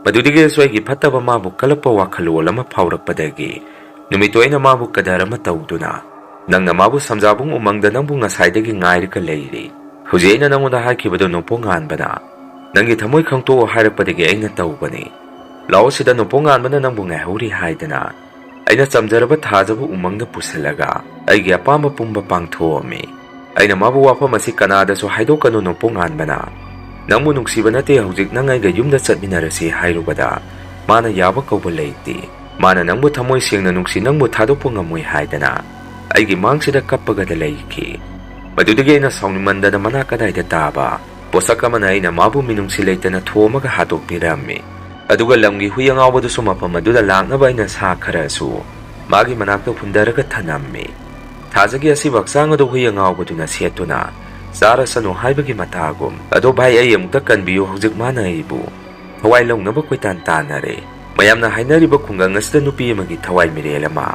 ꯃꯗꯨꯗꯒꯤꯁꯨ ꯑꯩꯒꯤ ꯐꯠꯇꯕ ꯃꯥꯕꯨ ꯀꯜꯂꯛꯄ ꯋꯥꯈꯜꯂꯣꯟ ꯑꯃ ꯐꯥꯎꯔꯛꯄꯗꯒꯤ ꯅꯨꯃꯤꯠꯇꯣ ꯑꯩꯅ ꯃꯥꯕꯨ ꯀꯗꯔ ꯑꯃ ꯇꯧꯗꯨꯅ ꯅꯪꯅ ꯃꯥꯕꯨ ꯁꯝꯖꯥꯕꯨꯡ ꯎꯃꯪꯗ ꯅꯪꯕꯨ ꯉꯁꯥꯏꯗꯒꯤ ꯉꯥꯏꯔꯒ ꯂꯩꯔꯤ꯫ ꯍꯧꯖꯤꯛ ꯑꯩꯅ ꯅꯪꯉꯣꯟꯗ ꯍꯥꯏꯈꯤꯕꯗꯨ ꯅꯣꯡꯄꯣꯛ ꯉꯥꯟꯕꯅ ꯅꯪꯒꯤ ꯊꯃꯣꯏ ꯈꯪꯇꯣꯛꯑꯣ ꯍꯥꯏꯔꯛꯄꯗꯒꯤ ꯑꯩꯅ ꯇꯧꯕꯅꯤ꯫ ꯂꯥꯛꯑꯣ, ꯁꯤꯗ ꯅꯣꯡꯄꯣꯛ ꯉꯥꯟꯕꯅ ꯅꯪꯕꯨ ꯉꯥꯏꯍꯧꯔꯤ" ꯍꯥꯏꯗꯅ ꯑꯩꯅ ꯆꯝꯖꯔꯕ ꯊꯥꯖꯕꯨ ꯎꯃꯪꯗ ꯄꯨꯁꯤꯜꯂꯒ ꯑꯩꯒꯤ ꯑꯄꯥꯝꯕ ꯄꯨꯝꯕ ꯄꯥꯡꯊꯣꯛꯑꯝꯃꯤ꯫ ꯑꯩꯅ ꯃꯥꯕꯨ ꯋꯥꯐꯝ ꯑꯁꯤ ꯀꯅꯥꯗꯁꯨ ꯍꯥꯏꯗꯣꯛꯀꯅꯨ ꯅꯣꯡꯄꯣꯛ ꯉꯥꯟꯕꯅ꯫ ꯅꯪꯕꯨ ꯅꯨꯡꯁꯤꯕ ꯅꯠꯇꯦ, ꯍꯧꯖꯤꯛ ꯅꯪ ꯑꯩꯒ ꯌꯨꯝꯗ ꯆꯠꯃꯤꯟꯅꯔꯁꯤ ꯍꯥꯏꯔꯨꯕꯗ ꯃꯥꯅ ꯌꯥꯕ ꯀꯧꯕ ꯂꯩꯇꯦ꯫ ꯃꯥꯅ ꯅꯪꯕꯨ ꯊꯃꯣꯏ ꯁꯦꯡꯅ ꯅꯨꯡꯁꯤ, ꯅꯪꯕꯨ ꯊꯥꯗꯣꯛꯄ ꯉꯝꯃꯣꯏ ꯍꯥꯏꯗꯅ ꯑꯩꯒꯤ ꯃꯥꯡꯁꯤꯗ ꯀꯞꯄꯒꯗ ꯂꯩꯈꯤ꯫ ꯃꯗꯨꯗꯒꯤ ꯑꯩꯅ ꯁꯥꯎꯅꯤꯡꯃꯟꯗꯅ ꯃꯅꯥ ꯀꯗꯥꯏꯗ ꯇꯥꯕ ꯄꯣꯠꯁꯛ ꯑꯃꯅ ꯑꯩꯅ ꯃꯥꯕꯨ ꯃꯤꯅꯨꯡꯁꯤ ꯂꯩꯇꯅ ꯊꯣꯝꯃꯒ ꯍꯥꯠꯇꯣꯛꯄꯤꯔꯝꯃꯤ꯫ ꯑꯗꯨꯒ ꯂꯝꯒꯤ ꯍꯨꯏ ꯑꯉꯥꯎꯕꯗꯨꯁꯨ ꯃꯐꯝ ꯑꯗꯨꯗ ꯂꯥꯛꯅꯕ ꯑꯩꯅ ꯁꯥ ꯈꯔꯁꯨ ꯃꯥꯒꯤ ꯃꯅꯥꯛꯇ ꯍꯨꯟꯗꯔꯒ ꯊꯅꯝꯃꯤ꯫ ꯊꯥꯖꯒꯤ ꯑꯁꯤꯕ ꯍꯛꯆꯥꯡ ꯑꯗꯨ ꯍꯨꯏ ꯑꯉꯥꯎꯕꯗꯨꯅ ꯁꯦꯠꯇꯨꯅ ꯆꯥꯔꯁꯅꯨ ꯍꯥꯏꯕꯒꯤ ꯃꯇꯥꯒꯨꯝ꯫ ꯑꯗꯣ ꯚꯥꯏ, ꯑꯩ ꯑꯃꯨꯛꯇ ꯀꯟꯕꯤꯌꯨ, ꯍꯧꯖꯤꯛ ꯃꯥꯅ ꯑꯩꯕꯨ ꯊꯋꯥꯏ ꯂꯧꯅꯕ ꯀꯣꯏꯇꯥꯟ ꯇꯥꯟꯅꯔꯦ꯫ ꯃꯌꯥꯝꯅ ꯍꯥꯏꯅꯔꯤꯕ ꯈꯨꯡꯒꯪ ꯑꯁꯤꯗ ꯅꯨꯄꯤ ꯑꯃꯒꯤ ꯊꯋꯥꯏ ꯃꯤꯔꯦꯜ ꯑꯃ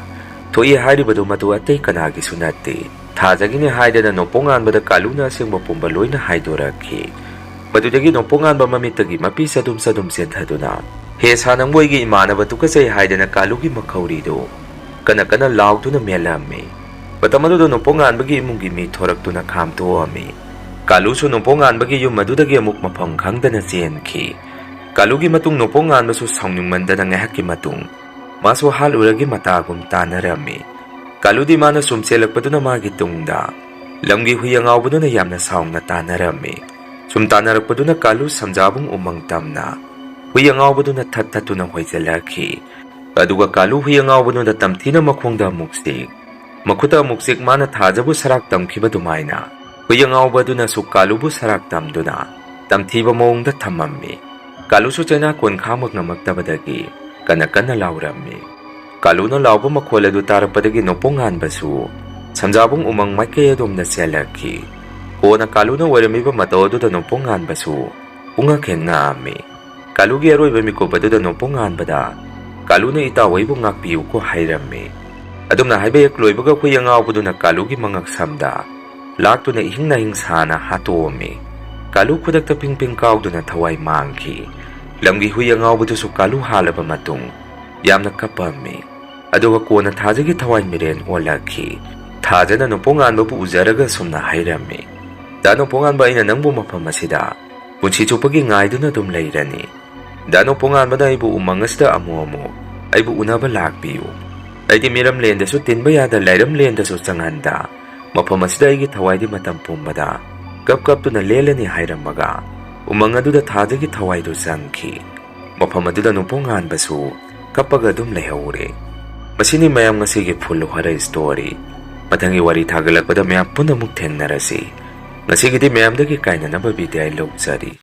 ꯊꯣꯛꯏ ꯍꯥꯏꯔꯤꯕꯗꯨ ꯃꯗꯨ ꯑꯇꯩ ꯀꯅꯥꯒꯤꯁꯨ ꯅꯠꯇꯦ, ꯊꯥꯖꯒꯤꯅꯤ ꯍꯥꯏꯗꯅ ꯅꯣꯡꯄꯣꯛ ꯉꯥꯟꯕꯗ ꯀꯥꯂꯨꯅ ꯑꯁꯦꯡꯕ ꯄꯨꯝꯕ ꯂꯣꯏꯅ ꯍꯥꯏꯗꯣꯔꯛꯈꯤ꯫ ꯃꯗꯨꯗꯒꯤ ꯅꯣꯡꯄꯣꯛ ꯉꯥꯟꯕ ꯃꯃꯤꯠꯇꯒꯤ ꯃꯄꯤ ꯆꯗꯨꯝ ꯆꯗꯨꯝ ꯆꯦꯟꯊꯗꯨꯅ, "ꯍꯦ ꯁꯥ ꯅꯪꯕꯨ ꯑꯩꯒꯤ ꯏꯃꯥꯟꯅꯕ ꯇꯨꯀꯠꯆꯩ" ꯍꯥꯏꯗꯅ ꯀꯥꯂꯨꯒꯤ ꯃꯈꯧꯔꯤꯗꯨ ꯀꯟꯅ ꯀꯟꯅ ꯂꯥꯎꯗꯨꯅ ꯃꯦꯜꯂꯝꯃꯤ꯫ ꯃꯇꯝ ꯑꯗꯨꯗ ꯅꯣꯡꯄꯣꯛ ꯉꯥꯟꯕꯒꯤ ꯏꯃꯨꯡꯒꯤ ꯃꯤ ꯊꯣꯔꯛꯇꯨꯅ ꯈꯥꯝꯇꯣꯛꯑꯝꯃꯤ꯫ ꯀꯥꯂꯨꯁꯨ ꯅꯣꯡꯄꯣꯛ ꯉꯥꯟꯕꯒꯤ ꯌꯨꯝ ꯑꯗꯨꯗꯒꯤ ꯑꯃꯨꯛ ꯃꯐꯝ ꯈꯪꯗꯅ ꯆꯦꯟꯈꯤ꯫ ꯀꯥꯂꯨꯒꯤ ꯃꯇꯨꯡ ꯅꯣꯡꯄꯣꯛ ꯉꯥꯟꯕꯁꯨ ꯁꯥꯎꯅꯤꯡꯃꯟꯗꯅ ꯉꯥꯏꯍꯥꯛꯀꯤ ꯃꯇꯨꯡ ꯃꯥꯁꯨ ꯍꯥꯠꯂꯨꯔꯒꯤ ꯃꯇꯥꯒꯨꯝ ꯇꯥꯟꯅꯔꯝꯃꯤ꯫ ꯀꯥꯂꯨꯗꯤ ꯃꯥꯅ ꯁꯨꯝ ꯆꯦꯜꯂꯛꯄꯗꯨꯅ ꯃꯥꯒꯤ ꯇꯨꯡꯗ ꯂꯝꯒꯤ ꯍꯨꯏ ꯑꯉꯥꯎꯕꯗꯨꯅ ꯌꯥꯝꯅ ꯁꯥꯎꯅ ꯇꯥꯟꯅꯔꯝꯃꯤ꯫ ꯁꯨꯝ ꯇꯥꯟꯅꯔꯛꯄꯗꯨꯅ ꯀꯥꯂꯨ ꯁꯝꯖꯥꯕꯨꯡ ꯎꯃꯪ ꯇꯝꯅ ꯍꯨꯏ ꯑꯉꯥꯎꯕꯗꯨꯅ ꯊꯠ ꯊꯠꯇꯨꯅ ꯍꯣꯏꯖꯤꯜꯂꯛꯈꯤ꯫ ꯑꯗꯨꯒ ꯀꯥꯂꯨ ꯍꯨꯏ ꯑꯉꯥꯎꯕꯗꯨꯅ ꯇꯝꯊꯤꯅ ꯃꯈꯣꯡꯗ ꯑꯃꯨꯛ ꯆꯤꯛ, ꯃꯈꯨꯠꯇ ꯑꯃꯨꯛ ꯆꯤꯛ, ꯃꯥꯅ ꯊꯥꯖꯕꯨ ꯁꯔꯥꯛ ꯇꯝꯈꯤꯕ ꯑꯗꯨꯃꯥꯏꯅ ꯍꯨꯏ ꯑꯉꯥꯎꯕ ꯑꯗꯨꯅꯁꯨ ꯀꯥꯂꯨꯕꯨ ꯁꯔꯥꯛ ꯇꯝꯗꯨꯅ ꯇꯝꯊꯤꯕ ꯃꯑꯣꯡꯗ ꯊꯝꯃꯝꯃꯤ꯫ ꯀꯥꯂꯨꯁꯨ ꯆꯩꯅꯥ ꯀꯣꯟ ꯈꯥꯡꯕ ꯉꯝꯃꯛꯇꯕꯗꯒꯤ ꯀꯟꯅ ꯀꯟꯅ ꯂꯥꯎꯔꯝꯃꯤ꯫ ꯀꯥꯂꯨꯅ ꯂꯥꯎꯕ ꯃꯈꯣꯜ ꯑꯗꯨ ꯇꯥꯔꯛꯄꯗꯒꯤ ꯅꯣꯡꯄꯣꯛ ꯉꯥꯟꯕꯁꯨ ꯁꯝꯖꯥꯕꯨꯡ ꯎꯃꯪ ꯃꯥꯏꯀꯩ ꯑꯗꯣꯝꯗ ꯆꯦꯜꯂꯛꯈꯤ꯫ ꯀꯣꯟꯅ ꯀꯥꯂꯨꯅ ꯑꯣꯏꯔꯝꯃꯤꯕ ꯃꯇꯧ ꯑꯗꯨꯗ ꯅꯣꯡꯄꯣꯛ ꯉꯥꯟꯕꯁꯨ ꯄꯨꯡꯉꯛ ꯍꯦꯛ ꯉꯛꯑꯝꯃꯤ꯫ ꯀꯥꯂꯨꯒꯤ ꯑꯔꯣꯏꯕ ꯃꯤꯀꯨꯞ ꯑꯗꯨꯗ ꯅꯣꯡꯄꯣꯛ ꯉꯥꯟꯕꯗ, "ꯀꯥꯂꯨꯅ ꯏꯇꯥꯎ ꯑꯩꯕꯨ ꯉꯥꯛꯄꯤꯌꯨꯀꯣ" ꯍꯥꯏꯔꯝꯃꯤ꯫ ꯑꯗꯨꯝꯅ ꯍꯥꯏꯕ ꯍꯦꯛ ꯂꯣꯏꯕꯒ ꯍꯨꯏ ꯑꯉꯥꯎꯕꯗꯨꯅ ꯀꯥꯂꯨꯒꯤ ꯃꯉꯛ ꯁꯝꯗ ꯂꯥꯛꯇꯨꯅ ꯏꯍꯤꯡ ꯅꯥꯍꯤꯡ ꯁꯥꯅ ꯍꯥꯠꯇꯣꯛꯑꯝꯃꯤ꯫ ꯀꯥꯂꯨ ꯈꯨꯗꯛꯇ ꯄꯤꯡ ꯄꯤꯡ ꯀꯥꯎꯗꯨꯅ ꯊꯋꯥꯏ ꯃꯥꯡꯈꯤ꯫ ꯂꯝꯒꯤ ꯍꯨꯏ ꯑꯉꯥꯎꯕꯗꯨꯁꯨ ꯀꯥꯂꯨ ꯍꯥꯠꯂꯕ ꯃꯇꯨꯡ ꯌꯥꯝꯅ ꯀꯞꯄꯝꯃꯤ꯫ ꯑꯗꯨꯒ ꯀꯣꯟꯅ ꯊꯥꯖꯒꯤ ꯊꯋꯥꯏ ꯃꯤꯔꯦꯟ ꯑꯣꯜꯂꯛꯈꯤ꯫ ꯊꯥꯖꯅ ꯅꯣꯡꯄꯣꯛ ꯉꯥꯟꯕꯕꯨ ꯎꯖꯔꯒ ꯁꯨꯝꯅ ꯍꯥꯏꯔꯝꯃꯤ, "ꯗꯥ ꯅꯣꯡꯄꯣꯛ ꯉꯥꯟꯕ, ꯑꯩꯅ ꯅꯪꯕꯨ ꯃꯐꯝ ꯑꯁꯤꯗ ꯄꯨꯟꯁꯤ ꯆꯨꯞꯄꯒꯤ ꯉꯥꯏꯗꯨꯅ ꯑꯗꯨꯝ ꯂꯩꯔꯅꯤ꯫ ꯗꯥ ꯅꯣꯡꯄꯣꯛ ꯉꯥꯟꯕꯅ ꯑꯩꯕꯨ ꯎꯃꯪ ꯑꯁꯤꯗ ꯑꯃꯨꯛ ꯑꯃꯨꯛ ꯑꯩꯕꯨ ꯎꯅꯕ ꯂꯥꯛꯄꯤꯌꯨ꯫ ꯑꯩꯗꯤ ꯃꯤꯔꯝꯂꯦꯟꯗꯁꯨ ꯇꯤꯟꯕ ꯌꯥꯗ, ꯂꯥꯏꯔꯝꯂꯦꯟꯗꯁꯨ ꯆꯪꯍꯟꯗ, ꯃꯐꯝ ꯑꯁꯤꯗ ꯑꯩꯒꯤ ꯊꯋꯥꯏꯗꯤ ꯃꯇꯝ ꯄꯨꯝꯕꯗ ꯀꯞ ꯀꯞꯇꯨꯅ ꯂꯦꯜꯂꯅꯤ" ꯍꯥꯏꯔꯝꯃꯒ ꯎꯃꯪ ꯑꯗꯨꯗ ꯊꯥꯖꯒꯤ ꯊꯋꯥꯏꯗꯨ ꯆꯪꯈꯤ꯫ ꯃꯐꯝ ꯑꯗꯨꯗ ꯅꯣꯡꯄꯣꯛ ꯉꯥꯟꯕꯁꯨ ꯀꯞꯄꯒ ꯑꯗꯨꯝ ꯂꯩꯍꯧꯔꯦ꯫ ꯃꯁꯤꯅꯤ ꯃꯌꯥꯝ ꯉꯁꯤꯒꯤ Full Horror Story꯫ ꯃꯊꯪꯒꯤ ꯋꯥꯔꯤ ꯊꯥꯒꯠꯂꯛꯄꯗ ꯃꯌꯥꯝ ꯄꯨꯟꯅ ꯑꯃꯨꯛ ꯊꯦꯡꯅꯔꯁꯤ꯫ ꯉꯁꯤꯒꯤꯗꯤ ꯃꯌꯥꯝꯗꯒꯤ ꯀꯥꯏꯅꯅꯕ ꯕꯤꯗꯥꯏ ꯂꯧꯖꯔꯤ꯫